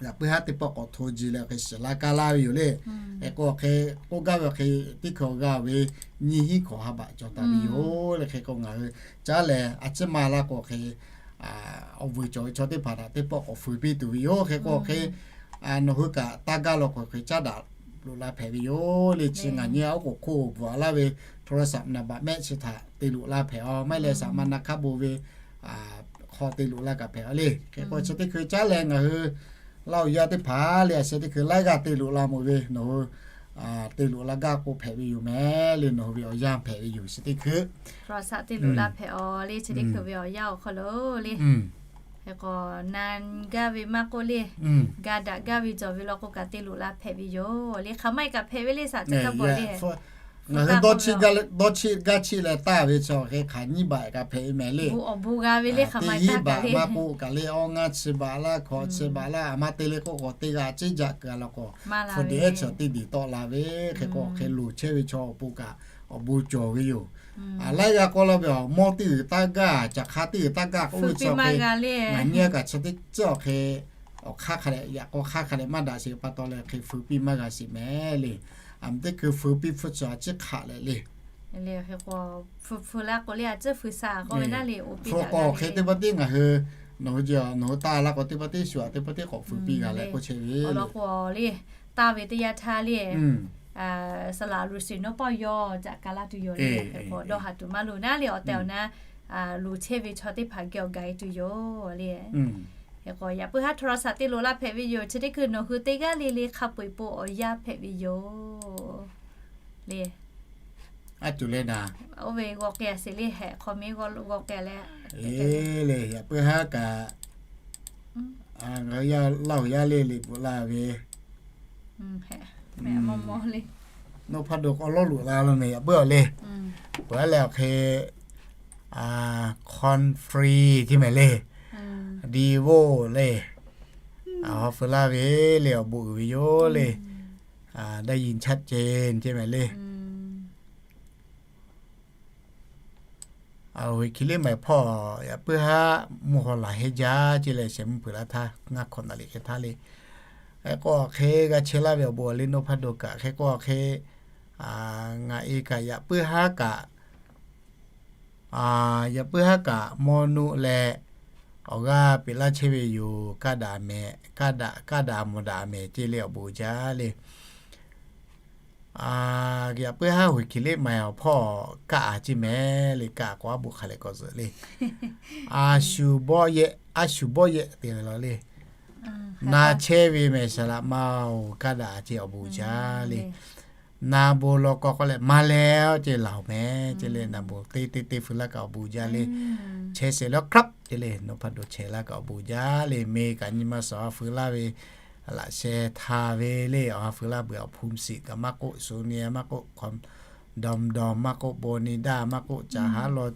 yaꞈ puiˉ haˉ teˇ pawˆ k'awꞈ hto ji leh awˬ hk'e shiˍ laˇ kaˇ laˇ ve yoˬ le. Hk'e k'o awˬ hk'e k'oˆ gaˇ ve awˬ hk'e teˇ hkui awˬ g'aˇ ve nyiˇ hinˉ hk'awꞈ ha baꞈ cawˬ taˍ ve yoˬ le. Hk'e k'o ngaˬ hui caˉ leh a ciˉ ma laˇ k'o awˬ hk'e, awˬ vuiˬ cawˬ ve chaw teˇ hpaˍ htaꞈ teˇ pawˆ k'awꞈ feu piˇ tuˬ ve yoˬ. Hk'e k'o awˬ hk'e nawˬ hui kaꞈ taˇ gaˇ law k'o hk'e caˉ daꞈ loꞈ la hpehꞈ ve yoˬ le. Chi ngaˬ nyi a oˉ k'oˍ hk'oˆ bvuhꞈ laˇ ve โทรศัพท์ naˍ baꞈ mehˆ chi htaꞈ te loꞈ la hpehꞈ a, maˇ heˆ leh saˍ ma na hk'aˇ bon ve hk'aw te loꞈ la kaꞈ hpehꞈ a le. Hk'e k'o chi teˇ hkui caˉ leh ngaˬ hui Laˇ huˍ yaˇ teˇ hpaˍ le, a sheh teˇ hkui laiˉ g'aˇ te loꞈ la mawˬ ve nawˬ hui te loꞈ la gaˇ k'o hpehꞈ ve yoˬ mehˍ le. Nawˬ hui ve awˬ yanˇ hpehꞈ ve yoˬ chi teˇ hkui. Hk'aw saꞈ te loꞈ la hpehꞈ a le, chi teˇ hkui ve awˬ yanˇ awˬ hk'aw lo le. Hk'e k'o na gaˇ ve maˇ k'oˆ le, ga daꞈ gaˇ ve cawˬ ve law k'o kaꞈ te loꞈ la hpehꞈ ve yoˬ le. Hk'aˬ ma e kaꞈ hpehꞈ ve le, saꞈ ca kaˇ paw le. Ngaˬ hui dawˇ chiˆ gaˇ chiˆ leh taˇ ve chi hk'e hk'aˬ nyiˇ baꞈ kaꞈ hpehꞈ ve mehˍ le. Awˬ bon g'a ve le, hk'aˬ ma e taˇ kaꞈ le, maˇ k'oˆ kaꞈ le awˇ ngaˇ chi baꞈ laˇ hkawꞈ chi baꞈ laˇ, a ma te le k'oˆ k'o teˇ g'aˇ ciˉ jaꞈ keu a law k'o, hpu de ehˉ chaw teˇ diˬ tawˆ la ve. Hk'e k'o hk'e loˍ chehˇ ve chaw awˬ pon kaꞈ awˬ bon cawˬ ve yoˬ. Laiˉ g'aˇ k'oˆ laˇ ve awˬ mawˇ teˇ g'uiˬ taˇ gaˇ, caˬ hk'a teˇ g'uiˬ taˇ gaˇ k'oˆ ve chi ngaˬ nyi a kaꞈ chi teˇ ceuˬ hk'e awˬ hk'aˇ hk'a dehꞈ yaꞈ k'aw hk'aˇ hk'a dehꞈ maˇ daꞈ sheˍ pa taw leh hk'e feu piˇ maˇ g'a sheˍ mehˍ le. A ma teˇ hkui feu piˇ hpu chi a ciˉ hk'aꞈ leh le. Hk'e k'o feu feu laˇ k'o le, a ciˉ feu sa k'oˆ ve naˉ le, feu k'o hk'e teˇ pa tiˉ ngaˬ hui nawˬ hui nawˬ hui taˇ laˇ k'o teˇ pa tiˉ shu a teˇ pa tiˉ k'awꞈ feu piˇ g'a leh k'oˆ chehˇ ve le. Taˇ ve teˇ yanˇ htaˇ le, saˍ laꞈ luˬ shiˍ nawˉ pawˆ yawˇ caꞈ ka laˇ tuˬ yoˬ le. Hk'e k'o dawˇ haˍ tuˬ maˇ loˍ naˉ le, awˬ tehˬ awˬ na loˍ chehˇ ve chaw teˇ hpaˍ geh awˬ gaˬ e tuˬ yoˬ le. Hk'e k'o yaꞈ puiˉ haˉ โทรศัพท์ te loꞈ la hpehꞈ ve yoˬ. Chi teˇ hkui nawˬ hui teˇ g'aˇ le le hk'a peu-eˬ po awˬ yanˇ hpehꞈ ve yoˬ le. Aˉ tuˬ leh naˍ, oˇ ve g'aw k'ai sheˍ le, hehꞈ hk'aw miˇ g'aw k'ai leh, le yaꞈ puiˉ haˉ kaꞈ ngaˬ hui yaˇ Laˇ huˍ yaˇ le liꞈ bvuhꞈ la ve, nawˬ hpaˇ do k'aw lawˇ loꞈ la lo mehˍ yaꞈ puiˉ a le. Peuˬ a leh awˬ hk'e, Corn Free teˇ mehˍ le, Devo le, awˬ ha feu laˇ ve le awˬ bon uiˍ ve yoˬ le. Daˇ yin chaˆ ce teˇ mehˍ le. Awˬ heˍ hkiˬ liˇ mehˍ hpawˇ yaꞈ puiˉ haˉ mvuhˇ haw laˬ heˆ jaˇ ce leh shehˍ mvuhˇ peuˬ laˇ htaˇ ngaˇ hkawꞈ naˍ liꞈ hk'e htaˇ le. Hk'e k'o awˬ hk'e g'a chehˇ laˇ ve awˬ bon a le nawˬ hpaˇ do kaꞈ hk'e k'o awˬ hk'e, ngaˬ e kaꞈ yaꞈ puiˉ haˉ kaꞈ, yaꞈ puiˉ haˉ kaꞈ mawˇ nuˆ leh awˬ g'aˇ peꞈ laˇ chehˇ ve yoˬ. Kaˇ daꞈ mehˍ, kaˇ daꞈ kaˇ daꞈ mawˬ daꞈ mehˍ ce le awˬ bon jaˇ le. Yaꞈ puiˉ haˉ heˍ hkiˬ liˇ mehˍ awˬ hpawˇ kaˆ a ce mehˍ le, kaˆ k'o a bon hk'a leh k'awꞈ zuhꞈ le. A shu bawˆ yehˆ, a shu bawˆ yehˆ te ve law le. Na chehˇ ve mehˍ saˍ laꞈ ma oˬ, kaˇ daꞈ ce awˬ bon jaˇ le. Na bon law k'awꞈ k'oˆ leh maˇ leh ce laˬ mehˍ ce le, na bon teˇ teˇ teˇ feu laˇ kaꞈ awˬ bon jaˇ le. Chehˇ shehˍ lawˉ hk'aˉ ce le, nawˬ hpaˇ do chehˇ laˇ kaꞈ awˬ bon jaˇ le. Meˇ kaꞈ nyi ma suhˍ awˬ ha feu laˇ ve laꞈ sheh hta ve le, awˬ ha feu laˇ beuꞈ awˬ hpu shiˍ kaꞈ maˇ k'oˆ, Sonia maˇ k'oˆ, Dawˬ dawˬ maˇ k'oˆ, Bawˇ neˇ daˇ maˇ k'oˆ, Caˬ haˉ law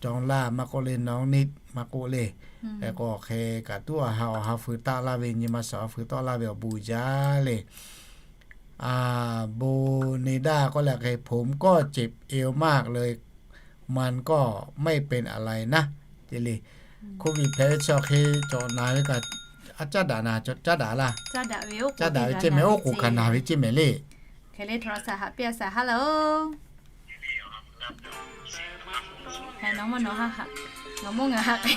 cawˬ laˇ maˇ k'oˆ le, Nawˇ neˇ maˇ k'oˆ le. Hk'e k'o hk'e kaꞈ tuˉ awˬ ha awˬ ha feu taˆ laˇ ve, nyi ma suhˍ awˬ ha feu taˆ laˇ ve awˬ bon jaˇ le. Bawˇ neˇ daˇ k'oˆ leh hk'e ผมก็เจ็บเอวมากเลย มันก็ไม่เป็นอะไรนะ ce le. Hko viˬ hpehꞈ ve chi awˬ hk'e cawˬ naˍ ve kaꞈ, a caˉ daꞈ naˍ, caˉ daꞈ laˇ. Caˉ daꞈ ve ce mehˍ, oˉ k'oˍ kaꞈ naˍ ve ce mehˍ le. Hk'e le โทรศัพท์ haꞈ piˇ a shaˍ. Hello. Nawˬ mawˇ ngaˬ haꞈ, nawˬ mawˇ ngaˬ haꞈ k'ai.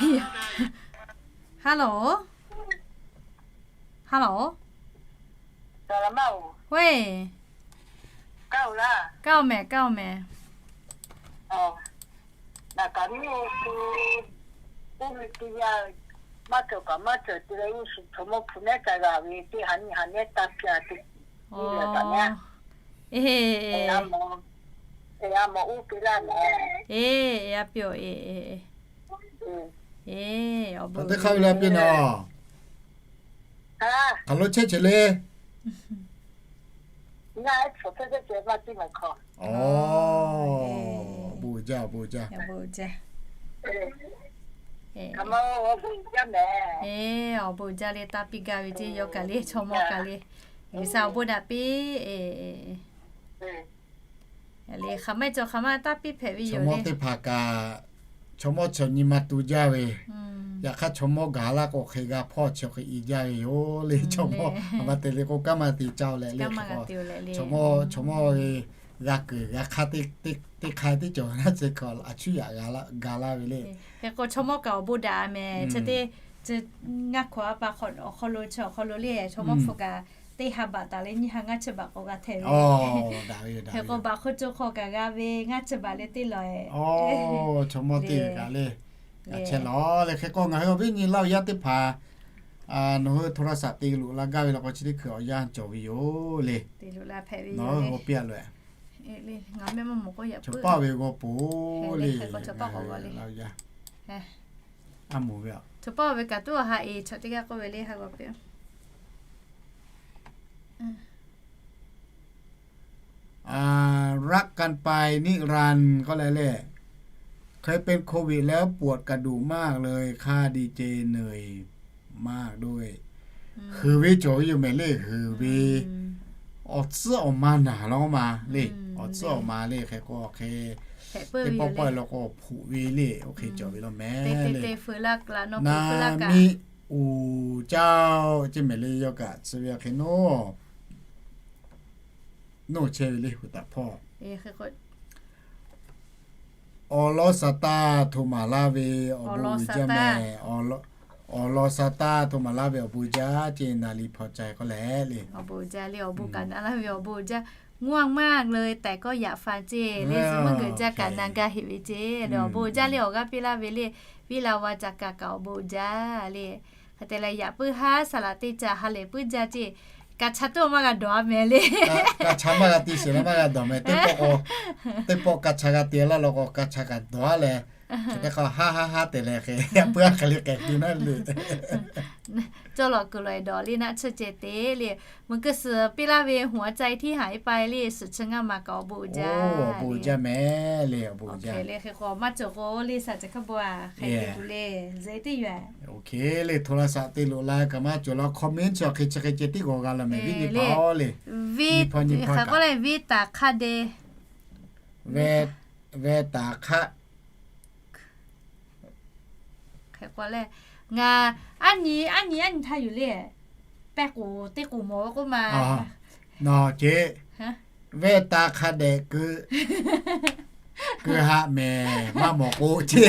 Hello. Hello. Kaˇ-oˬ mehˍ, kaˇ-oˬ mehˍ. Ngaˬ kaꞈ miˇ-oˬ, maˇ cawˬ kaꞈ maˇ cawˬ te leh, uˉ shuˍ chaw mawˇ hpu mehˉ ca g'a ve teˇ ha nyiˇ ha mehˉ taˇ piˇ-a te. Eˬ, a mawˬ uˉ peꞈ laˇ mehˍ. Eˬ, a piˇ-oˬ, eˬ, eˬ, eˬ. Eˬ, awˬ bon teˇ hk'aˇ ve la piˇ naˍ. Hk'aˬ lo chehˇ chehˇ le. Awˬ bon jaˇ, awˬ bon jaˇ. Eˬ, awˬ bon jaˇ le, taˇ piˇ gaˇ ve ceˇ, yawˇ kaꞈ le, chaw mawˇ kaꞈ le. G'uiˬsha awˬ bon daꞈ piˇ. Eˬ, le hk'aˬ ma cawˬ hk'aˬ ma taˇ piˇ hpehꞈ ve yoˬ le. Chaw mawˇ teˇ hpaˍ kaꞈ, chaw mawˇ chaw nyi ma tu jaˇ ve. Yaꞈ hk'aˇ chaw mawˇ gaˬ laˇ k'o hk'e g'a hpawˇ chi hk'e i jaˇ ve yoˬ le. Chaw mawˇ a ma te le k'o kanˉ maˇ te caˇ-oˬ leh le. Chaw mawˇ, chaw mawˇ ve g'a kuiˬ g'a hk'aˇ teˇ hk'aˇ teˇ cawˬ naˇ ce hk'aw a cuˉ yaꞈ ga laˇ ve le. Hk'e k'o chaw mawˇ kaꞈ awˬ bon daꞈ mehˍ. Chi teˇ, ngaˇ hkawꞈ a pa awˬ hk'aw lo, chi awˬ hk'aw lo le, chaw mawˇ hpu kaꞈ teˇ ha baꞈ taˍ leh nyiˇ ha ngaˇ chi baꞈ k'awꞈ g'a htehꞈ ve. Hk'e k'o baꞈ hk'oˆ co hk'aw kaꞈ g'a ve ngaˇ chi baꞈ leh teˇ law e. Chaw mawˇ teˇ g'aˇ le, g'a chehˇ lawˬ le. Hk'e k'o ngaˬ hui awˬ viˉ nyi Laˇ huˍ yaˇ teˇ hpaˍ nawˬ hui โทรศัพท์ te loꞈ la gaˇ ve law k'o chi teˇ hkui awˬ yanˇ cawˬ ve yoˬ le. Nawˬ hui g'aw piˇ a loꞈ e. Chaw paˇ ve g'aw poˬ le. Laˇ huˍ yaˇ a moˍ ve a, chaw paˇ ve kaꞈ tuˉ awˬ ha e chaw teˇ g'aˇ k'oˆ ve le ha g'aw piˇ. รักกันไปนิรันดร์ ก็เลยเลย เคยเป็นโควิดแล้วปวดกระดูกมากเลย ค่าดีเจเหนื่อยมากด้วย Huiˍ ve cawˬ ve yoˬ mehˍ le, huiˍ ve. Awˬ tcuhˉ awˬ ma naˍ law ma le, awˬ tcuhˉ awˬ ma le. Hk'e k'o hk'e teˇ pawˆ pawˆ law k'o hpuꞈ ve le, oˇ hk'e cawˬ ve law mehˍ le. Naˍ miˇ uˍ caˇ ceˇ mehˍ le, yawˇ kaꞈ tcuh ve hk'e naˉ, naˉ chehˇ ve le hui taꞈ hpawˇ. Awˬ lawn saˍ taˇ htoꞈ maˍ laˇ ve awˬ bon uiˍ jaˇ mehˍ. Awˬ lawn saˍ taˇ htoꞈ maˍ laˇ ve awˬ bon jaˇ ceˇ, naˍ liˍ hpaw ca k'oˆ leh le. Awˬ bon jaˇ le, awˬ bon kaꞈ naꞈ laˇ ve awˬ bon jaˇ. ง่วงมากเลย แต่ก็อยากฟัง ceˇ le, suh meuˇ g'uiˬ jaˇ kaꞈ na gaˇ heꞈ ve ceˇ le. Awˬ bon jaˇ le, awˬ g'aˇ piˇ laˇ ve le, viˉ la va ca kaꞈ kaꞈ awˬ bon jaˇ le. Hk'e te leh yaꞈ puiˉ haˉ saˍ laꞈ teˇ ca ha lehˬ puiˉ jaˇ ceˇ. Ka cha tuˉ maˇ g'a dawˬ a mehˍ le. Ka cha maˇ g'a te sheˍ la maˇ g'a dawˬ mehˍ. Teˇ pawˆ k'o, teˇ pawˆ ka cha g'a te laˇ law k'o ka cha kaꞈ dawˬ a leh, hk'e te k'o haˉ haˉ haˉ te leh hk'e yaꞈ puiˉ haˉ hk'e le k'ehˬ te naˉ le. Cawˇ lawꞈ kuiˬ lawꞈ e dawˬ le naˆ tsuhˇ ceh te le. Meuˬ keu suhˍ piˇ laˇ ve หัวใจที่หายไป le, suhˍ chi ngaˇ ma kaꞈ awˬ bon jaˇ. Awˬ bon jaˇ mehˍ le, awˬ bon jaˇ le. Hk'e k'o maˇ cawˬ k'o le, saˍ ceuˬ hk'a bon a hk'e te tuˬ le, zeꞈ teˇ yoˬ. Oˇ hk'e le, โทรศัพท์ te loꞈ la kaꞈ maˇ cawˬ la, comment chi hk'e chi hk'e ceh tiˉ g'awˬ g'a la mehˍ, viˉ nyi hpaˇ le. Hk'e k'oˆ leh, viˉ taˍ hk'aˇ de, ve taˍ hk'aˇ Hk'e k'o leh, ngaˬ aˉ nyi aˉ nyi aˉ nyi htaˇ yuˬ le, pehˇ k'oˍ teˇ k'oˍ mawˬ ve k'oˆ ma. Nawˬ ceˇ, venˇ taˇ hk'a dehꞈ keu, keu haꞈ mehˍ maˇ mawˬ k'o ceˇ.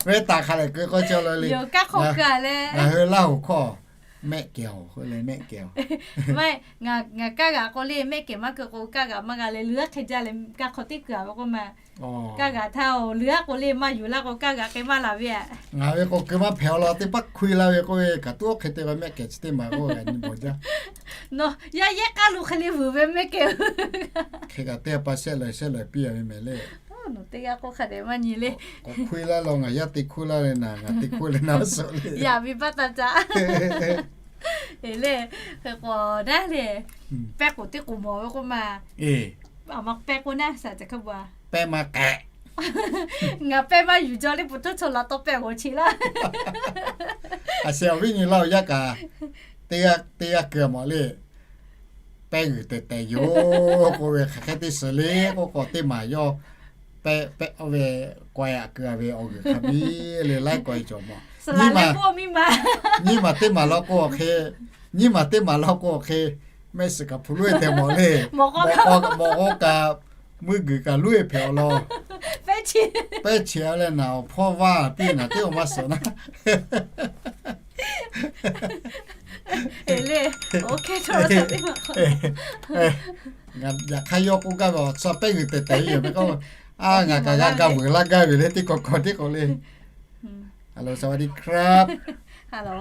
Venˇ taˇ hk'a dehꞈ keu k'oˆ cawˇ la le. Ngaˬ hui Laˇ hoˍ hkawˇ mehˆ kehˬ-oˬ, mehˆ kehˬ-oˬ. Ngaˬ kaˇ g'aꞈ k'o le, mehˆ kehˬ maˇ keu k'o kaˇ g'aꞈ maˇ g'a leh, leuˉ hk'e jaˇ leh kaˇ hk'aw teˇ keu-a ve k'oˆ ma. Kaˇ g'aꞈ htaˇ-oˬ, leuˉ-a k'o le maˇ yuˬ laˇ k'o kaˇ g'aꞈ hk'e maˇ laˬ ve a. Ngaˬ ve k'o keu maˇ hpehꞈ-aw law, teˇ paˉ hkuiˇ laˇ ve k'oˆ ve kaꞈ tuˉ awˉ hk'e te ve mehˆ kehˬ chi teˇ maˬ k'oˆ g'a nyi bawˬ jaˇ. Nawˬ yaˇ yehˉ k'aˉ lo hk'e le vuiˬ ve mehˆ kehˬ. Hk'e kaꞈ teˇ g'aˇ pa shehˆ lawˬ shehˆ lawˬ piˇ-a ve mehˍ le. Nawˬ teˇ g'aˇ k'oˆ hk'a dehꞈ maˇ nyi le. K'awꞈ hkuiˇ laˇ law, ngaˬ yaˇ te hkuiˇ laˇ leh naˍ, ngaˬ te hkuiˇ leh naˍ suhˍ le. Yaꞈ ve baˆ taˇ caꞈ. E le, hk'e k'o daˇ le, pehˇ k'oˍ teˇ k'oˍ mawˬ ve k'oˆ ma. Aˬ ma pehˇ k'oˆ naˉ, saˍ ceuˬ hk'a bu-a. Pehˇ maˇ k'ehꞈ. Ngaˬ pehˇ maˇ yuˬ jaw le, puˍ htoˇ chaw laꞈ taw pehˇ g'awˬ chi laˇ. A sheh awˬ viˉ nyi Laˇ hoˍ yaˇ kaꞈ, teˇ g'aˇ keu mawˬ le. Pehˇ g'uiˬ tehˬ tehˬ yoˬ k'oˆ ve hk'aˬ hk'e te suhˍ le k'oˆ k'o teˇ maˬ yawˇ pehˇ pehˇ ve k'ai-a keu-a ve awˬ g'uiˬ hk'a biˇ le laiˉ k'ai cawˬ mawˬ. Nyiˇ maˬ teˇ maˬ law k'o hk'e, nyiˇ maˬ teˇ maˬ law k'o hk'e, mehˆ shiˍ kaꞈ hpu loˉ-e tehꞈ mawˬ le. Mawˬ k'o kaꞈ meuˇ g'uiˬ kaꞈ loˉ-e hpehꞈ-aw law. Pehˇ chi-a leh naˍ awˬ hpawˇ vaˇ piˇ naˍ teˇ awˬ maˇ suhˍ naˉ. Yaꞈ hk'aˇ yawˇ k'oˆ gaˇ ve awˬ tcuh pehˇ g'uiˬ tehˬ tehˬ ve yoˬ meh k'o, a ngaˬ kaꞈ g'a gaˇ vuiˬ laˇ gaˇ ve le teˇ k'awꞈ k'awꞈ teˇ k'awꞈ le. Hello, สวัสดีครับ. Hello.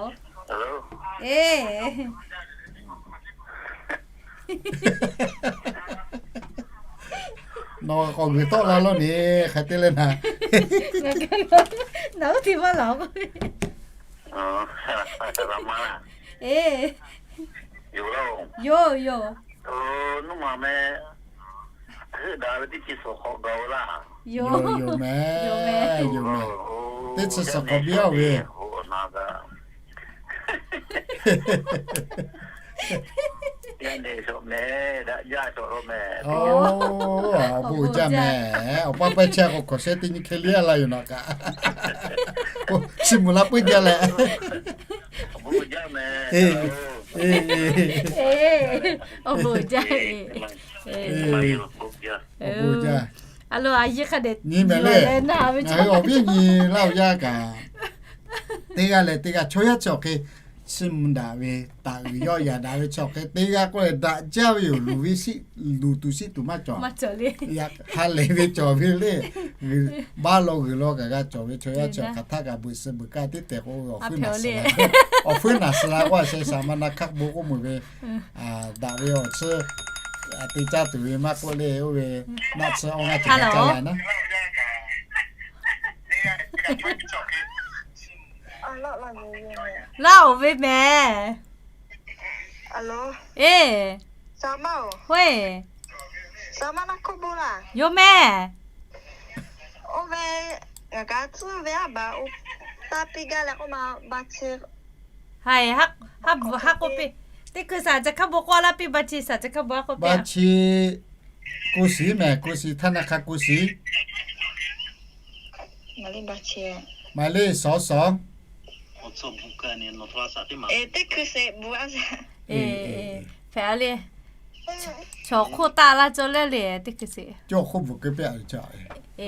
E, nawˬ k'awꞈ g'uiˬ tawˆ la lawˇ ne, hk'aˬ te leh naˍ. Nawˬ oˇ te maˇ laˬ k'o. E, yoˬ yoˬ. Yoˬ yoˬ meh, yoˬ meh. Teˇ chi suhˍ k'awꞈ biˇ-a ve. Awˬ bon uiˍ jaˇ meh. Awˬ paˇ pehˇ chehˇ k'o hkawꞈ shehˉ teˇ nyi hk'e liˇ-a la yoˬ naˍ kaꞈ. Chi mvuhˬ la puiˉ jaˇ leh. Awˬ bon uiˍ jaˇ. Awˬ bon uiˍ jaˇ. A lo a yeˇ hk'a dehꞈ nyi mehˍ le. Ngaˬ hui awˬ viˉ nyi Laˇ hoˍ yaˇ kaꞈ, teˇ g'aˇ leh teˇ g'aˇ chaw yaˇ chi awˬ hk'e Chiˇ mvuh daꞈ ve, taˍ uiˍ yawˇ yaꞈ daꞈ ve chaw hk'e teˇ g'aˇ k'oˆ leh daꞈ jaˇ ve yoˬ. Luˬ ve shiˆ, luˬ tuˬ shiˆ tuˬ maˇ cawˬ. Haˉ lehˬ ve cawˬ ve le. Baˆ law g'uiˬ law kaꞈ g'a cawˬ ve chaw yaˇ chi hk'aˬ htaˆ kaꞈ beuꞈ suh beuꞈ kaˇ tiˉ tehꞈ k'o, awˬ hpuiˉ naˬ suh la k'o, a shehˍ shaˍ ma na hkaˆ bon k'oˆ meuˬ ve, daꞈ ve awˬ chi te caˇ tuˬ ve maˇ k'oˆ le, oˇ ve naˆ tsuhˇ awˇ ngaˇ ceuˬ caˇ la naˉ. Laˇ oˍ ve mehˍ. Eˬ, yoˬ mehˍ. Haiˬ, haˉ k'oˆ piˇ. Teˇ hkui saˍ ca hkaˇ bon k'oˆ laˇ piˇ, ba chi saˍ ca hkaˇ bon k'oˆ piˇ. Ku shiˍ mehˍ, ku shiˍ, htaˇ naˆ hk'a ku shiˍ. หมายเลขสองสอง Eˬ, teˇ hkui sheˍ bvuhꞈ a shaˍ. Hpehꞈ a le. Chaw hk'oˆ taˆ laˇ cawˇ leh le, teˇ hkui sheˍ. Cawˇ hk'oˆ bvuhꞈ keu piˇ a le.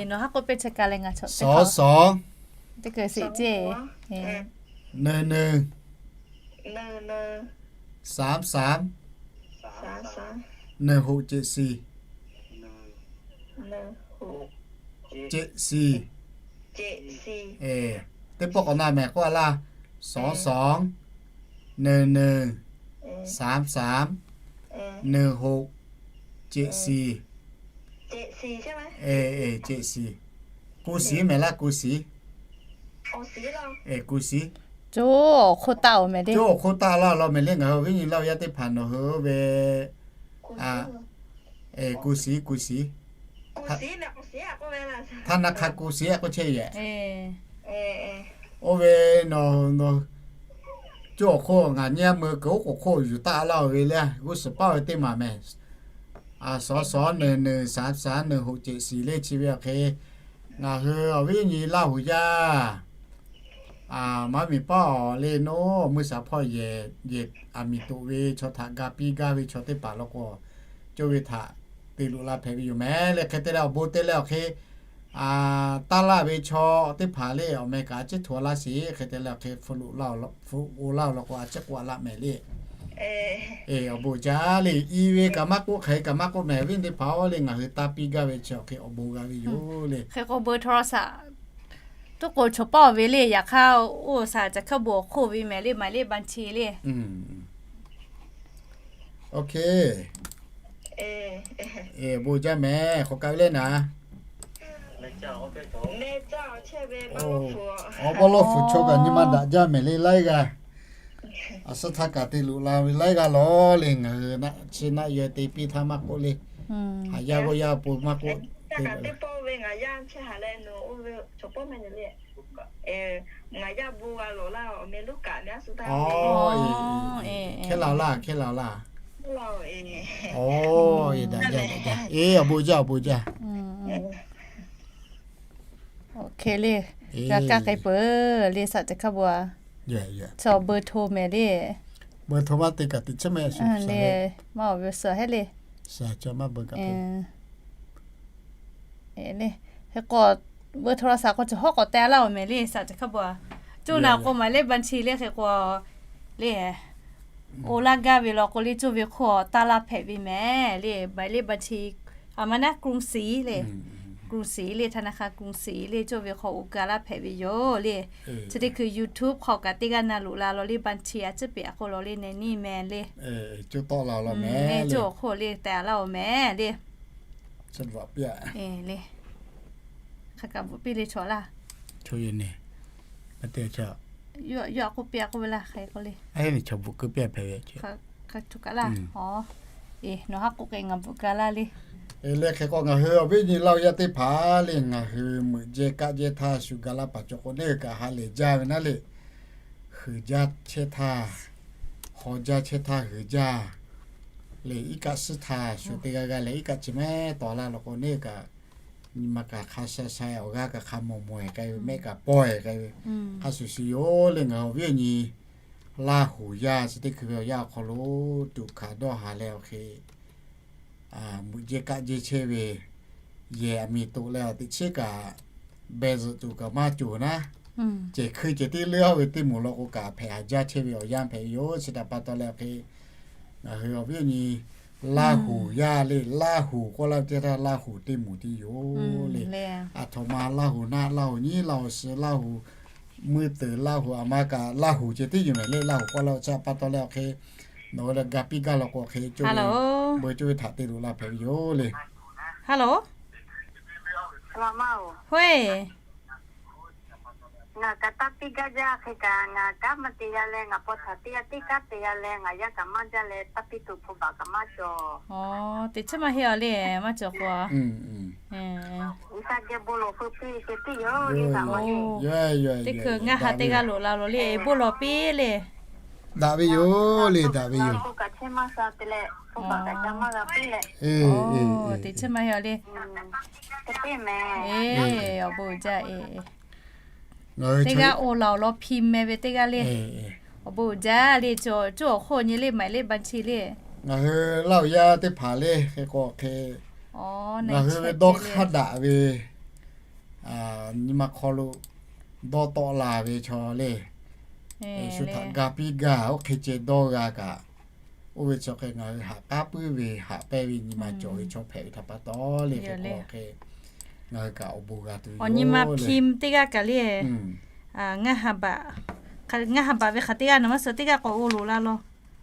Nawˬ haˉ k'oˆ piˇ chi ka leh ngaˬ chaw สองสอง teˇ hkui sheˍ ceˇ. หนึ่งหนึ่ง สามสาม หนึ่งหกเจ็ดสี่ เจ็ดสี่ Eˬ, teˇ pawˆ k'awꞈ na mehˍ k'oˆ a laˇ. สองสอง หนึ่งหนึ่ง สามสาม หนึ่งหก เจ็ดสี่ Eˬ, eˬ, เจ็ดสี่. Ku shiˍ mehˍ laˇ, ku shiˍ. Eˬ, ku shiˍ. Cawˇ awˬ hk'oˆ taˆ oˬ mehˍ le. Cawˇ awˬ hk'oˆ taˆ laˇ law mehˍ le. Ngaˬ hui awˬ viˉ nyi laˇ yaˇ teˇ hpaˍ nawˬ hui oˇ ve, a, eˬ, ku shiˍ, ku shiˍ. Htaˇ naˆ hk'a ku shiˍ a k'oˆ chehˇ yehˬ. Oˇ ve nawˬ, nawˬ cawˇ awˬ hk'oˆ ngaˬ nyi a meuˇ keu oˉ k'oˍ hk'oˆ yuˬ taˆ laˇ oˬ ve le. G'uˇ suhˍ paˇ ve teˇ maˬ mehˍ. สองสอง หนึ่งหนึ่ง สามสาม หนึ่งหก เจ็ดสี่ le chi ve awˬ hk'e, ngaˬ hui awˬ viˉ nyi Laˇ huˍ yaˇ maˇ miˬ paˇ awˬ le naˉ, mvuhˇ shaˍ hpawˇ yehˬ, yehˬ aˬ miˍ toꞈ ve chaw htaꞈ ga piˇ gaˇ ve chaw teˇ hpaˍ law k'o, cawˇ ve htaꞈ te loꞈ la hpehꞈ ve yoˬ mehˍ le. Hk'e te leh awˬ bon te leh awˬ hk'e, taˇ laˇ ve chaw teˇ hpaˍ le awˬ meh kaꞈ a ciˉ hto laˇ sheˍ. Hk'e te leh awˬ hk'e hpu loꞈ la, hpu o laˇ law k'o a ciˉ k'oˆ a laˇ mehˍ le. Eˬ, awˬ bon jaˇ le. I ve kaꞈ maˇ k'oˆ, hk'aˬ hk'e kaꞈ maˇ k'oˆ mehˍ, awˬ viˉ teˇ hpaˍ le ngaˬ hui taˇ piˇ gaˇ ve chi awˬ hk'e awˬ bon g'a ve yoˬ le. Hk'e k'o เบอร์โทรศัพท์ tuˉ k'o chaw paˇ ve le, yaꞈ hk'aˇ oˇ saˍ ca hkaˇ bon awˬ hk'oˆ ve mehˍ le, หมายเลขบัญชี le. Bon jaˇ mehˍ, hk'aˬ kaꞈ ve le naˍ. Awˬ bon lawˇ fuˍ chaw kaꞈ nyi ma daꞈ jaˇ mehˍ le laiˉ g'aˇ. A suhˉ htaˇ kaꞈ te loꞈ la ve laiˉ g'aˇ lawˬ le. Ngaˬ hui chi naˆ yaweh te piˇ htaˇ maˇ k'oˆ le. Haˍ yaˇ g'awˇ yaˇ po maˇ k'oˆ. Hkehˇ la laˇ, hkehˇ la laˇ. Awˬ, daꞈ jaˇ, daꞈ jaˇ. Eˬ, awˬ bon jaˇ, awˬ bon jaˇ. Hk'e le, g'a kaˇ k'ai peuˬ le, saˍ ca hkaˇ bon a. Chaw เบอร์โทร mehˍ le. เบอร์โทร maˇ te kaꞈ teꞈ chiˉ mehˍ le, maˇ awˬ ve suhˍ heˆ le. Hk'e k'o เบอร์โทรศัพท์ k'o cawˬ hawˉ k'awꞈ teh laˇ oˬ mehˍ le, saˍ ca hkaˇ bon a. Coˇ na k'o หมายเลขบัญชี le hk'e k'o le, oˇ laˇ gaˇ ve law k'o le, coˇ ve hk'oˆ taˇ laˇ hpehꞈ ve mehˍ le. หมายเลขบัญชี a ma naˉ กรุงศรี le, กรุงศรี le, ธนาคารกรุงศรี le, coˇ ve hk'aw oˇ ga laˇ hpehꞈ ve yoˬ le. Chi teˇ hkui YouTube hk'aw kaꞈ teˇ g'aˇ na loꞈ la law le, บัญชี a ciˉ peꞈ a k'oˆ law le, ne niˇ mehˍ le. Coˇ tawˆ la law mehˍ le, coˇ awˬ hk'oˆ le teh laˇ oˬ mehˍ le. Hk'aˬ kaꞈ bvuhꞈ piˇ le chaw laˇ. Yawˇ k'oˆ piˇ a k'oˆ ve laˇ, hk'e k'oˆ le. Chaw bvuhꞈ keu piˇ a hpehꞈ ve. Hk'aˬ hk'e tuˬ kaꞈ laˇ. Nawˬ haˉ k'oˆ k'ai ngaˬ bvuhꞈ ga laˇ le. Eˬ, leh hk'e k'o ngaˬ hui awˬ viˉ nyi Laˇ huˍ yaˇ teˇ hpaˍ le, ngaˬ hui meuꞈ jehˇ kaˆ jehˇ htaˇ shu ga laˇ paˍ cawˬ k'o, neˇ kaꞈ ha lehˬ jaˇ ve naˉ le. Huiˍ jaˇ chehˇ htaˇ, haw jaˇ chehˇ htaˇ huiˍ jaˇ le. Iˉ kaˆ suhˉ htaˇ shu teˇ g'aˇ g'aˇ leh iˉ kaˆ chi mehˉ tawˍ laˇ law k'o, neˇ kaꞈ nyi ma kaꞈ hk'a sha sha, awˬ g'aˇ kaꞈ hk'a mawˬ mawˬ-e k'ai ve, mehˆ kaꞈ pawehˇ k'ai ve, hk'a shuˍ shuˍ yoˬ le. Ngaˬ hui awˬ viˉ awˬ nyi Laˇ huˍ yaˇ chi teˇ hkui ve awˬ yanˇ awˬ hk'aw lo tuꞈ hkanˍ dawˇ haˍ leh awˬ hk'e meuꞈ jehˇ kaˆ jehˇ chehˇ ve, yehˬ aˬ miˍ toꞈ leh teꞈ chiˉ kaꞈ beh zuhꞈ tuˬ kaꞈ maˇ cawˬ naˉ. Cehˬ hkui cehˬ teˇ leuˉ ve teˇ moˍ law k'o kaꞈ hpehꞈ haˍ jaˇ chehˇ ve awˬ yanˇ hpehꞈ ve yoˬ. Chi htaꞈ pa taw leh awˬ hk'e, ngaˬ hui awˬ viˉ awˬ nyi Laˇ huˍ yaˇ le, Laˇ huˍ k'oˆ laˇ ve teˇ htaˇ Laˇ huˍ teˇ moˍ tiˉ yoˬ le. Aˬ htoꞈ ma Laˇ huˍ naˆ, Laˇ huˍ nyiˉ, Laˇ huˍ suh, Laˇ huˍ mui teuˍ, Laˇ huˍ aˬ ma kaꞈ Laˇ huˍ ceh tiˉ yoˬ mehˍ le. Laˇ huˍ k'oˆ laˇ ve chi htaꞈ pa taw leh awˬ hk'e, nawˬ hui leh ga piˇ gaˇ law k'o hk'e, beu coˇ ve htaꞈ te loꞈ la hpehꞈ ve yoˬ le. Hello. Hoi. Ngaˬ kaꞈ taˇ piˇ gaˇ jaˇ hk'e kaꞈ, ngaˬ kanˉ maˇ te g'a leh, ngaˬ paw htaꞈ teˇ g'aˇ tiˉ kanˉ te g'a leh, ngaˬ yaˇ kaꞈ maˇ jaˇ leh, taˇ piˇ tuˬ hpu baˬ kaꞈ maˇ cawˬ. Teˇ chiˉ maˇ heˆ a le, maˇ cawˬ k'o. G'uiˬsha geh bon lawˬ hpeu piˇ ceh tiˉ yoˬ. Teˇ hkui ngaˇ ha teˇ g'aˇ loꞈ la lo le, bon lawˬ piˇ le. Daꞈ ve yoˬ le, daꞈ ve yoˬ. Teˇ chiˉ maˇ heˆ a le. Awˬ bon uiˍ jaˇ e. Teˇ g'aˇ oˇ laˬ awˬ lawn hpi meh ve teˇ g'aˇ le. Awˬ bon uiˍ jaˇ le, cawˬ awˬ hk'oˆ nyi le, maˍ le, baꞈ chi le. Ngaˬ hui Laˇ huˍ yaˇ teˇ hpaˍ le hk'e k'o hk'e, ngaˬ hui ve dawˇ hk'aˇ daꞈ ve, nyi ma hk'aw lo dawˇ tawˆ la ve chaw le, shu htaꞈ ga piˇ gaˇ, oˇ hk'e ceh dawˇ g'a kaꞈ, oˇ ve chaw hk'e ngaˬ hui haꞈ k'aˉ puiˉ ve, haꞈ pehnˇ ve nyi ma cawˬ ve chaw hpehꞈ ve htaꞈ pa taw le hk'e k'o hk'e, ngaˬ hui kaꞈ awˬ bon g'a tuˬ yoˬ. Awˬ nyi ma hpi teˇ g'aˇ kaꞈ le, ngaˇ ha baꞈ ve hk'aˬ teˇ g'aˇ nawˬ maˇ suh teˇ g'aˇ k'awꞈ g'aw loꞈ la law.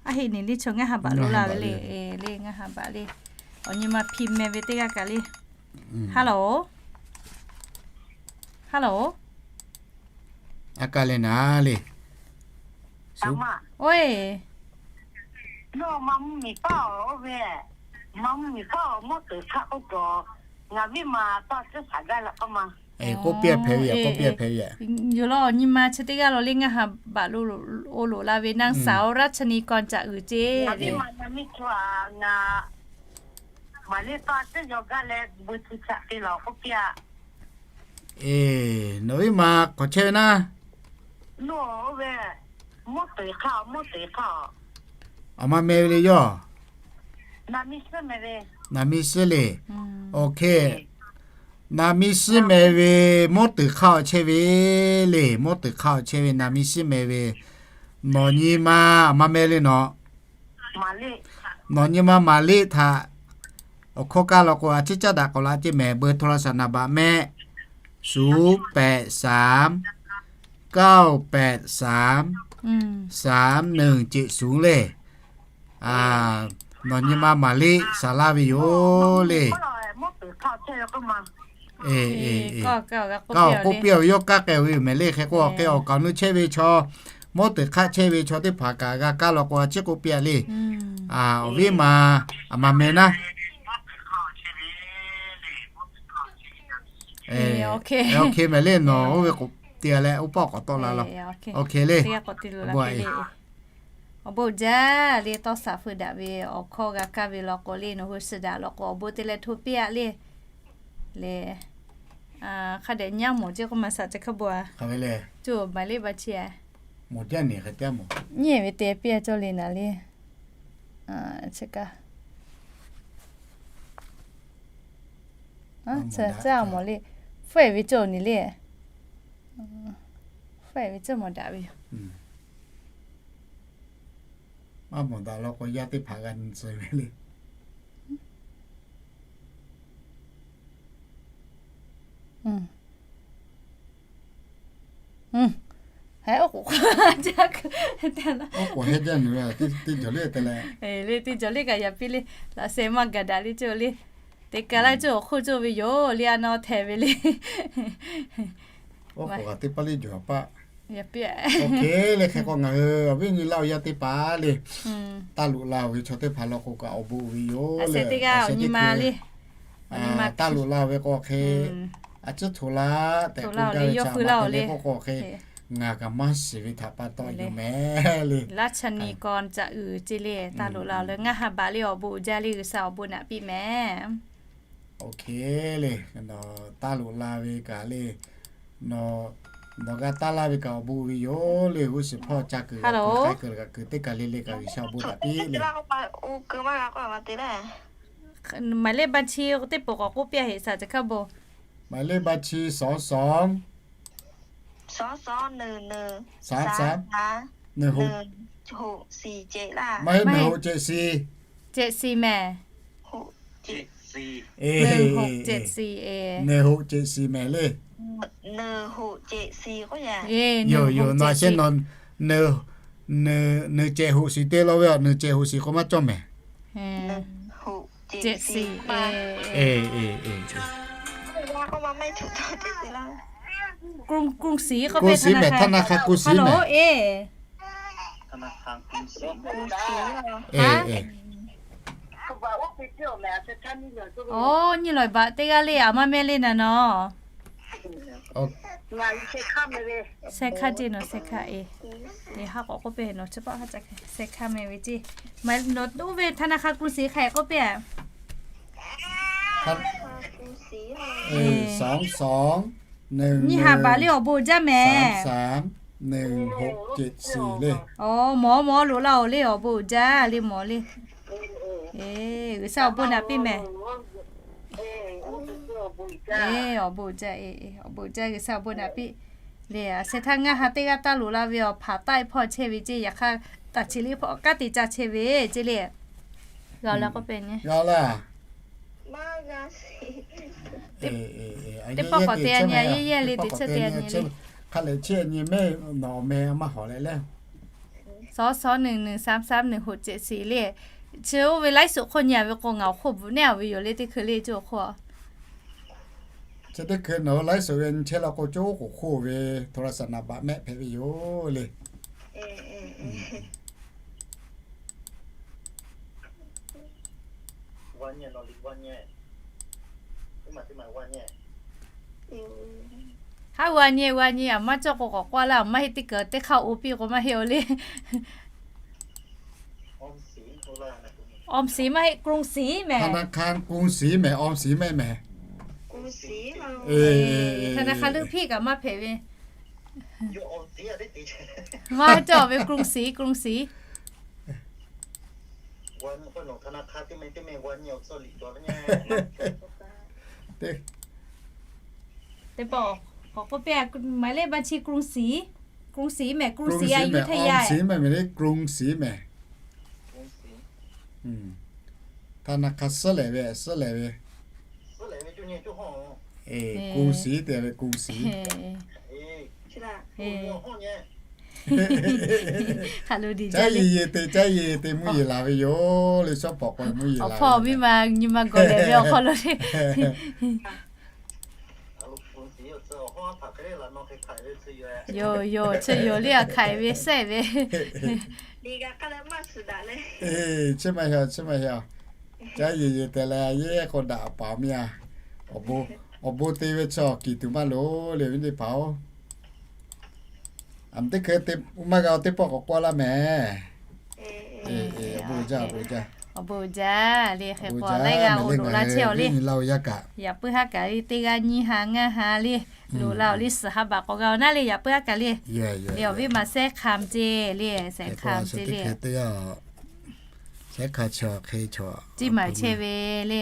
A heˆ, neˬ le chaw ngaˇ ha baꞈ loꞈ la ve le, le ngaˇ ha baꞈ le. Awˬ nyi ma hpi meh ve teˇ g'aˇ kaꞈ le. Hello. Hello. A kaˇ leh naˍ le. Oˇ e. Nawˬ ma mvuhˇ miˬ paˇ oˇ ve, ma mvuhˇ miˬ paˇ mawˇ teuˍ hk'aˆ k'oˆ k'o, ngaˬ viˉ ma taˇ tcuhˉ shaˍ gaˇ la k'oˆ ma. K'oˆ piˇ hpehꞈ ve, k'oˆ piˇ hpehꞈ ve. Yoˬ law, awˬ nyi ma chi teˇ g'aˇ law le ngaˇ ha baꞈ lo, oˇ loꞈ la ve นางสาวรัชนีกร จะอือ ceˇ. Ngaˬ viˉ ma na miˇ chaw a ngaˬ maˍ le taˇ tcuhˉ yaw gaˇ leh beu tu chaꞈ te lawˬ k'oˆ piˇ a. Eˬ, nawˬ viˉ ma k'awꞈ chehˇ ve naˉ. Nawˬ ve mawˇ teuˍ hk'aˆ, mawˇ teuˍ hk'aˆ. Aˬ ma meh ve le yawˇ. Naˍ miˇ suhˉ le. Awˬ hk'e, naˍ miˇ suhˉ meh ve, mawˇ teuˍ hk'aˆ awˬ chehˇ ve le, mawˇ teuˍ hk'aˆ awˬ chehˇ ve naˍ miˇ suhˉ meh ve. Nawˬ nyi ma aˬ ma meh le nawˬ. Nawˬ nyi ma maˍ le htaꞈ awˬ hkawˇ kaˇ law k'o, a ciˉ caˉ daꞈ k'awꞈ la ceˇ mehˍ, เบอร์โทรศัพท์ naˍ baꞈ mehˆ ศูนย์แปดสาม เก้าแปดสาม สามหนึ่งเจ็ดศูนย์ le. Nawˬ nyi ma maˍ le saˍ laˇ ve yoˬ le. Eˬ, eˬ, eˬ. K'awꞈ k'oˆ piˇ ve yawˇ kaˇ k'ai ve yoˬ mehˍ le hk'e k'o, awˬ hk'e awˬ kaˍ awˬ nu chehˇ ve chaw, mawˇ teuˍ hk'aˆ chehˇ ve chaw teˇ hpaˍ kaꞈ g'a kaˇ law k'o, a ciˉ k'oˆ piˇ a le. Awˬ viˉ ma aˬ ma meh naˉ. Awˬ hk'e mehˍ le nawˬ oˇ ve k'oꞈ te leh oˇ pawˆ k'awꞈ tawˆ la law. Awˬ hk'e le. Awˬ bon jaˇ le, tawˇ saˍ feu daꞈ ve awˬ hkawˇ g'a kaˇ ve law k'o le, nawˬ hui suh daꞈ law k'o awˬ bon te leh hto piˇ a le. Le, hk'a dehꞈ nyi a mawˬ ceˇ k'oˆ ma saˍ ca hk'a bon a. Coˇ maˍ le ba chi a. Nyi ve te piˇ a cawˇ le naˍ le. Chi kaꞈ caˇ mawˬ le. Faiˇ ve cawˇ ni le. Faiˇ ve cawˇ mawˬ daꞈ ve yoˬ. Maˇ mawˬ daꞈ law k'o yaˇ teˇ hpaˍ g'a nyi tcuh ve le. Oˇ k'oˍ hk'a jaˇ, oˇ k'oˍ hk'a jaˇ nu, teˇ jawˬ le te leh, le teˇ jawˬ le kaꞈ yaꞈ piˇ le. Laꞈ sheh maˇ gaˬ daꞈ le cawˇ le. Teˇ kaˬ laˇ cawˇ awˬ hk'oˆ cawˇ ve yoˬ le, a naw htehˍ ve le. Oˇ k'oˍ kaꞈ teˇ paˇ le jawˬ paˆ. Yaꞈ piˇ a. Oˇ hk'e le hk'e k'o ngaˬ hui awˬ viˉ nyi Laˇ huˍ yaˇ teˇ hpaˍ le, taˇ loꞈ la ve chaw teˇ hpaˍ law k'o kaꞈ awˬ bon ve yoˬ le. Teˇ g'aˇ awˬ nyi ma le, taˇ loꞈ la ve k'o hk'e, a ciˉ hto la tehꞈ k'oˆ gaˇ ve chaꞈ ma te le k'oˆ k'o hk'e, ngaˬ kaꞈ maˇ shiˍ ve htaꞈ pa taw yoˬ mehˍ le. Laˇ chaˇ ni kaw caꞈ uiˍ ce le, taˇ loꞈ la leh ngaˇ ha baꞈ le awˬ bon uiˍ jaˇ le, G'uiˬsha awˬ bon naꞈ piˇ mehˍ. Oˇ hk'e le, taˇ loꞈ la ve kaꞈ le, nawˬ g'a taˇ laˇ ve kaꞈ awˬ bon ve yoˬ le. G'uˇ suhˍ hpawˇ ca kuiˬ k'ai kuiˬ teˇ kaˬ le le kaꞈ G'uiˬsha awˬ bon naꞈ piˇ le. Maˍ le ba chi teˇ poˍ k'awꞈ k'oˆ piˇ a heˍ saˍ ca hk'a bon. Maˍ le ba chi สองสอง Sāv sāv, nuˬ nuˬ, maˇ heˆ, nuˬ hoꞈ cehꞈ si. Cehꞈ si mehˍ. Nuˬ hoꞈ cehꞈ si mehˍ le. Yoˬ yoˬ, nawˬ shehˆ nawˬ, nuˬ cehꞈ hoꞈ si te la ve a, nuˬ cehꞈ hoꞈ si k'o maˇ cawˇ mehˍ. Cehꞈ si. กรุงศรี k'oˆ ve ธนาคาร กรุงศรี mehˍ. Oˇ, nyi lawˬ baꞈ teˇ g'aˇ le, a maˇ mehˇ le naˍ nawˬ. Shehˆ hkaˇ ceˇ nawˬ, shehˆ hkaˇ e. Haˉ k'awꞈ k'oˆ piˇ nawˬ chi paˆ haˉ ca hk'e shehˆ hkaˇ meh ve ceˇ. Nawˬ oˇ ve ธนาคารกรุงศรี hk'a k'oˆ piˇ a. Nyi haˍ baꞈ le awˬ bon jaˇ mehˍ. Aˬ, mawˬ mawˬ loꞈ la-oˬ le awˬ bon jaˇ le mawˬ le. G'uiˬsha awˬ bon naꞈ piˇ mehˍ. Awˬ bon jaˇ, awˬ bon jaˇ, G'uiˬsha awˬ bon naꞈ piˇ. Le a sheh htaˇ ngaˇ ha teˇ g'aˇ taˇ loꞈ la ve awˬ hpaˍ taˆ e hpawˇ chehˇ ve ceˇ. Yaꞈ hk'aˇ taˍ chi le hpawˇ kanˉ te ca chehˇ ve ceˇ le. G'a la k'oˆ pehˍ nyi. Teˇ pawˆ k'awꞈ te a nyi, a yehˇ yehˇ le, teˇ chehˇ te a nyi le. Hk'a lehˬ chehˇ nyi mehˍ, nawˬ meh maˇ hawˍ leh le. Sawˉ sawˉ nuˬ nuˬ, sāvˉ sāvˉ nuˬ hoꞈ cehꞈ si le. Chi oˇ ve ไลฟ์สด hk'oˆ nyi a ve k'o ngaˬ awˬ hk'oˆ bvuhꞈ nehˉ a ve yoˬ le, teˇ hkui le cawˬ hk'oˆ. Chi teˇ hkui nawˬ ไลฟ์สด ve nyi chehˇ la k'o cawˬ k'oˍ hk'oˆ ve โทรศัพท์ naˍ baꞈ mehˆ hpehꞈ ve yoˬ le. Haˉ g'a nyi, g'a nyi, a maˇ cawˬ k'o k'awꞈ k'oˆ laˇ, maˇ heˆ teˇ kuiˬ teˇ hk'aˇ oˇ piˇ k'o maˇ heˆ oˬ le. ออมสิน maˇ heˆ, กรุงศรี mehˍ. ธนาคารกรุงศรี mehˍ, ออมสิน mehˍ mehˍ. ธนาคาร leuˆ hpiˇ kaꞈ maˇ hpehꞈ ve. Maˇ cawˬ ve กรุงศรี กรุงศรี. Teˇ pawˆ k'awꞈ k'oˆ piˇ a, หมายเลขบัญชีกรุงศรี กรุงศรี mehˍ, กรุงศรี อยุธยา mehˍ, กรุงศรี mehˍ, กรุงศรี mehˍ le, กรุงศรี. ธนาคาร suhˉ lehˬ ve, suhˉ lehˬ ve. กรุงศรี te ve กรุงศรี. Hk'a lo diˬ caˇ le, caˇ yehˬ yehˬ te, caˇ yehˬ yehˬ te mvuhˇ yeˬ laˬ ve yoˬ le, shawˉ pawˍ k'o mvuhˇ yeˬ laˬ ve. Awˬ hpawˇ miˇ ma nyi ma gawˬ lehˬ ve awˬ hk'aw lo le. Yoˬ yoˬ, chi yoˬ le, a hk'aiˍ ve sehˆ ve. Chi maˇ heˆ, chi maˇ heˆ. Caˇ yehˬ yehˬ te leh a yehˉ k'o daꞈ paˍ miˇ a. Awˬ bon te ve chi awˬ kiˬ tuˬ maˇ loˍ le, viˉ teˇ hpaˍ-oˬ. A, teˇ hkui te maˇ g'a, teˇ pawˆ k'awꞈ k'oˆ laˇ mehˍ. Awˬ bon jaˇ, awˬ bon jaˇ. Awˬ bon jaˇ le, hk'e k'o laiˉ g'aˇ oˬ loꞈ la chehˇ awˬ le. Yaꞈ puiˉ haˉ kaꞈ le, teˇ g'aˇ nyiˇ ha ngaˇ ha le, loꞈ la awˬ le, suhˍ ha baꞈ k'awꞈ g'a awˬ naˉ le, yaꞈ puiˉ haˉ kaꞈ le. Le awˬ viˉ ma sehˉ hk'a ceˇ le, sehˉ hk'a ceˇ le. Sehˉ hk'a chi hk'e chi maˍ chehˇ ve le.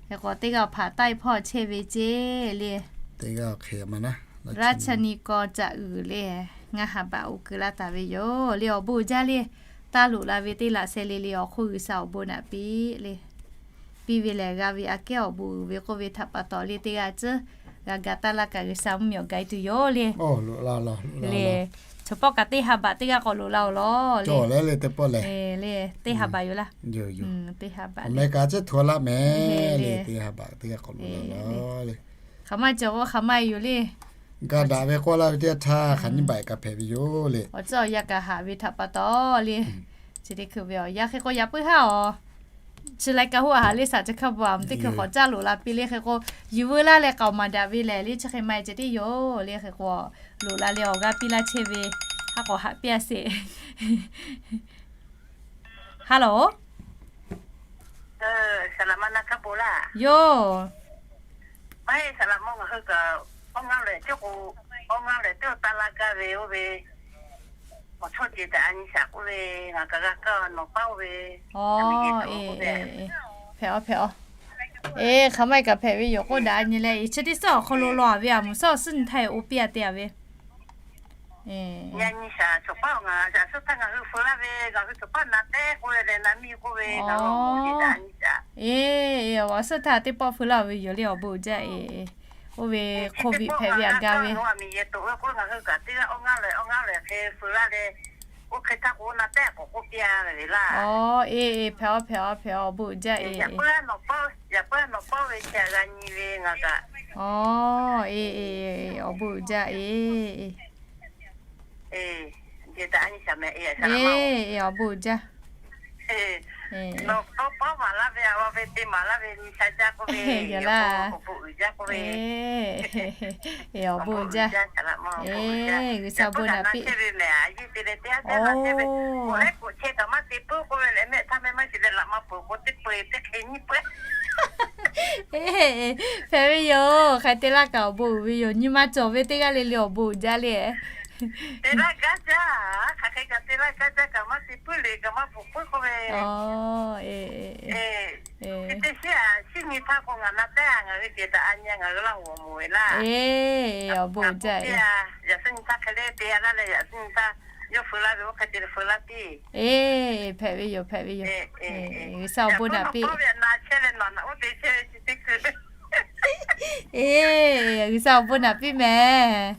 Hk'e k'o teˇ g'aˇ awˬ hpaˍ taiˇ hpawˇ chehˇ ve ceˇ le. Teˇ g'aˇ awˬ hk'e maˇ na, ราชนิกร caꞈ uiˍ le, ngaˇ ha baꞈ oˬ keu laˇ taˍ ve yoˬ le. Awˬ bon jaˇ le, taˇ loꞈ la ve teˇ laꞈ sheh le le awˬ hk'oˆ G'uiˬsha awˬ bon naꞈ piˇ le. Piˇ ve lehˬ g'a ve aꞈ kehˉ awˬ bon uiˍ ve k'oˆ ve htaꞈ pa taw le, teˇ g'aˇ tcuhˉ g'a ga taˇ laˇ kaꞈ G'uiˬsha mvuhˇmiˬ awˬ ga e tuˬ yoˬ le. Le, chaw pawˆ kaꞈ teˇ ha baꞈ teˇ g'aˇ k'awꞈ loꞈ la awˬ lawn le. Le, teˇ ha baꞈ yoˬ laˇ. Teˇ ha baꞈ le. Hk'aˬ maˇ cawˬ k'o hk'aˬ maˇ yoˬ le. Ga daꞈ ve k'oˆ laˇ ve teˇ htaˇ hk'aˬ nyiˇ baꞈ kaꞈ hpehꞈ ve yoˬ le. Awˬ tcuhˉ awˬ yanˇ kaꞈ haꞈ ve htaꞈ pa taw le. Chi teˇ hkui ve awˬ yanˇ hk'e k'o yaꞈ puiˉ haˉ awˬ, chi lai ka hoˆ a haꞈ le, shaˍ chi hk'a bvuhꞈ a, teˇ hkui k'awꞈ caˇ loꞈ la piˇ le. Hk'e k'o yuˬ veu laˇ leh k'aoˍ maˍ daꞈ ve lehˬ le, chi hk'e maˇ e ceh tiˉ yoˬ le. Hk'e k'o loꞈ la leh awˬ g'aˇ piˇ laˇ chehˇ ve, haˉ k'awꞈ haꞈ piˇ a sheˍ. Hello. Yoˬ. Hpehꞈ aw, hpehꞈ aw. Eˬ, hk'aˬ maˇ kaꞈ hpehꞈ ve yoˬ k'oˆ daꞈ nyi leh, eˬ, chi teˇ suhˉ awˬ hk'aw lo law a ve, a mvuhˬ suhˉ awˬ suhˉ nyi htaˇ e oˇ piˇ a te a ve. Yaꞈ nyi shaˍ, chaw paˉ ngaˬ shaˍ suhˉ htaˇ ngaˬ hui feu laˇ ve, ngaˬ hui chaw paˉ na tehˉ k'oˆ ve leh na miˇ k'oˆ ve, ngaˬ hui awˬ moˍ te daꞈ nyi shaˍ. Awˬ suhˉ htaˇ teˇ pawˆ feu laˇ ve yoˬ le awˬ bon uiˍ jaˇ e. Oˇ ve COVID hpehꞈ ve aꞈ gaˇ ve, miˬ yehˬ toꞈ ve k'o ngaˬ hui kaꞈ teˇ g'aˇ awˇ ngaˇ lehˬ awˇ ngaˇ lehˬ hk'e feu laˇ leh, oˇ hk'e htaˇ k'o na tehˉ k'awꞈ k'oˆ piˇ ve le laˇ. Awˬ e e, hpehꞈ aˬ hpehꞈ aˬ hpehꞈ aˬ, awˬ bon uiˍ jaˇ e. Yaꞈ puiˉ a nawˬ pawˆ ve chi aꞈ g'a nyi ve ngaˬ kaꞈ. Awˬ e e, awˬ bon uiˍ jaˇ e. E, awˬ bon uiˍ jaˇ. Nawˬ pawˆ pawˆ maˍ laˇ ve, a ve te maˍ laˇ ve nyi sha jaˇ k'oˆ ve, awˬ bon uiˍ jaˇ k'oˆ ve. Awˬ bon uiˍ jaˇ. G'uiˬsha bon naꞈ piˇ. Chehˇ ve mehˬ a yeˇ te leh teˇ g'aˇ teˇ g'aˇ chehˇ ve, k'oˍ lehˉ k'oˍ chehˇ kaꞈ maˇ te puiˉ k'oˆ ve leh mehˆ htaˇ mehˆ maˇ shiˍ leh laꞈ ma peuˬ k'o teˇ peu teˇ hk'e nyiˇ peu. Hpehꞈ ve yoˬ. Hk'aˬ hk'e te laˇ kaꞈ awˬ bon uiˍ ve yoˬ. Nyi ma cawˬ ve teˇ g'aˇ le le awˬ bon uiˍ jaˇ le. Te laˇ gaˇ jaˇ, hk'aˬ hk'e kaꞈ te laˇ gaˇ jaˇ kaꞈ maˇ te puiˉ le kaꞈ maˇ pfuhˍ puiˉ k'oˆ ve. Chi teˇ shiˉ a, shiˉ nyi htaˇ k'o ngaˬ na tehˉ a ngaˬ hui te daꞈ a nyi a ngaˬ hui laˇ g'awˬ moˍ ve laˇ. Awˬ bon uiˍ jaˇ e. Yaꞈ suhˉ nyi htaˇ hk'e le te a laˇ leh yaꞈ suhˉ nyi htaˇ yawˇ feu laˇ ve oˇ hk'e te leh feu laˇ piˇ. Hpehꞈ ve yoˬ, hpehꞈ ve yoˬ. G'uiˬsha awˬ bon naꞈ piˇ. E, G'uiˬsha awˬ bon naꞈ piˇ mehˬ.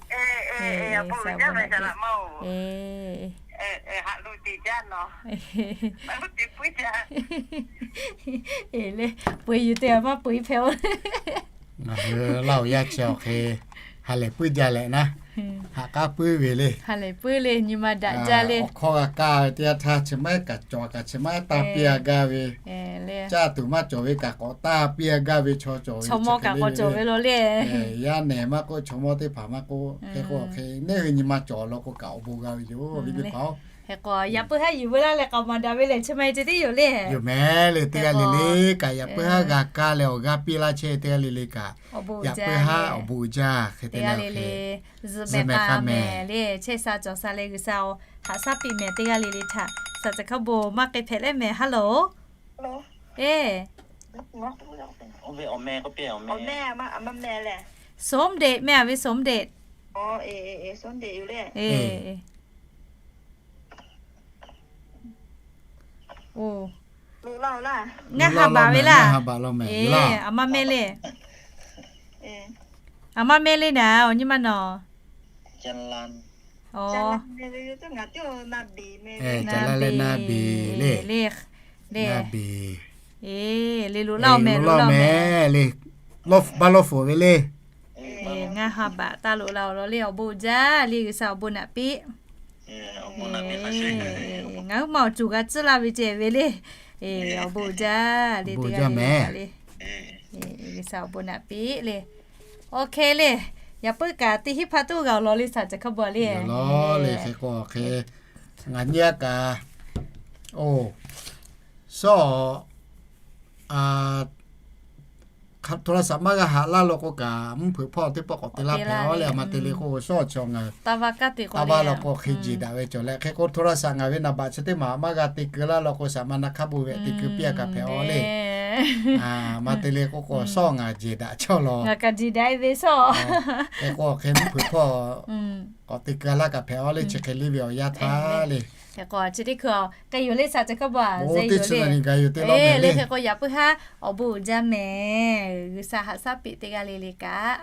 E, le, peu eˬ yuˬ te a maˇ peu eˬ hpehꞈ oˬ. Ngaˬ hui Laˇ huˍ yaˇ chi awˬ hk'e ha lehˬ puiˉ jaˇ leh naˉ, haꞈ k'aˉ puiˉ ve le. Ha lehˬ puiˉ le, nyi ma daꞈ jaˇ le. Awˬ hkawˇ g'a kaˇ ve teˇ yanˇ htaˇ chi maˇ heˆ kaꞈ cawˬ kaꞈ chi maˇ taˇ piˇ a gaˇ ve, caˇ tuˬ maˇ cawˬ ve kaꞈ k'awꞈ taˇ piˇ a gaˇ ve chaw cawˬ ve, chaw mawˇ kaꞈ k'awꞈ cawˬ ve law le. Yaˇ nehˬ maˇ k'oˆ, chaw mawˇ teˇ hpaˍ maˇ k'oˆ, hk'e k'o hk'e neˇ hui nyi ma cawˬ law k'o kaꞈ awˬ bon g'a ve yoˬ ve teˇ hpaˍ-oˬ. Hk'e k'o yaꞈ puiˉ haˉ yuˬ ve laˇ leh k'aoˍ maˍ daꞈ ve lehˬ chi ma e ceh tiˉ yoˬ le. Yoˬ mehˬ le, teˇ g'aˇ le le kaꞈ yaꞈ puiˉ haˉ g'a kaˇ leh awˬ g'aˇ piˇ laˇ chehˇ ve teˇ g'aˇ le le kaꞈ, yaꞈ puiˉ haˉ awˬ bon uiˍ jaˇ hk'e te le le. Zuhꞈ mehˍ k'a mehˍ le, chehˇ sha cawˬ sha leh G'uiˬsha-oˬ, haꞈ shaˉ piˇ mehˍ teˇ g'aˇ le le htaꞈ. Shaˍ caˬ hk'a bon maˇ k'ai hpehꞈ leh mehˍ. Hello. E, Sawˉmdeꞈ mehˍ a ve, Sawˉmdeꞈ. Ngaˇ ha baꞈ ve laˇ. Aˬ ma mehˆ le. Aˬ ma mehˆ le naˍ, awˬ nyi ma nawˬ. Aˬ, na beˬ le, le, le lo laˇ-oˬ mehˍ, lo laˇ-oˬ mehˍ le. Baˆ lawˇ foˍ ve le. Ngaˇ ha baꞈ taˇ lo la awˬ lawn le, awˬ bon uiˍ jaˇ le, G'uiˬsha awˬ bon naꞈ piˇ. Ngaˬ hui ma awˬ coˬ g'a tcuhˉ laˇ ve ceh ve le. Awˬ bon uiˍ jaˇ le, teˇ g'aˇ le le. G'uiˬsha awˬ bon naꞈ piˇ le. Awˬ hk'e le, yaꞈ puiˉ kaꞈ teˇ hinˉ hpaˇ tuˬ g'a awˬ lawn le, shaˍ caˬ hk'a bon le. Hk'e k'o hk'e, ngaˬ nyi a kaꞈ, oˬ, shawˉ, a, htoꞈ la shaꞈ maˇ g'a haꞈ laˇ law k'o kaꞈ mvuhˇ hpeuꞈ hpawˇ teˇ pawˆ k'awꞈ te laˇ hpehꞈ a le. A ma te le k'o shawˉ chaw ngaˬ taˇ vaˇ law k'o hk'e jeˬ daꞈ ve cawˬ leh, hk'e k'o htoꞈ la shaꞈ ngaˬ ve naˍ baꞈ chi teˇ maˬ maˇ g'a te keu laˇ law k'o shaꞈ ma na hk'a bon ve te keu piˇ a kaꞈ hpehꞈ a le. Ma te le k'o k'o shawˉ ngaˬ jeˬ daꞈ cawˇ law. Hk'e k'o hk'e mvuhˇ hpeuꞈ hpawˇ k'awꞈ te keu laˇ kaꞈ hpehꞈ a le, chi hk'e le ve awˬ yanˇ htaˇ le. Hk'e k'o chi teˇ hkui k'ai yoˬ le, shaˍ caˬ hk'a bon a, teˇ chi na ni gaˬ yoˬ te law mehˍ le. Hk'e k'o yaꞈ puiˉ haˉ awˬ bon uiˍ jaˇ mehˍ, G'uiˬsha haꞈ shaˉ piˇ teˇ g'aˇ le le kaꞈ.